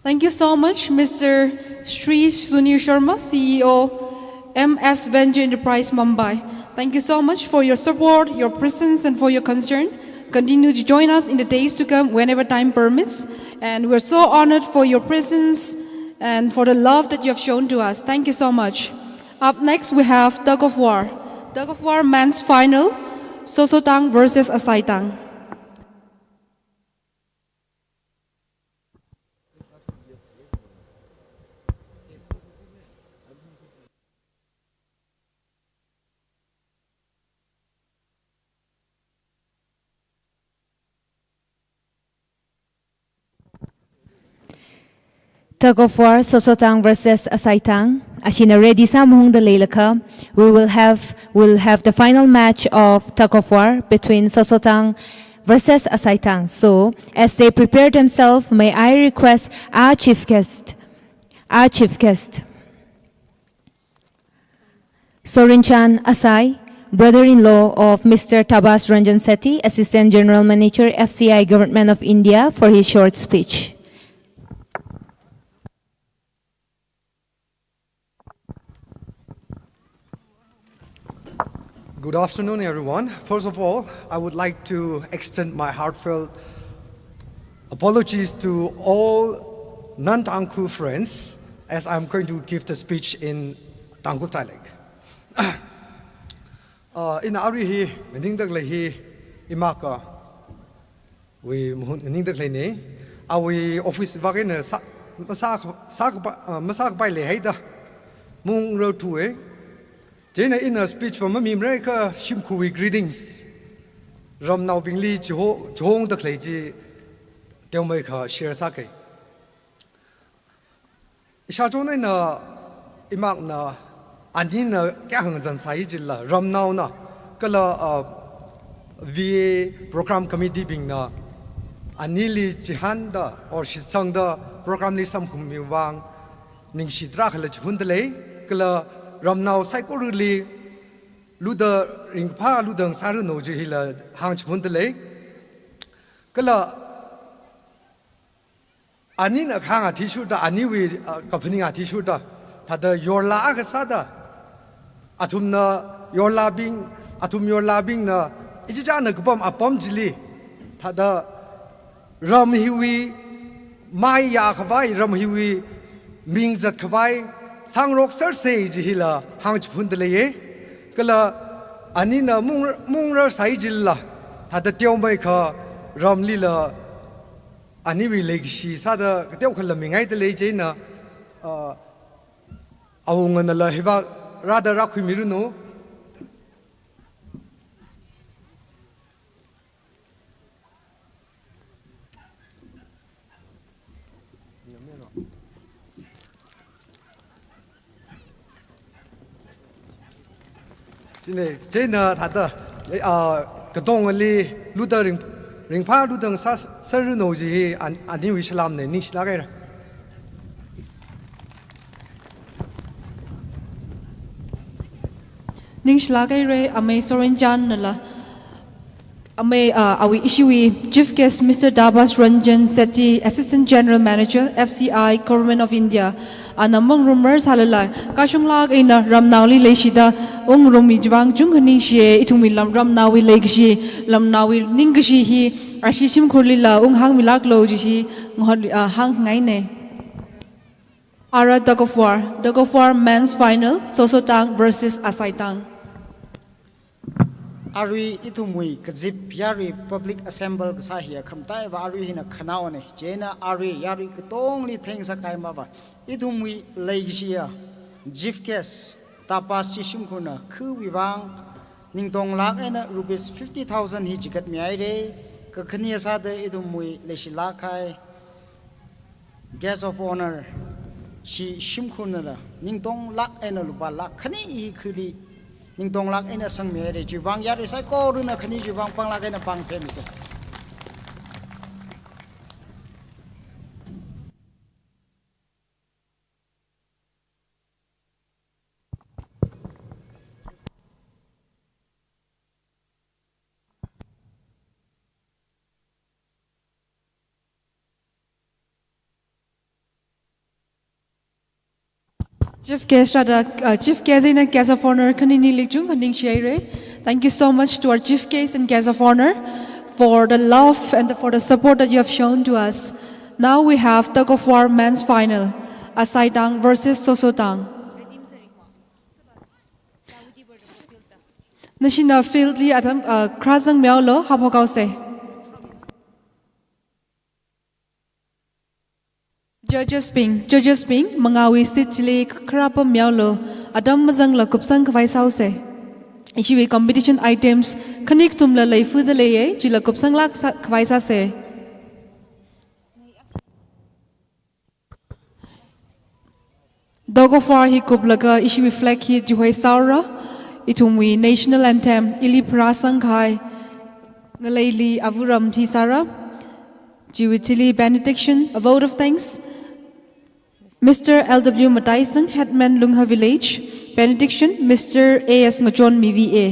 Thank you so much, Mister Shri Sunil Sharma, C E O, M S Venture Enterprise Mumbai. Thank you so much for your support, your presence, and for your concern. Continue to join us in the days to come whenever time permits. And we're so honored for your presence and for the love that you have shown to us. Thank you so much. Up next, we have tug of war. Tug of war men's final, Sosotang versus Asaitang. Tug of war, Sosotang versus Asaitang. Ashina ready sāmahungda leilakha, we will have, we'll have the final match of tug of war between Sosotang versus Asaitang. So, as they prepare themselves, may I request our chief guest, our chief guest, Sorinchan Asai, brother-in-law of Mister Tabas Ranjan Sethi, Assistant General Manager, F C I, Government of India, for his short speech. Good afternoon, everyone. First of all, I would like to extend my heartfelt apologies to all non-Tangkhul friends, as I'm going to give the speech in Tangkhul dialect. Uh, ina arui hi, nganingda khalei hi, imaka, wui mahut nganingda khaleina. Awui office vak eina sā, masā, sākapai, ah, masākapai leihaida maungrarthuwa. Chieina ina speech va mamimarei kha shimkhurwui greetings, ramnaobingli chiho-, chihongda khalei chi teomeikha share sāka. Ishāchon eina imakna, anina kayākha ngazan sāi chila, ramnaona, kala, uh, V A program committee bingna anili chihānda or shitsangda program li samkhumiwui vang ningshi tarākhala chiphunda lei, kala ramnao saikorali luda ringphā luda ngasāranu chi hila hāngchiphunda lei. Kala anina kahāng athishurda, aniwui, ah, kaphaning athishurda, thāda yorla akha sāda, athumna yorlabing, athum yorlabingna ichichāna kapam apam chili, thāda ram hiwui maiyā khavai, ram hiwui ming zatkhavai sāngaroksersa chi hila hāngchiphunda leiya. Kala anina maung-, maungrarsai chila, thāda teomeikha ramlila aniwui leikashi sāda kateokhala mingaida lei. Chieina, ah, awunganala hivak rāda rākhuimiranu. Chieina, chieina thāda, ah, katongali luda ring, ringphā luda ngasāseranu chi hi an-, aniwui salāmna, ningshilāk haira. Ningshilāk haira, Amei Sorenchannala. Amei, ah, awui ishiwui Chief Guest Mister Dabas Ranjan Sethi, Assistant General Manager, F C I, Government of India, ana mangarumrar sālala, kashunglāk eina ramnaoli leishida ungrummi chiwui vang chungkha ningshiya. Ithumwui lam, ramnaowui leikashi, ramnaowui ningkashi hi ashi shimkhurlila unghāngmilāklu chi hi ngahot, ah, hāngngaina. Ara tug of war, tug of war men's final, Sosotang versus Asaitang. Arui ithumwui kazip yarui public assemble kasā hiya khamataiva arui hina khanaowana. Chieina arui yarui katongli theingasakngaimava, ithumwui leikashiya Chief Guest Dabas G. Shimkhurna khiwui vang ningtonglāk eina rupees fifty thousand hi chikatmihaira. Kakhane sāda ithumwui leishilāk kahai Guest of Honour G. Shimkhurnala ningtonglāk eina lupā lakh khani hi khili ningtonglāk eina sangmihaira. Chiwui vang yarui saikorana khani chiwui vang panglāk eina pāng phemisa. Chief Guest rāda, uh, Chief Guest eina Guest of Honour khaninili chungkha ningshihaira. Thank you so much to our Chief Guest and Guest of Honour for the love and the, for the support that you have shown to us. Now we have tug of war men's final, Asaitang versus Sosotang. Nashina field li atam, uh, kharā zangmihaolu, haophok haosa. Judges bing, judges bing, mangāwui seat chili kharā pammihaolu, atam mazangla kupsang khavai sāhaosa. Ishiwui competition items khani kathumla leifada leiya, chila kupsanglāk sā, khavai sāsa. Tug of war hi kuplaga ishiwui flag hi chihoisaora, ithumwui national anthem, ili pharāsang kahai, Ngaleili Avāram thisāra. Chiwui thili benediction, a vote of thanks. Mister L W Mataisang, Headman Lungha Village. Benediction, Mister A S Ngachonmi V A.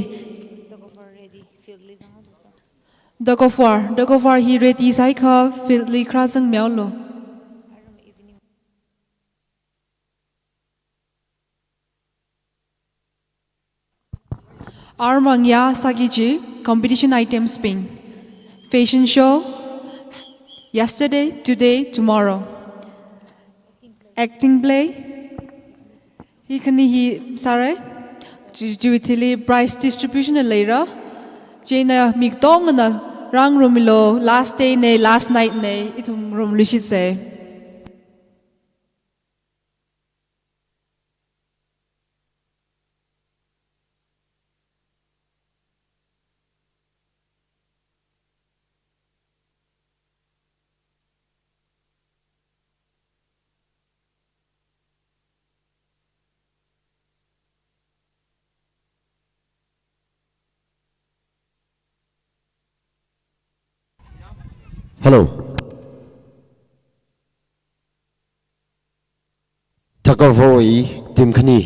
Tug of war, tug of war hi ready sāhaiakha field li kharā zangmihaolu. Armang ya sāki chi, competition items bing. Fashion show, s-, yesterday, today, tomorrow. Acting play, hi khani hi sāra. Chi, chiwui thili prize distribution la leira. Chieina mi katongana Rāngarummilu, last day nei, last night nei, ithum ngarumluishitsa. Hello. Tug of war wui team khani,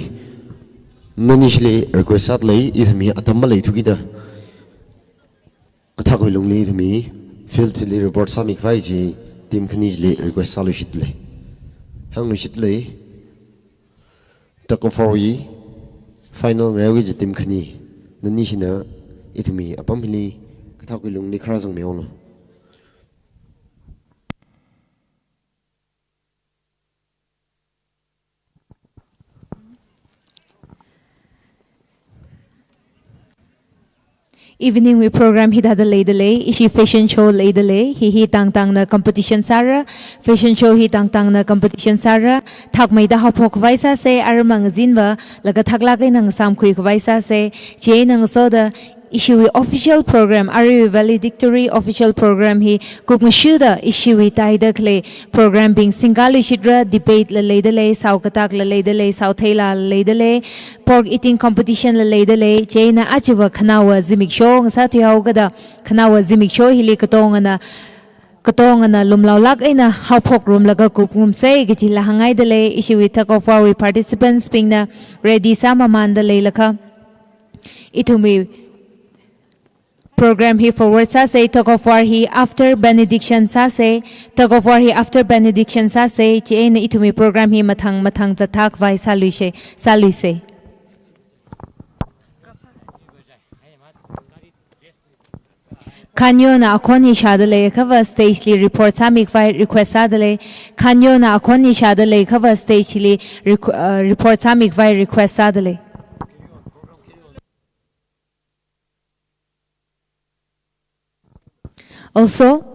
nanishili request sādalei, ithumwui atam maleithukida. Kathākwui lungli ithumwui field li report sāmikhavai chi team khani chili request sāluishitlei. Hāngluishitlei. Tug of war wui final ngaiwui chi team khani, nanishina ithumwui apam hili kathākwui lungli kharā zangmihaolu. Evening wui program hithāda leidalei, ishi fashion show leidalei, hi hi tangtangna competition sāra, fashion show hi tangtangna competition sāra, thakmeida haophok khavai sāsa, aramang zinva, laga thaklāk eina ngasamkhui khavai sāsa, chieina ngasoda, ishiwui official program, aruiwui valedictory official program hi kupngashuda ishiwui taida khalei program bing singkaluishitra, debate la leidalei, sao katak la leidalei, sao theila la leidalei, pork eating competition la leidalei, chieina ajava khanaowa zimiksho ngasāthuihaokada, khanaowa zimiksho hili katongana, katongana lumlaolāk eina haophok ngarumlaga kupngarumsa kaji la hāngngaidalei, ishiwui tug of war wui participants bingna ready sāmamānda leilakha. Ithumwui program hi forward sāsa, tug of war hi after benediction sāsa, tug of war hi after benediction sāsa, chieina ithumwui program hi mathang mathang zatkhavai sāluisa, sāluisa. Khanyona akhon hi shādalei, akhava stage li report sāmikhavai request sādalei. Khanyona akhon hi shādalei, akhava stage li requ-, uh, report sāmikhavai request sādalei. Also,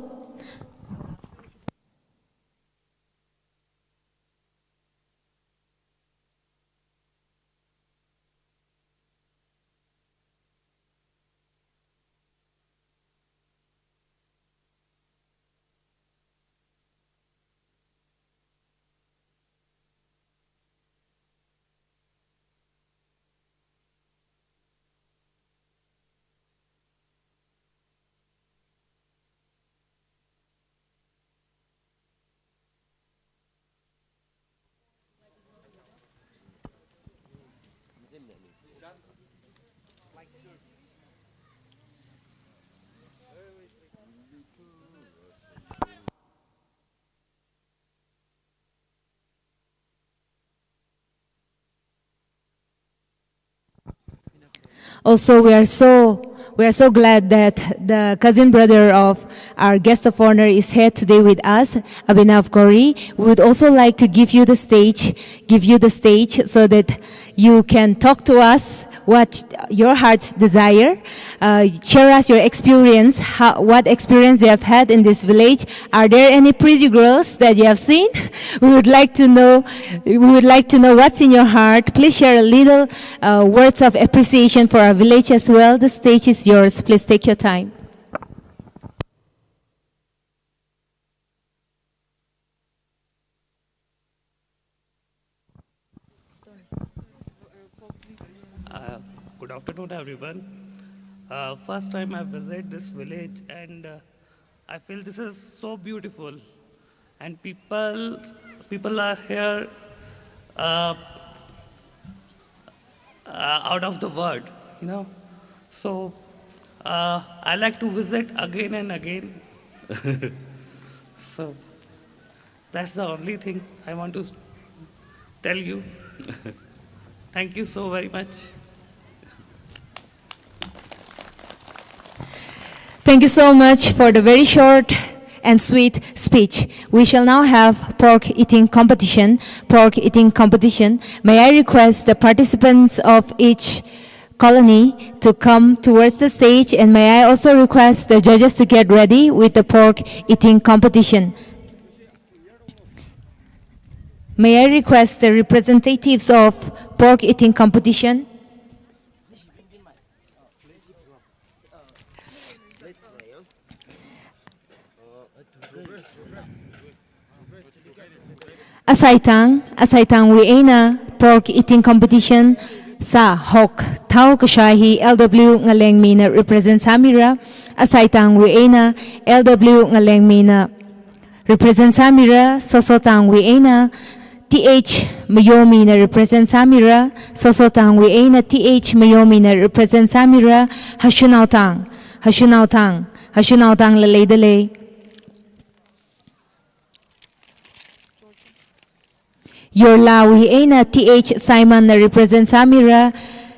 Also, we are so, we are so glad that the cousin brother of our guest of honor is here today with us, Abhinav Gauri. We would also like to give you the stage, give you the stage so that you can talk to us what your hearts desire. Uh, share us your experience, how, what experience you have had in this village. Are there any pretty girls that you have seen? We would like to know, we would like to know what's in your heart. Please share a little, uh, words of appreciation for our village as well. The stage is yours. Please take your time. Uh, good afternoon, everyone. Uh, first time I visit this village, and, uh, I feel this is so beautiful, and people, people are here, uh, uh, out of the world, you know. So, uh, I like to visit again and again. So, that's the only thing I want to s-, tell you. Thank you so very much. Thank you so much for the very short and sweet speech. We shall now have pork eating competition. Pork eating competition. May I request the participants of each Colony to come towards the stage, and may I also request the judges to get ready with the pork eating competition. May I request the representatives of pork eating competition? Asaitang, asaitangwui eina pork eating competition sā hok thao kashā hi L W Ngalengmina represent sāmira. Asaitangwui eina L W Ngalengmina represent sāmira. Sosotangwui eina T H Mayomina represent sāmira. Sosotangwui eina T H Mayomina represent sāmira. Hashunaotang, hashunaotang, hashunaotangla leidalei. Yorlawui eina T H Simonna represent sāmira.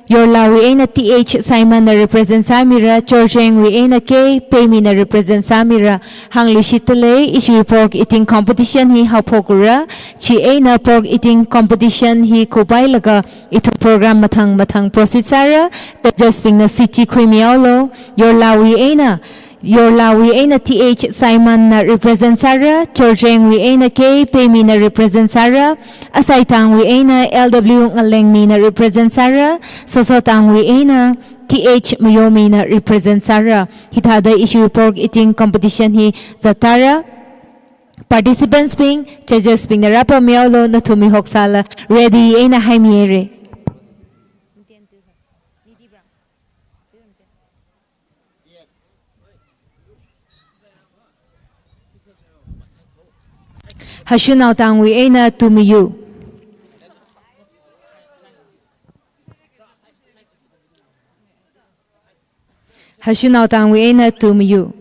Yorlawui eina T H Simonna represent sāmira. Chorjengwui eina K Peimina represent sāmira. Hāngluishitdalei, ishi pork eating competition hi haophokura. Chieina pork eating competition hi kupailaga ithum program mathang mathang proceed sāra. Judgesbingna seat chi khuimihaolu. Yorlawui eina, Yorlawui eina T H Simonna represent sāra, Chorjengwui eina K Peimina represent sāra, asaitangwui eina L W Ngalengmina represent sāra, sosotangwui eina T H Mayomina represent sāra. Hithāda ishi pork eating competition hi zattāra. Participants bing, judges bingna rāpammihaolu, nathumwui hoksāla ready eina haimihaira. Hashunaotangwui eina Tumiyu. Hashunaotangwui eina Tumiyu.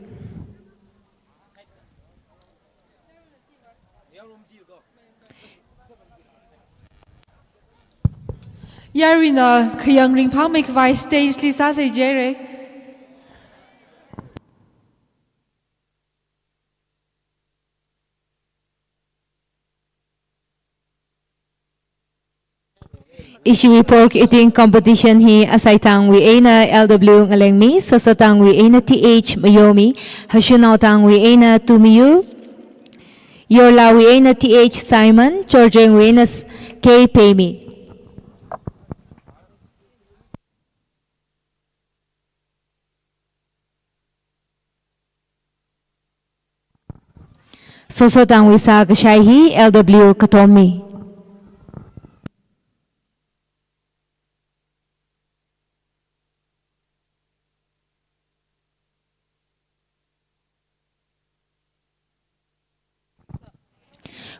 Yaruina khayang ringphāmeikhavai stage li sāsei jire. Ishiwui pork eating competition hi asaitangwui eina L W Ngalengmi, sosotangwui eina T H Mayomi, hashunaotangwui eina Tumiyu, yorlawui eina T H Simon, chorjengwui eina s-, K Peimi. Sosotangwui sākashai hi L W Katomi.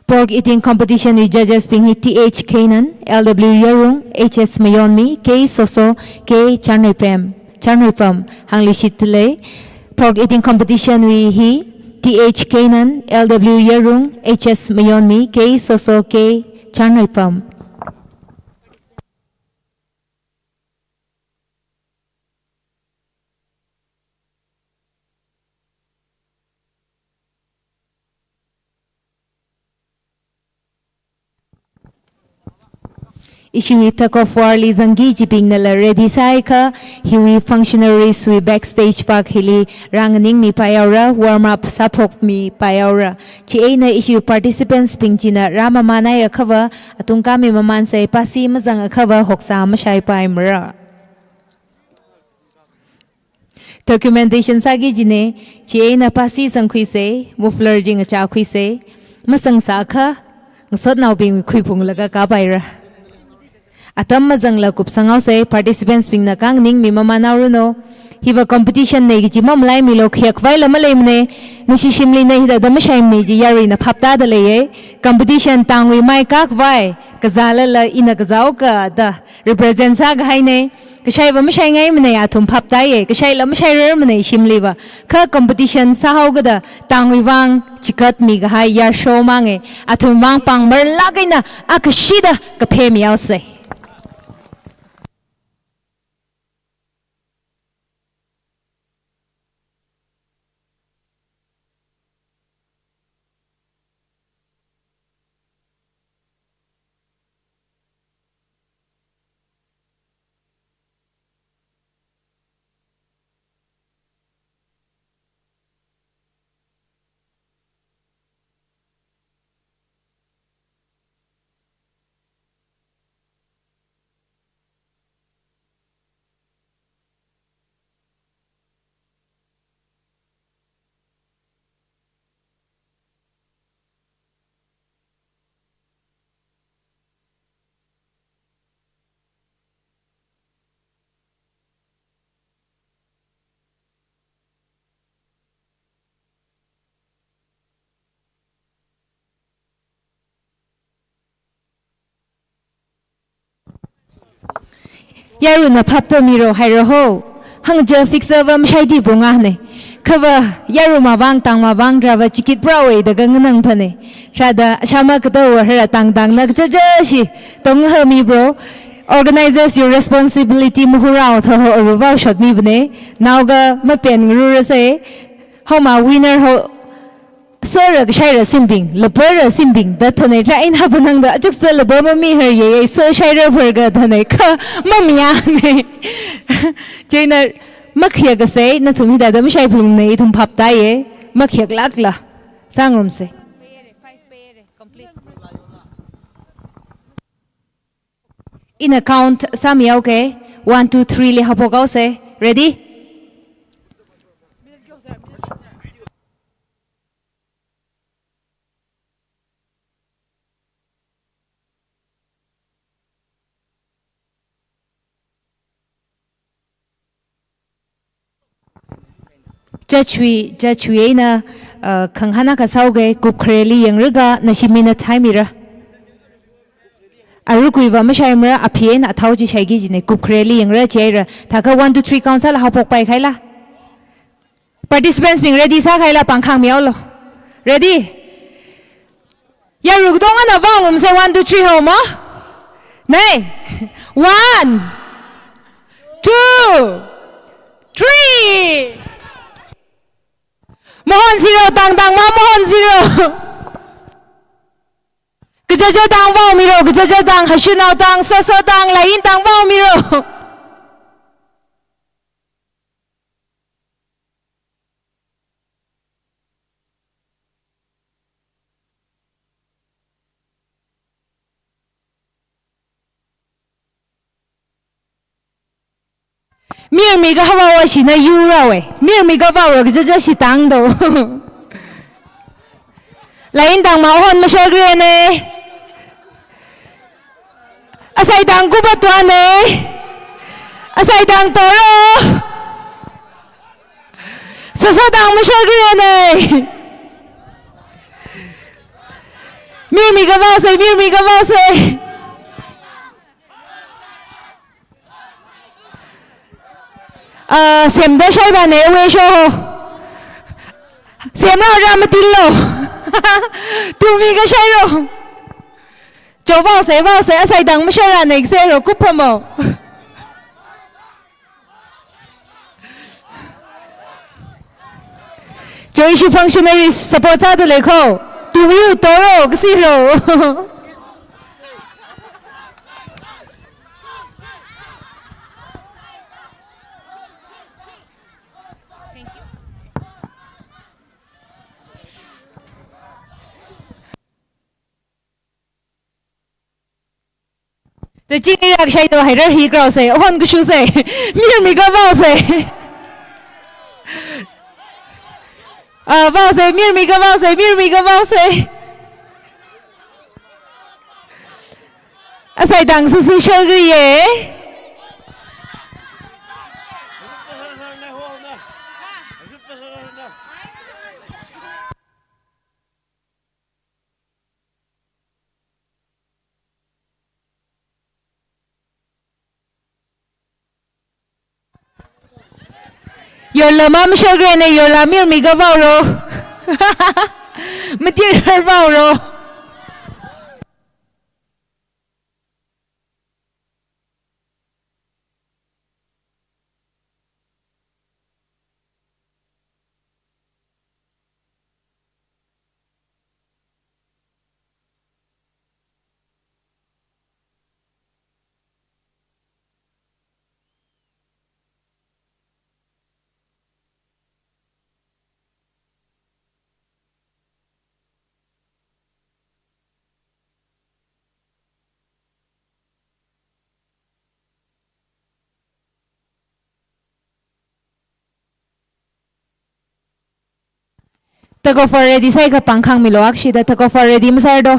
Pork eating competition wui judges bing hi T H Kenan, L W Yarung, H S Mayonmi, K Soso, K Chanripem, Chanripam, hāngluishitdalei. Pork eating competition wui hi T H Kenan, L W Yarung, H S Mayonmi, K Soso, K Chanripam. Ishiwui tug of war li zangki kajibingnala ready sāhaiakha, hiwui functionaries wui backstage vak hili rānganingmipai haora, warm up sāphokmipai haora. Chieina ishiwui participants bing china rāmamānhaiakhava, atungkami mamānsei, pasi mazangakhava hoksā mashaipaimara. Documentation sāki kajina, chieina pasi zangkhuisei, muffler chi ngachākhuisei, mazangsāakha, ngasotnaobing khuiphunglaga kāpaira. Atam mazangla kupsanghaosei, participants bingna kānganingmi mamānhaoranu. Hiva competition nei kaji mamalaimilu, khayākhavaila maleimana, nashi shimlina hithāda mashaimana kaji yaruina phaptādaleiya. Competition tangwui mai kākhavai, kazālala ina kazāhaoka da represent sākahaina. Kashaiva mashaingaimana, athum phaptāya, kashaila mashairarmana shimliva. Kha competition sāhaokada tangwui vang chigatmikahai yarsho manga, athum vang pāngmarlāk eina akashida kaphemihaosei. Yaruna phapta miro haira ho. Hangja fixer va mashai di bunga ne. Khava yaru mavang tang mavang drava chikit pura wei da gangnang phane. Shada shama kata wa hara tang tang na kaja ja shi. Tong ha mi bro. Organizers, your responsibility muhurao tho ho aruva shot mi bne. Naoga mapen nguru rase. Homa winner ho. Sir kashaira simbing, lapara simbing, da thane tra in habanang da, achuk sa lapa mami har ye, ye, sir shaira pharga thane, kha mamiya ne. China, makhya kasai, nathum hida da mashai phulung ne, ithum phap ta ye, makhya lak la. Sangrum se. Ina count sāmihaoke. One, two, three li haophok haose. Ready? Judge wui, judge wui eina, uh, khangahān akha sāoke, kupkhareli yangraga, nashi minute time mira. Arukui va mashaimara, aphi eina athao chi shaiki jine, kupkhareli yangra chieira. Thākha one, two, three count sāla haophokpai khaila. Participants bing ready sākhaila pāngkhāngmihaolo. Ready? Yaruk tongana vāngarumse, one, two, three haoma. Nei. One, two, three. Mahon zero, tang tang ma mahon zero. Kajaja tang vaomiro, kajaja tang, hashinao tang, soso tang, lain tang vaomiro. Mirmi kahavaowa shina yurawe. Mirmi kavaowa kajaja shi tangdo. Lain tang mahon mashagrene. Asai tang kubatwane. Asai tang toro. Soso tang mashagrene. Mirmi kavaose, mirmi kavaose. Ah, semda shaibane, we sho ho. Semra ra matillo. Tumi kashairo. Cho vaose, vaose, asai tang masharane, sero kuphamo. Cho ishi functionaries support sāda leiko. Tumiu toro, kasiro. Taching irak shaido hairar hi kraose, hon kushuse, mirmi kavaose. Ah, vaose, mirmi kavaose, mirmi kavaose. Asai tang susu shagriye. Yorla ma mashagrene, yorla mirmi kavaoro. Matir har vaoro. Tug of war ready sāikha pāngkhāngmilo, akshida tug of war ready masādo.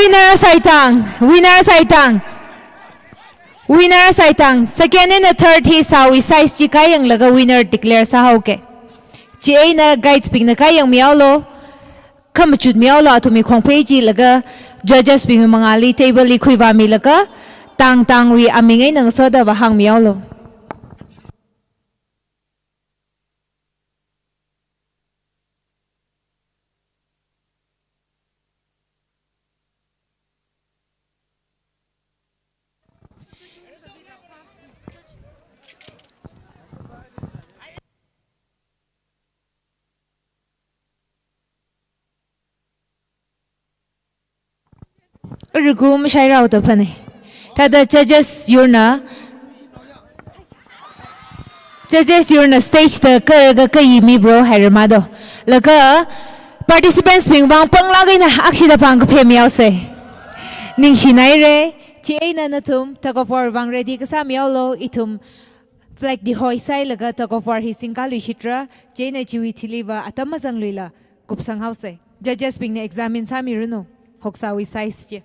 Winner saitang, winner saitang, winner saitang. Second eina third hi sāwui size chi kāyanglaga winner declare sāhaoke. Chieina guides bingna kāyangmihaolu, khamachutmihaolu, athumwui khongphei chi laga judges bingwui mangāli table li khuivāmilaga, tang tangwui aming eina ngasoda vāhāngmihaolu. Aruikum shairao da phane. Thāda judges yurna, judges yurna stage da karaga kayi mibro hairama do. Laga participants bing vang panglāk eina akshida pāng kaphemihaose. Ningshinaire, chieina nathum tug of war vang ready kasāmihaolu, ithum flag dihoisailaga tug of war hi singkaluishitra, chieina chiwui thiliva atam mazangluila kupsanghaose. Judges bingna examine sāmiranu, hoksāwui size chi.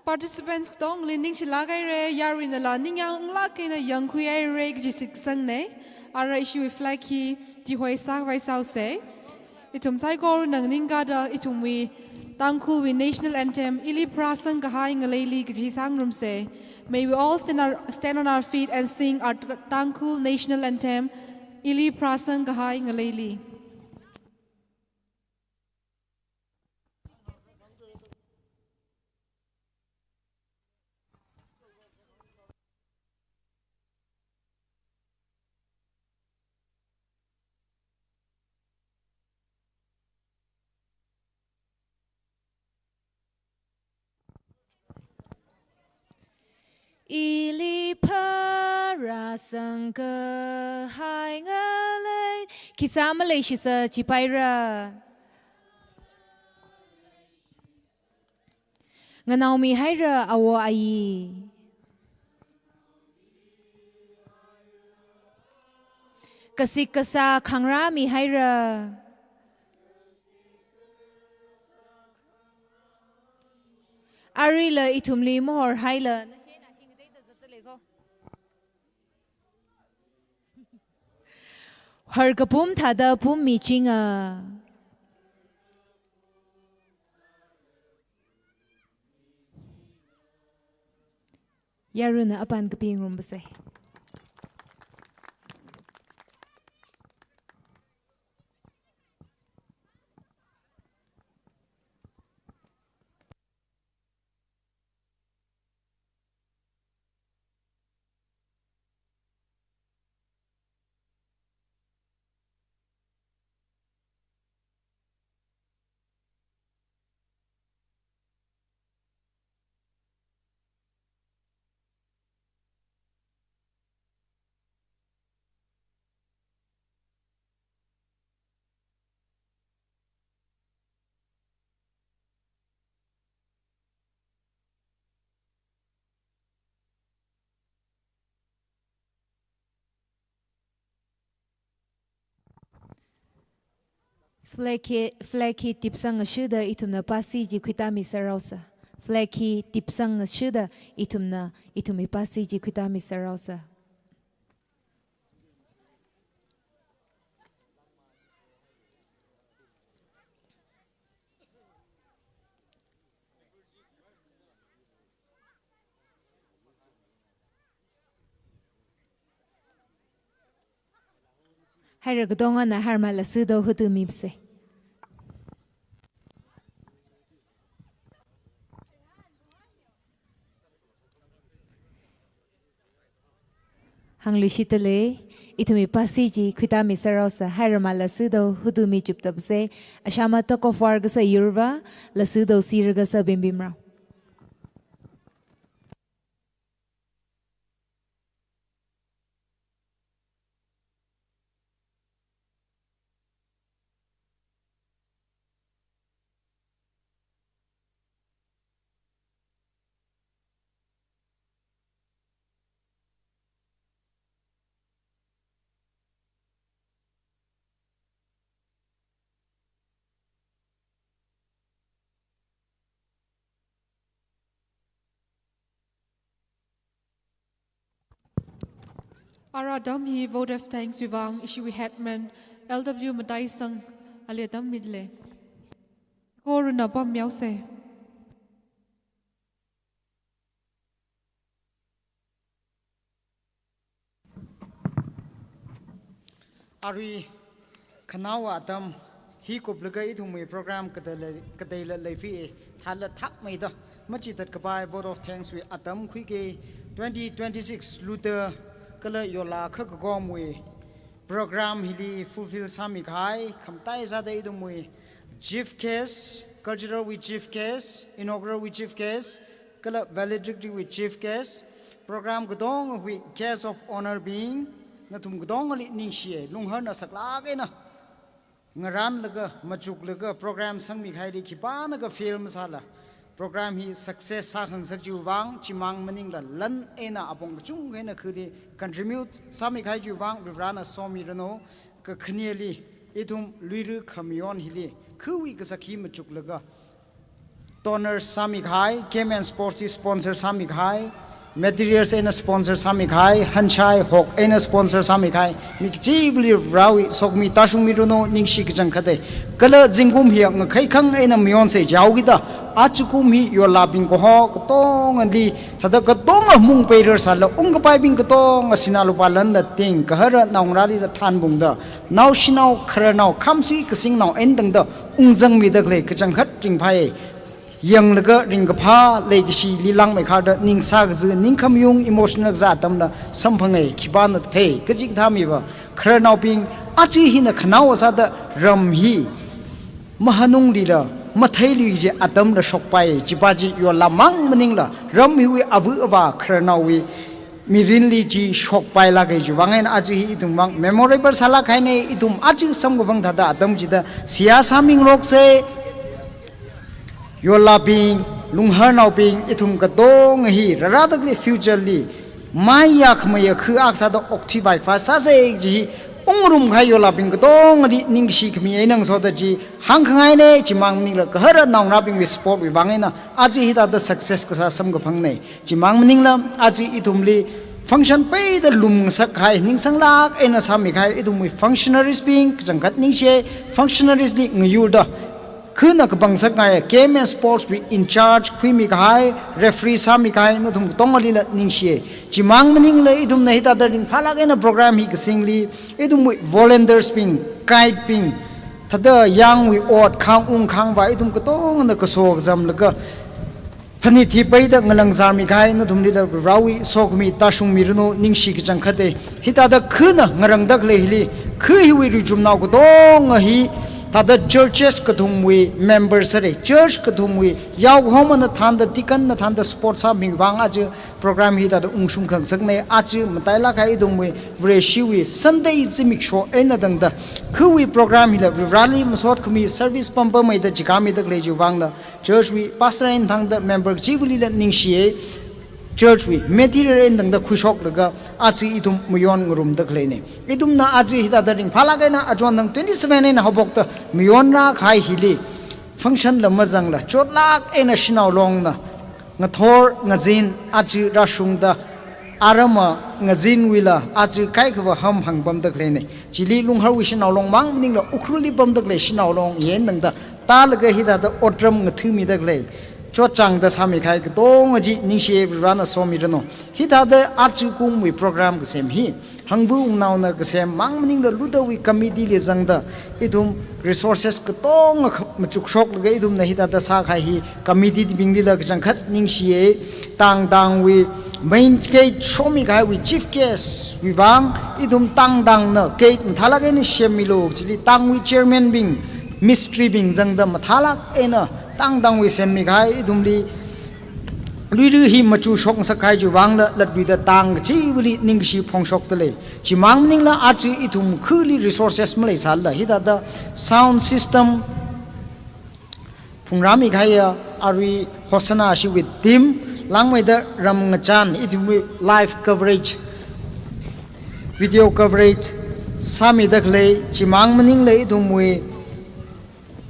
Participants katongli ningshilāk haire, yaruinala ningyāng unglāk eina yangkhui haire kaji shitsangna. Ara ishiwui flag hi dihoisāvaisaose. Ithum saikorana nganingkāda ithumwui Tangkhulwui national anthem, Ili Pharāsangkahai Ngaleili kaji sāngarumse. May we all stand, our, stand on our feet and sing our Tangkhul national anthem, Ili Pharāsangkahai Ngaleili. Ili pharāsangkahai ngalei. Khisā maleishisa chipaira. Nganaomihaira awo ayi. Kasik kasā khangrāmihaira. Aruila ithumli mahorhaila. Har kapum thāda pummichinga. Yaruna apān kapi ngarumpasei. Flag hi, flag hi tipsang ngashuda ithumna pasi chi khuitami sāraosa. Flag hi tipsang ngashuda ithumna, ithumwui pasi chi khuitami sāraosa. Haira katongana harmala sudo hutu mipse. Hāngluishitdalei, ithumwui pasi chi khuitami sāraosa, hairama lasudo, hutumi chuptapse, ashama tug of war kasā yurva, lasudo sirga sā bimbimrao. Ara atam hi vote of thanks wui vang ishiwui headman L W Mataisang ali atam midalei. Ko runa pam yaose. Arui khanaowa atam hi kuplaga ithumwui program kateila, kateila leifi e, thala thakmeida machitat kapai vote of thanks wui atam khuike. Twenty twenty-six Luta kala Yola kha kakomwui program hili fulfill sāmikahai, khamtai sāda ithumwui chief guest, cultural wui chief guest, inaugural wui chief guest, kala valedictory wui chief guest, program katongawui guest of honour bing, nathum katongali ningshiye, lungharna saklāk eina ngaranlaga, machuklaga program sangmikahaili khipānakha fail masāla, program hi success sākhangasak chiwui vang, chimang maningla lan eina apong kachungkha eina khali contribute sāmikahai chiwui vang, Varivarana somiranu. Kakhaneli, ithum Luira khamayon hili, khawui kasak hi machuklaga, donor sāmikahai, game and sports hi sponsor sāmikahai, materials eina sponsor sāmikahai, hanshai hok eina sponsor sāmikahai, mi kachivali Varewui sokhami tāshungmiranu, ningshi kachangkhat e. Kala zingkum hi ngakhaikhang eina mayonse jihaokida, ajakum hi Yolabing kaho katongali, thāda katonga mung peirar sāla, ungkapaibing katonga sinā lupā lanla ting, gahara naongarālila thanbungda, naoshinao, khararnao, khamsui kasingnao eina tangda ungzangmida khalei kachangkhat ringphāye. Yanglaga ringkaphā leikashili langmeikharda ningsā kazi, ningkhamayung emotional kasā atamla samphanga, khipāna thei, kaji kathā miva, khararnaobing, aja hina khanaowa sāda ram hi mahanunglila matheilui kaji atamla shokpai, chipa chi Yola mang maningla, ram hiwui ava avā khararnaowui mirinli chi shokpailāka, chiwui vang eina aja hi ithum vang memorable sālāk kahaina. Ithum aja samkaphang thāda atam chida seihā sāmingarokse. Yolabing, lungharnaobing, ithum katonga hi rārada khalei future li maiya khamayā khu akha sāda okthui vaikhava sāse kaji hi ungrumkahai Yolabing katongali ningshi khami eina ngasoda chi hāngkhangaina. Chimang maningla gahara naongarābingwui support wui vang eina aja hithāda success kasā samkaphangna. Chimang maningla aja ithumli function peida lumngasakkahai, ningsanglāk eina sāmikahai ithumwui functionaries bing kachangkhat ningshiye. Functionaries li ngayurda khana kapang ngasakngaiya game and sports wui in charge khuimikahai, referee sāmikahai, nathum katongalila ningshiye. Chimang maningla ithumna hithāda ringphālāk eina program hi kasingli, ithumwui volunteers bing, guide bing, thāda yangwui ot khāng ung khāngva ithum katongana kaso kazamlaga phanit hi peida ngalāngzarmikahai nathumlila Varewui sokhami tāshungmiranu, ningshi kachangkhat e. Hithāda khana ngarangda khalei hili, kha hiwui ruichumnao katonga hi, thāda churches kathumwui member sāre, church kathumwui yaokahomana thānda, deacon na thānda support sāmi vang aja program hithāda ungshung khangasakna. Aja matailāk kahai ithumwui Vareshiwui Sunday zimiksho eina tangda, khawui program hila Vareli masot khami service pampammeida chikhamida khalei chiwui vangla, church wui pastor eina thānda, member kachivalila ningshiye. Church wui material eina tangda khuishoklaga aja ithum mayon ngarumda khaleina. Ithumna aja hithāda ringphālāk eina achon thang twenty-seven eina haophokta mayonrākahai hili, function la mazangla chotlāk eina shanao longna ngathor ngazin aja rāshungda, arama ngazinwuila aja kaikhava ham hāngpamda khaleina. Chili Lungharwui shanao long mang maningla Ukhrulli pamda khalei shanao long eina tangda tālaga hithāda otram ngathāmida khalei chotchāngda sāmikahai katonga chi ningshiye, Varena somiranu. Hithāda ajakumwui program kasem hi hangva wungnaona kasem mang maningla Lutawui committee li zangda, ithum resources katonga kha-, machukshoklaga ithumna hithāda sākahai hi committee binglila kachangkhat ningshiye. Tang tangwui Main gate shomikahaiwui chief guest wui vang ithum tangtangna gate mathālāk eina semmilu chili tangwui chairman bing, mistri bing zangda mathālāk eina tangtangwui semmikahai ithumli Luira hi machuk shokngasak kahai chiwui vangla latluida tangkachiva̱li ningkashi phongshokdalei. Chimang maningla aja ithum khali resources maleisālala hithāda sound system phungrāmikahaiya arui Hosanna shiwui team, langmeida ramngachān ithumwui live coverage, video coverage sāmida khalei, chimang maningla ithumwui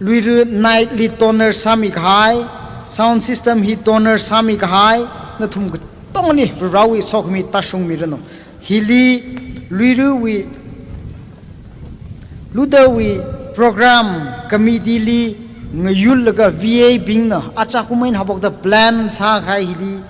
Luira nightli donor sāmikahai, sound system hi donor sāmikahai, nathum katongli Varewui sokhami tāshungmiranu. Hili Luirawui, Luirawui program committee li ngayurlaga V A bingna achakum eina haophokda plan sākahai hili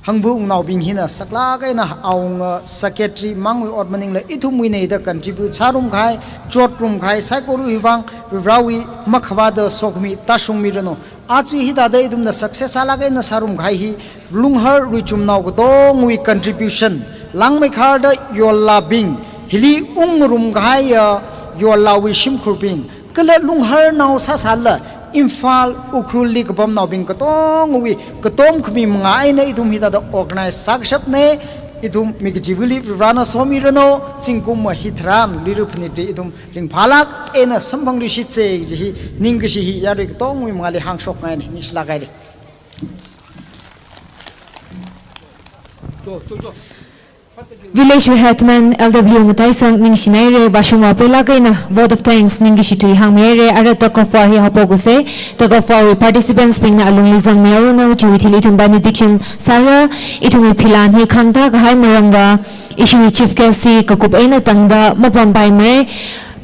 hangva wungnaobing hina saklāk eina awunga secretary mangwui ot maningla ithumwuina da contribute sārumkahai, chotrumkahai, saikora hi vang Varewui makhavāda sokhami tāshungmiranu. Aja hithāda ithumna success sālāk eina sārumkahai hi Lunghar Ruichumnao katongwui contribution, langmeikharda yollābing, hili ungrumkahaiya yollāwui shimkhurbing, kala Lungharnao sāsālala Imphal, Ukhrulli kapamnaobing katongwui katom khami manga eina ithum hithāda organize sākashapna. Ithum mi kachiva̱li Varena somiranu, zingkum hi tharan Luira phanitli ithum ringphālāk eina samphangluishitsa kaji hi ningkashi hi yarui katongwui mangāli hāngshokngaina, ningshilāk haira. Village wui headman L W Ngataisang ningshinaira, vāshungvā peilāk eina vote of thanks ningkashi tui hāngmihaira. Ara tug of war hi haophoksa. Tug of war wui participants bingna alungli zangmihaoranu, chiwui thili ithum benediction sāra, ithumwui philan hi khangtā kahai maramva, ishiwui chief guest hi kakup eina tangda mapampaimara.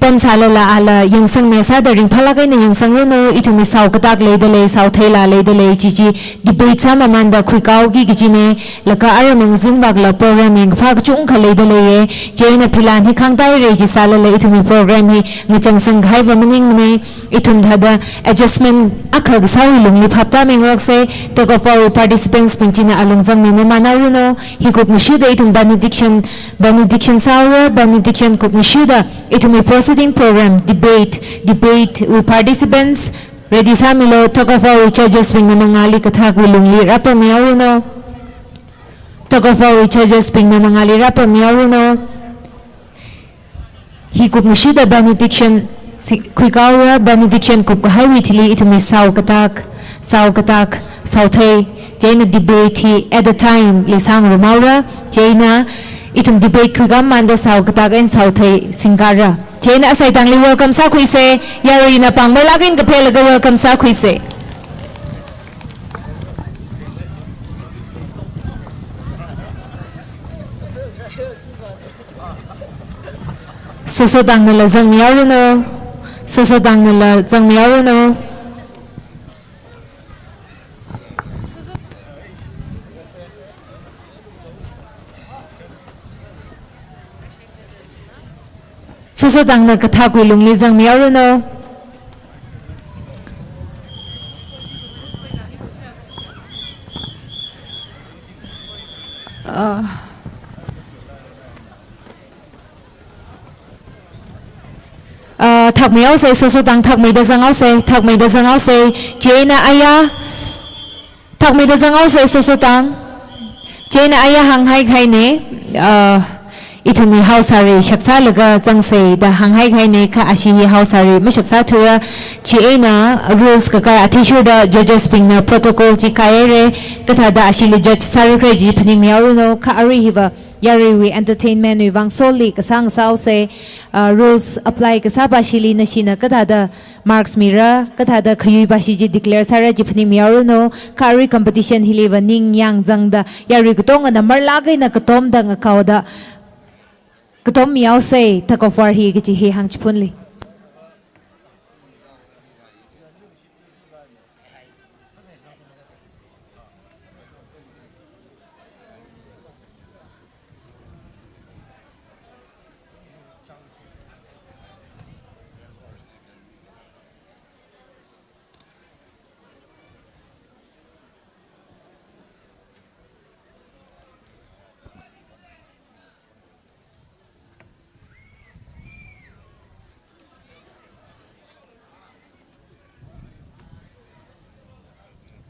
Pamsālala ala yangsangmi sāda ringphālāk eina yangsangranu, ithumwui sao katak leidalei, sao theila leidalei, chi chi debate sāmamanda khuikaoki kajina, laga ara mangazin vākla program yangkaphā kachungkha leidaleiya, chieina philan hi khangtāhaira jisālala ithumwui program hi ngachangsang kahaiva maningmana, ithum thāda adjustment akha kasāwui lungli phaptāmingaroksa, tug of war wui participants bing china alung zangmi mamānhaoranu, hi kupngashuda ithum benediction, benediction sāhaora, benediction kupngashuda ithumwui proceeding program, debate, debate wui participants, ready sāmilu, tug of war wui judges bingna mangāli kathakwui lungli rāpammihaoranu. Tug of war wui judges bingna mangāli rāpammihaoranu. Hi kupngashuda benediction si-, khuikaowa, benediction kupkahaiwui thili ithumwui sao katak, sao katak, sao thei, chieina debate hi at a time li sāngarumhaora, chieina ithum debate khuikāmamanda sao katak eina sao thei singkara. Chieina asaitangli welcome sākhuisa, yaruina pāng marlāk eina kaphelaga welcome sākhuisa. Sosotangnala zangmihaoranu. Sosotangnala zangmihaoranu. Sosotangna kathakwui lungli zangmihaoranu. Ah. Ah, thakmihaosa, sosotang thakmeida zanghaosa, thakmeida zanghaosa, chieina aya, thakmeida zanghaosa, sosotang, chieina aya hānghai kahaina, ah, ithumwui house sari shaksālaga zangsa da hānghai kahaina, kha ashi hi house sari mashaksāthura, chieina rules kakai athishurda judges bingna protocol chi kaihaira, kathāda ashili judge sārakhala chi phaningmihaoranu, kha arui hiva yaruiwui entertainment wui vang solely kasāng sāhaosa, ah, rules apply kasāpa shili nashina kathāda marks mira, kathāda khayuipa shi chi declare sāra chi phaningmihaoranu, kha arui competition hiliva ningyāng zangda yarui katongana marlāk eina katomda ngakaoda katommihaosa, tug of war hi kaji hi hāngchiphunli.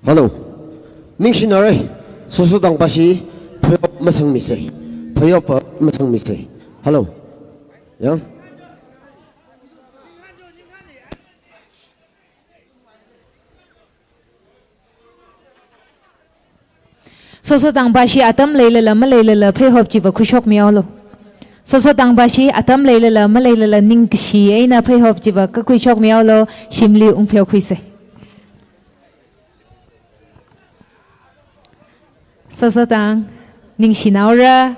Hello. Ningshinare. Soso tangpashi phoyop masangmise. Phoyop masangmise. Hello. Ya. Soso tangpashi atam leilala maleilala pheihop chiva khuishokmihaolu. Soso tangpashi atam leilala maleilala ningkashi eina pheihop chiva kakhuishokmihaolu, shimli ungpheokhuise. Soso tang, ningshinaora.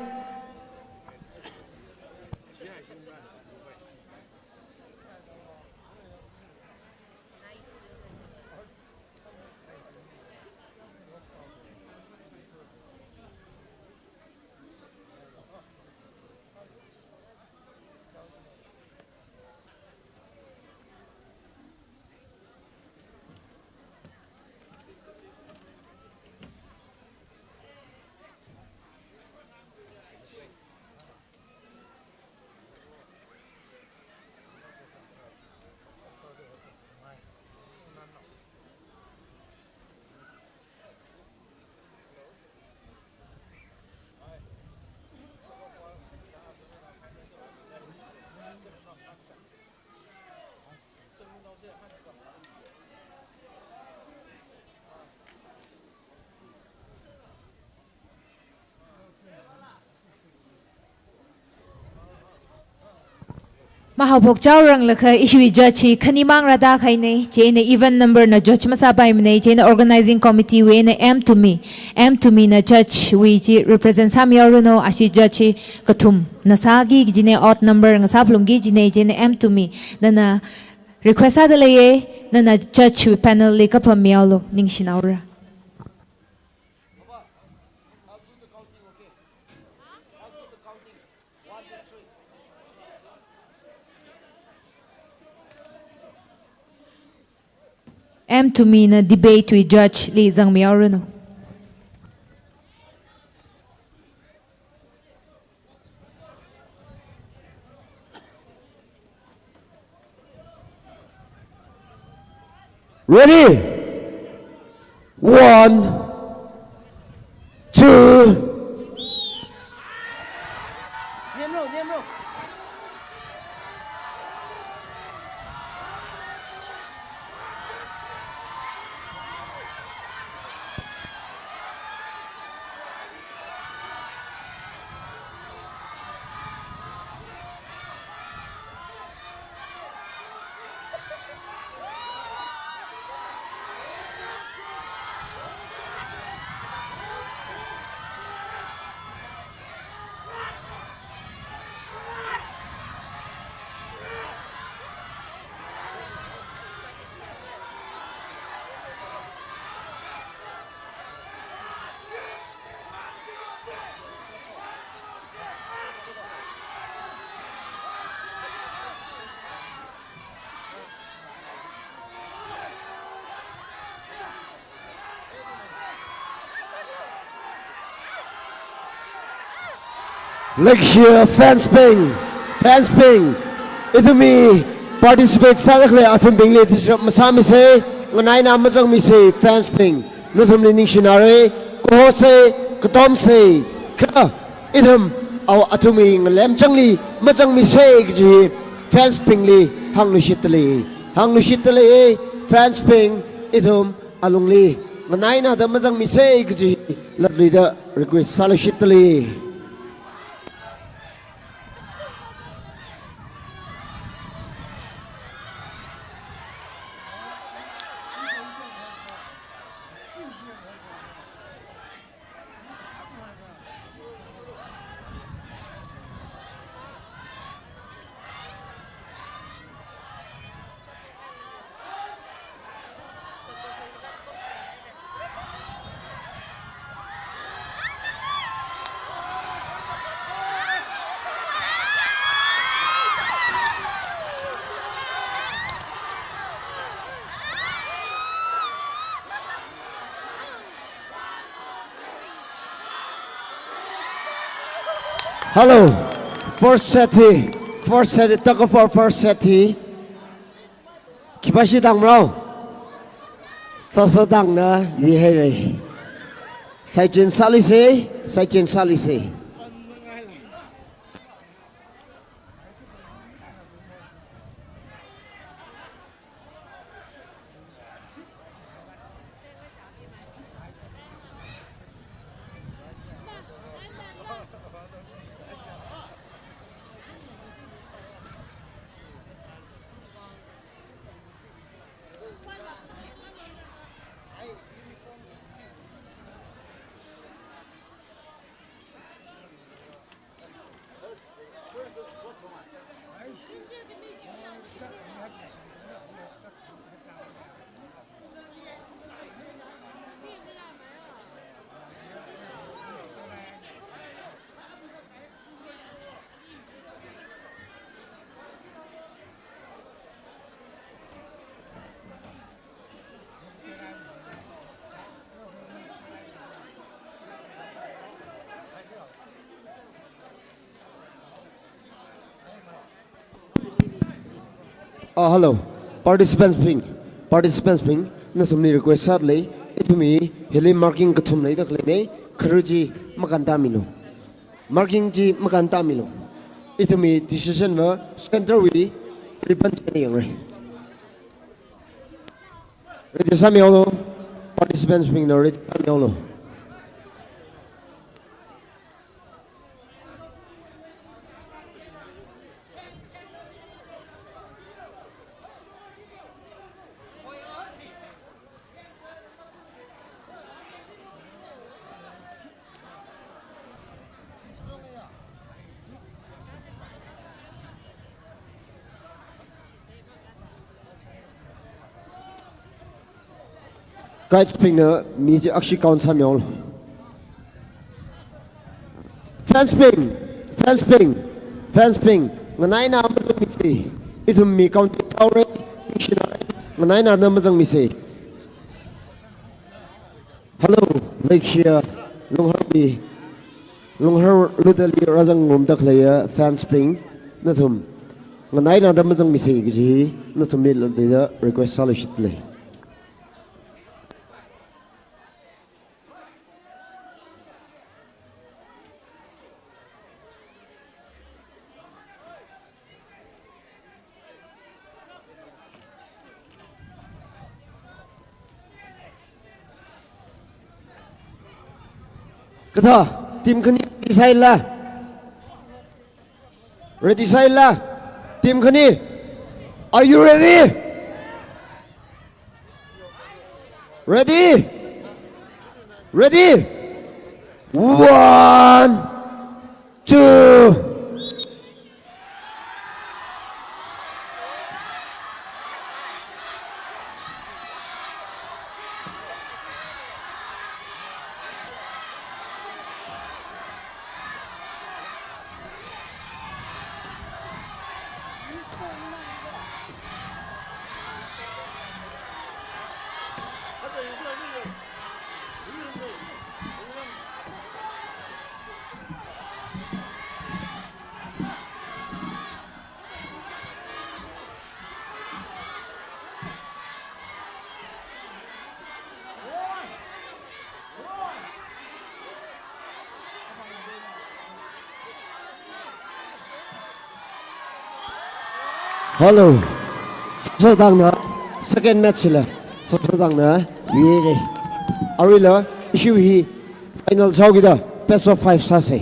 Mahaophok chaoranglakha ishiwui judge hi khanimang rāda kahaina, chieina even number na judge masāpaimana, chieina organizing committee wui eina M to me, M to me na judge wui chi represent sāmihaoranu, ashi judge hi kathumna sāki kajina, odd number ngasāphalungki kajina, chieina M to me, nana request sāda leiya, nana judge wui panel li kapammihaolu, ningshinaora. M to me na debate wui judge li zangmihaoranu. Ready? One, two. Leikashiya fans bing, fans bing, ithumwui participate sāda khalei athumbingli disturb masāmisa, nganaina mazangmisa fans bing. Nathumli ningshinare, kahose, katomse, kha ithum, awo athumwui ngalemchangli mazangmisa kaji fans bingli hāngluishitda lei, hāngluishitda lei, fans bing, ithum alungli nganaina da mazangmisa kaji latluida request sāluishitda lei. Hello. First set hi. First set hi. Talk for first set hi. Khipāshi tāngrao? Sāsātangna yuihaira. Saichān sāluisa, saichān sāluisa. Ah, hello. Participants bing, participants bing, nathumli request sāda lei, ithumwui hili marking kathum leida khaleina, kharā chi makāntāmilu. Marking chi makāntāmilu. Ithumwui decision va center wui ribbon china yangra. Ready sāmihaolu, participants bingna ready sāmihaolu. Guides bingna mi chi akhashi count sāmihaolu. Fans bing, fans bing, fans bing, nganaina mazangmisa. Ithum mi count sāhaora, ningshina, nganaina mazangmisa. Hello, leikashiya Lungharli, Lungharlu Delhi rāzangrumda khaleiya fans bing, nathum nganaina mazangmisa kaji nathumli latda request sāluishitda lei. Kathā, team khani ready sāhaila? Ready sāhaila? Team khani, are you ready? Ready? Ready? One, two. Hello. Sāsātangna second match la, sāsātangna yuihaira. Aruila issue hi final sāhaokida best of five sāsa.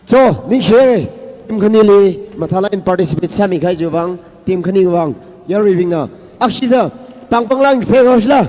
So, ningshihaira, team khanili mathālāk eina participate sāmikahai chiwui vang, team khaniwui vang, yaruibingna akshida pāngpāngla pheihaoshila.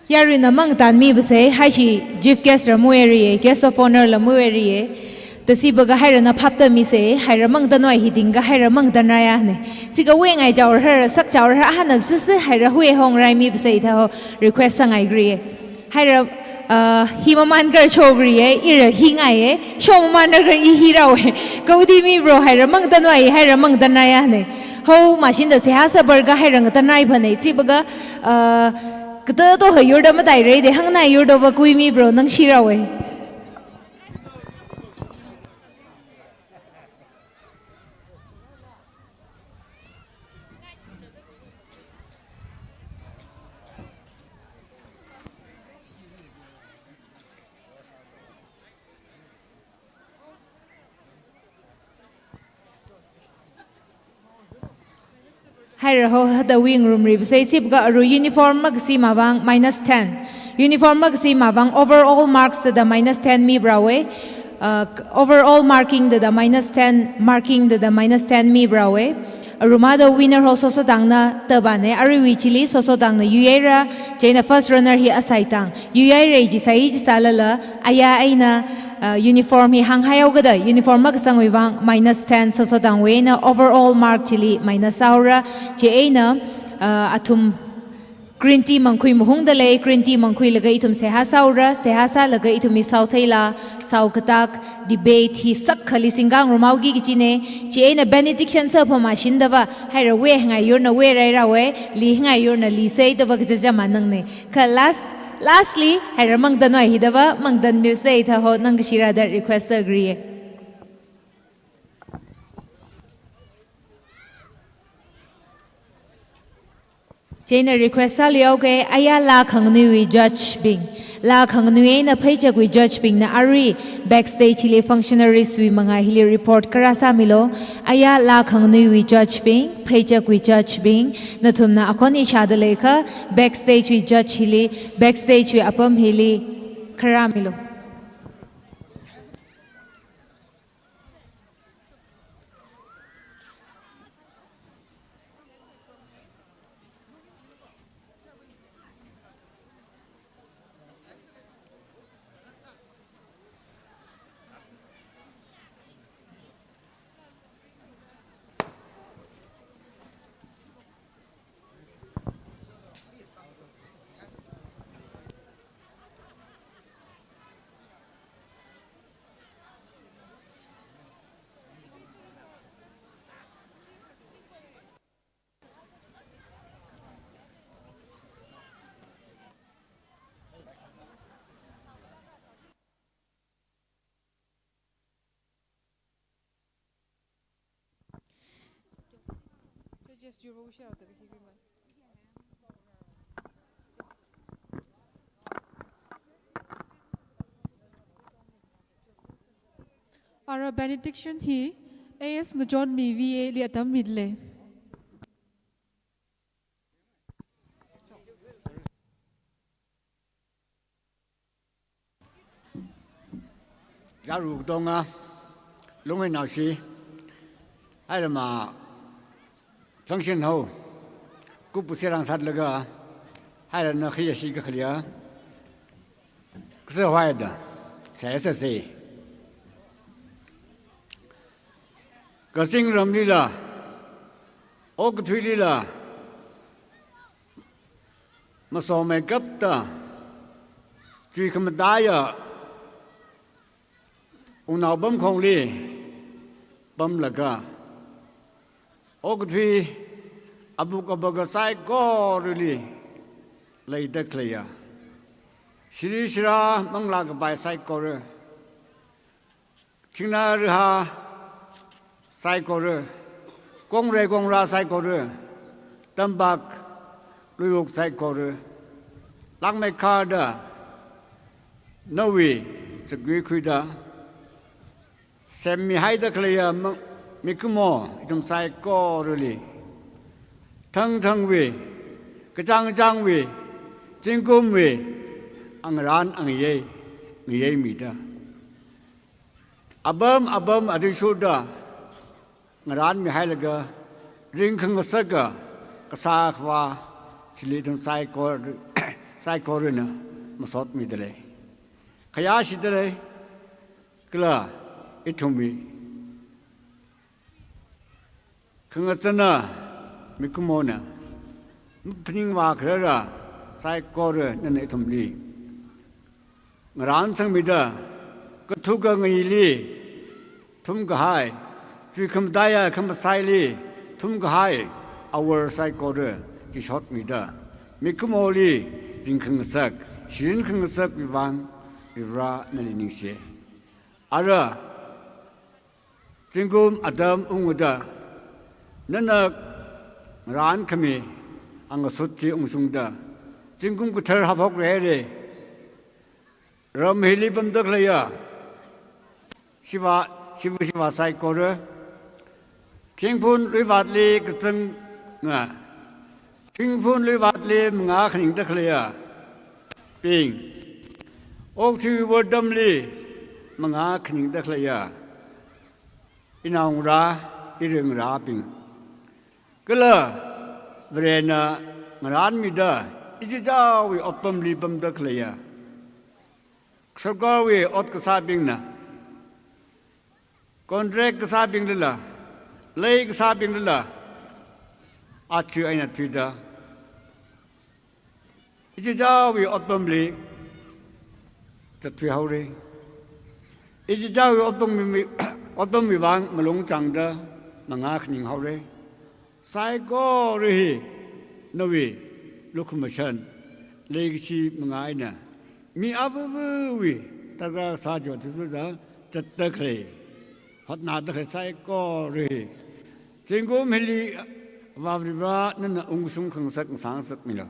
Yaruina mangatanmi basei, haishi chief guest la muiri, guest of honour la muiri. Tasi baga hairana phaptami sei, haira mangatanwui hi dinga haira mangatanraiya ne. Sika wui ngai chaorhar, sak chaorhar, hana sisi haira hui hongraimi basei thaho request sāngaigri. Haira, uh, hi maman kar chogri, ira hi ngai, sho maman kar i hi rao. Kaudi mibro haira mangatanwui, haira mangatanraiya ne. Ho mashinda seihā sābarga haira ngatanrai phane, chi baga, uh, Kata to ha yurda matai rei de hang nai yurda va kui mibro nang shirawe. Haira ho hada wing room rib sei chipga aru uniform makasi mavang minus ten. Uniform makasi mavang overall marks da minus ten mi brawe. Uh, overall marking da minus ten, marking da minus ten mi brawe. Arumada winner ho soso tangna tabane, arui chili soso tangna yuyaira, china first runner hi asai tang. Yuyaira ji sai ji salala, aya aina, uh, uniform hi hang hayau gada, uniform makasang wivang minus ten soso tang wena, overall mark chili minus aura, chi aina, uh, athum green tea mangkhui muhung dalei, green tea mangkhui laga ithum seihā saura, seihā sālaga ithum mi sau theila, sau katak, debate hi sak khali singgang rumau gi kichine, chi aina benediction sa phama shindava, haira we ngai yurna we rai rawe, li ngai yurna li sei dava kajaja manang ne. Ka last, lastly, haira mangdan wai hidava, mangdan mir sei thaho nang kashira da request sa gri. China request sāliau ke, aya la khanganuiwui judge bing. La khanganuiwui na phaichakwui judge bing na arui backstage li functionaries wui manga hili report kara sāmilo. Aya la khanganuiwui judge bing, phaichakwui judge bing, nathumna akhon ishada leikha, backstage wui judge hili, backstage wui apam hili kara milo. Ara benediction hi A S Ngajonmi V A li atam midle. Yaru tonga, lungwui naoshi, hairama function ho, kupu serang satlaga, hairana khiya shi kakhalia, kasa huaida, saya sase. Kazingramlila, okathuilila, masomekapta, chui khamataiya, ungnao pamkhongli pamlaga, okathui abuk abaga saikorali leida khaleiya, shiri shira manglā kapai saikora, thingnā riha saikora, kongrei kongrā saikora, tampak luiyuk saikora, langmeikharda nawui chakgui khuida semmihaida khaleiya ma-, mikumo ithum saikorali, thangthangwui, kachangchangwui, zingkumwui, angarān angayei, ngayeimida, apam apam athishurda ngarānmihailaga, ringkhangasaka kasā khavā chili ithum saikora, saikorana masotmidalei. Khayāshidalei, kala ithumwui khangachāna, mikumona maphaningvā kharara saikora nana ithumli ngarānsangmida, kathuka ngayili thumkahai, chuikhamataiya khamasaili thumkahai awor saikora chishotmida, mikumoli ringkhangasak, shirin khangasakwui vang Vare nali ningshi. Ara zingkum atam ungda, nana ngarānkhami angasut chi ungshungda, zingkum kathar haophokra haira. Ram hili pamda khaleiya shiva, shiva, shiva saikora, Thingphun Luivātli kazanga, Thingphun Luivātli mangā khaningda khaleiyabing, okathui wortamli mangā khaningda khaleiya inaongarā, iringarābing, kala Varena ngarānmida ichichāwui otpamli pamda khaleiya, sarkarwui ot kasābingna, contract kasābinglila, lei kasābinglila, aja eina thuida ichichāwui otpamli zatthuihaora. Ichichāwui otpamwui, otpamwui vang malung chāngda mangā khaninghaora. Saikora hi nawui lukhamashan, leikashi mangā eina mi avāvāwui darkar sāchiva thuda zatda khalei, hotnada khalei saikora hi zingkum hili Avā Vare nana ungshung khangasak ngasāngasakmilu.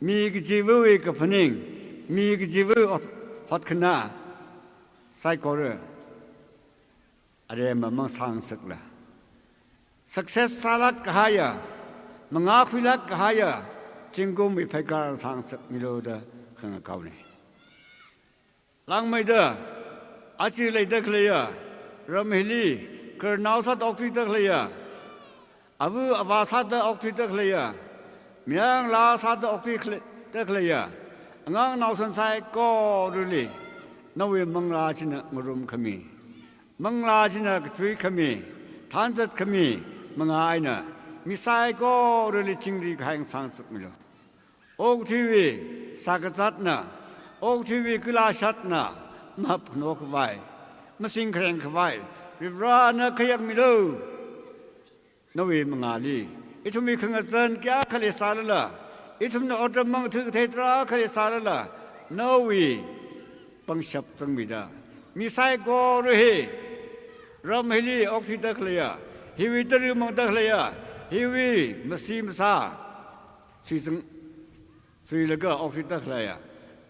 Mi kachivawui kaphaning, mi kachivawui ot, hotkhana saikora aremma mangasāngasakla, success sālāk kahaiya, mangā khuilāk kahaiya zingkumwui pheikar sāngasakmilu da khangakaona. Langmeida, aja leida khaleiya ram hili, khararnao sāda okthuida khaleiya, ava avā sāda okthuida khaleiya, mayarnala sāda okthuida khaleiya, angangnao san saikorali nawui manglā china ngarumkhami, manglā china kachuikhami, thānzatkhami mangā eina mi saikorali chingri kahai ngasāngasakmilu. Okathuiwui sākazatna, okathuiwui kalashatna mahapkhano khavai, masing khareng khavai Varena khayākmilu. Nawui mangāli ithumwui khangazan kayākha leisālala, ithumna otram mangatha kathei tarākha leisālala, nawui pangshap zangmida, mi saikora hi ram hili okthuida khaleiya, hiwui tara mangda khaleiya, hiwui masi masā suizang, suilaga okthuida khaleiya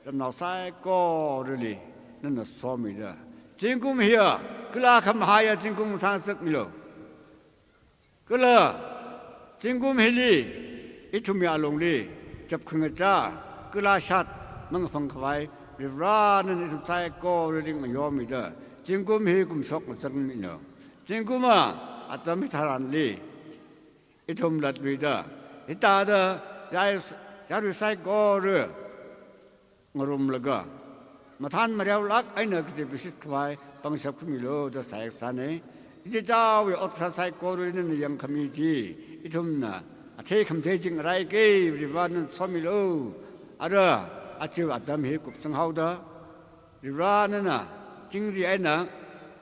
ramnao saikorali nana somida, zingkum hiya kala khamahaiya zingkum sāngasakmilu. Kala zingkum hili ithumwui alungli chapkhangachā, kalashat mangaphang khavai Vare nana ithum saikorali ngayomida, zingkum hi kumshok ngazangmilu. Zingkuma atam hitharanli ithum latluida, hithāda yai, yarui saikora ngarumlaga, mathān mareolāk eina kazipshit khavai pangshap khamilu da sāngasakna. Ichichāwui ot kasā saikora nana yangkhami chi ithumna athei khamathei chi ngaraiki, Vare nana somilu. Ara aja atam hi kupsanghaoda, Vare nana chingri eina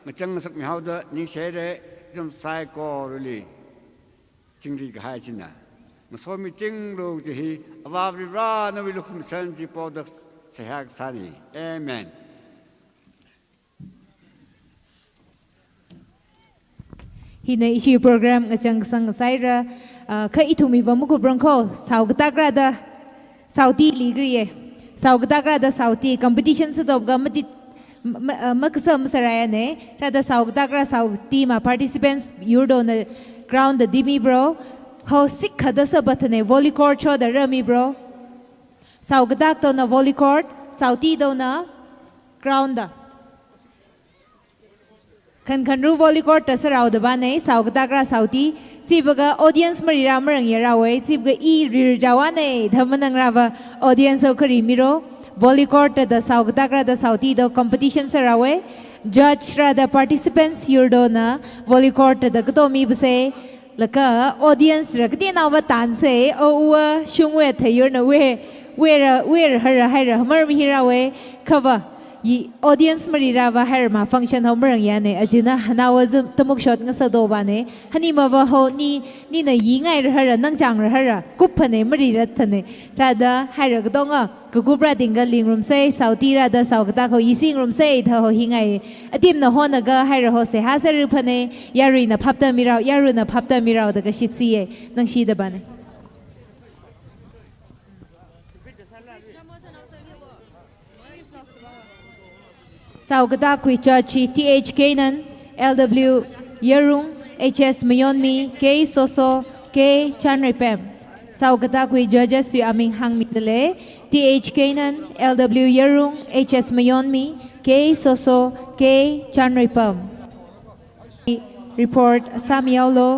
ngachang ngasakmihaoda ningshihaira. Ithum saikorali chingri kahai china masomichinglu kaji hi Avā Vare nawui lukhamashan chi poda seihā kasāna. Amen. Hina ishi program ngachang kasang sāhaira, ah, kha ithumwui va makuprang kho, sao katākrada, saoti likriya. Sao katākrada saoti competition sātop ga mati, ma, ma, ah, makasā masārayana, rāda sao katākra saoti ma participants yurdona ground da dimibro, ho sik khada sāpathana volley court choda ramibro. Sao katākdona volley court, saotidona ground da. Khankhanru volley court da sārao da bane, saokatā kharā saoti, chivaga audience marira marangyarao e, chivaga i rirjao ane, da manangrava audience ho khari miro, volley court da saokatā kharā da saoti do competition sārao e, judge rāda participants yurdona volley court da kato mibase, laga audience rā kateonaova tanse, o ua shungwe thayurna we, wera, wera hara haira hamar mihirao e, khava, yi audience marirava haira ma function ho marangyane, ajina hanaowa zim tamuk shot ngasado bane, hanimava ho ni, nina yingai rahara, nangchang rahara, kup phane, marira thane, rāda haira katonga, kakup rātingga lingrumse, saoti rāda saokatā ho yisingrumse, da ho hingai, atimna honaga haira ho seihā sāra phane, yaruina phapta mirao, yaruna phapta mirao da kashit siye, nangshida bane. Saokatā kui judge chi T H Keinan, L W Yarung, H S Mayonmi, K Soso, K Chanreipam. Saokatā kui judges wui aming hāngmidale, T H Keinan, L W Yarung, H S Mayonmi, K Soso, K Chanreipam. Report sāmihaolu.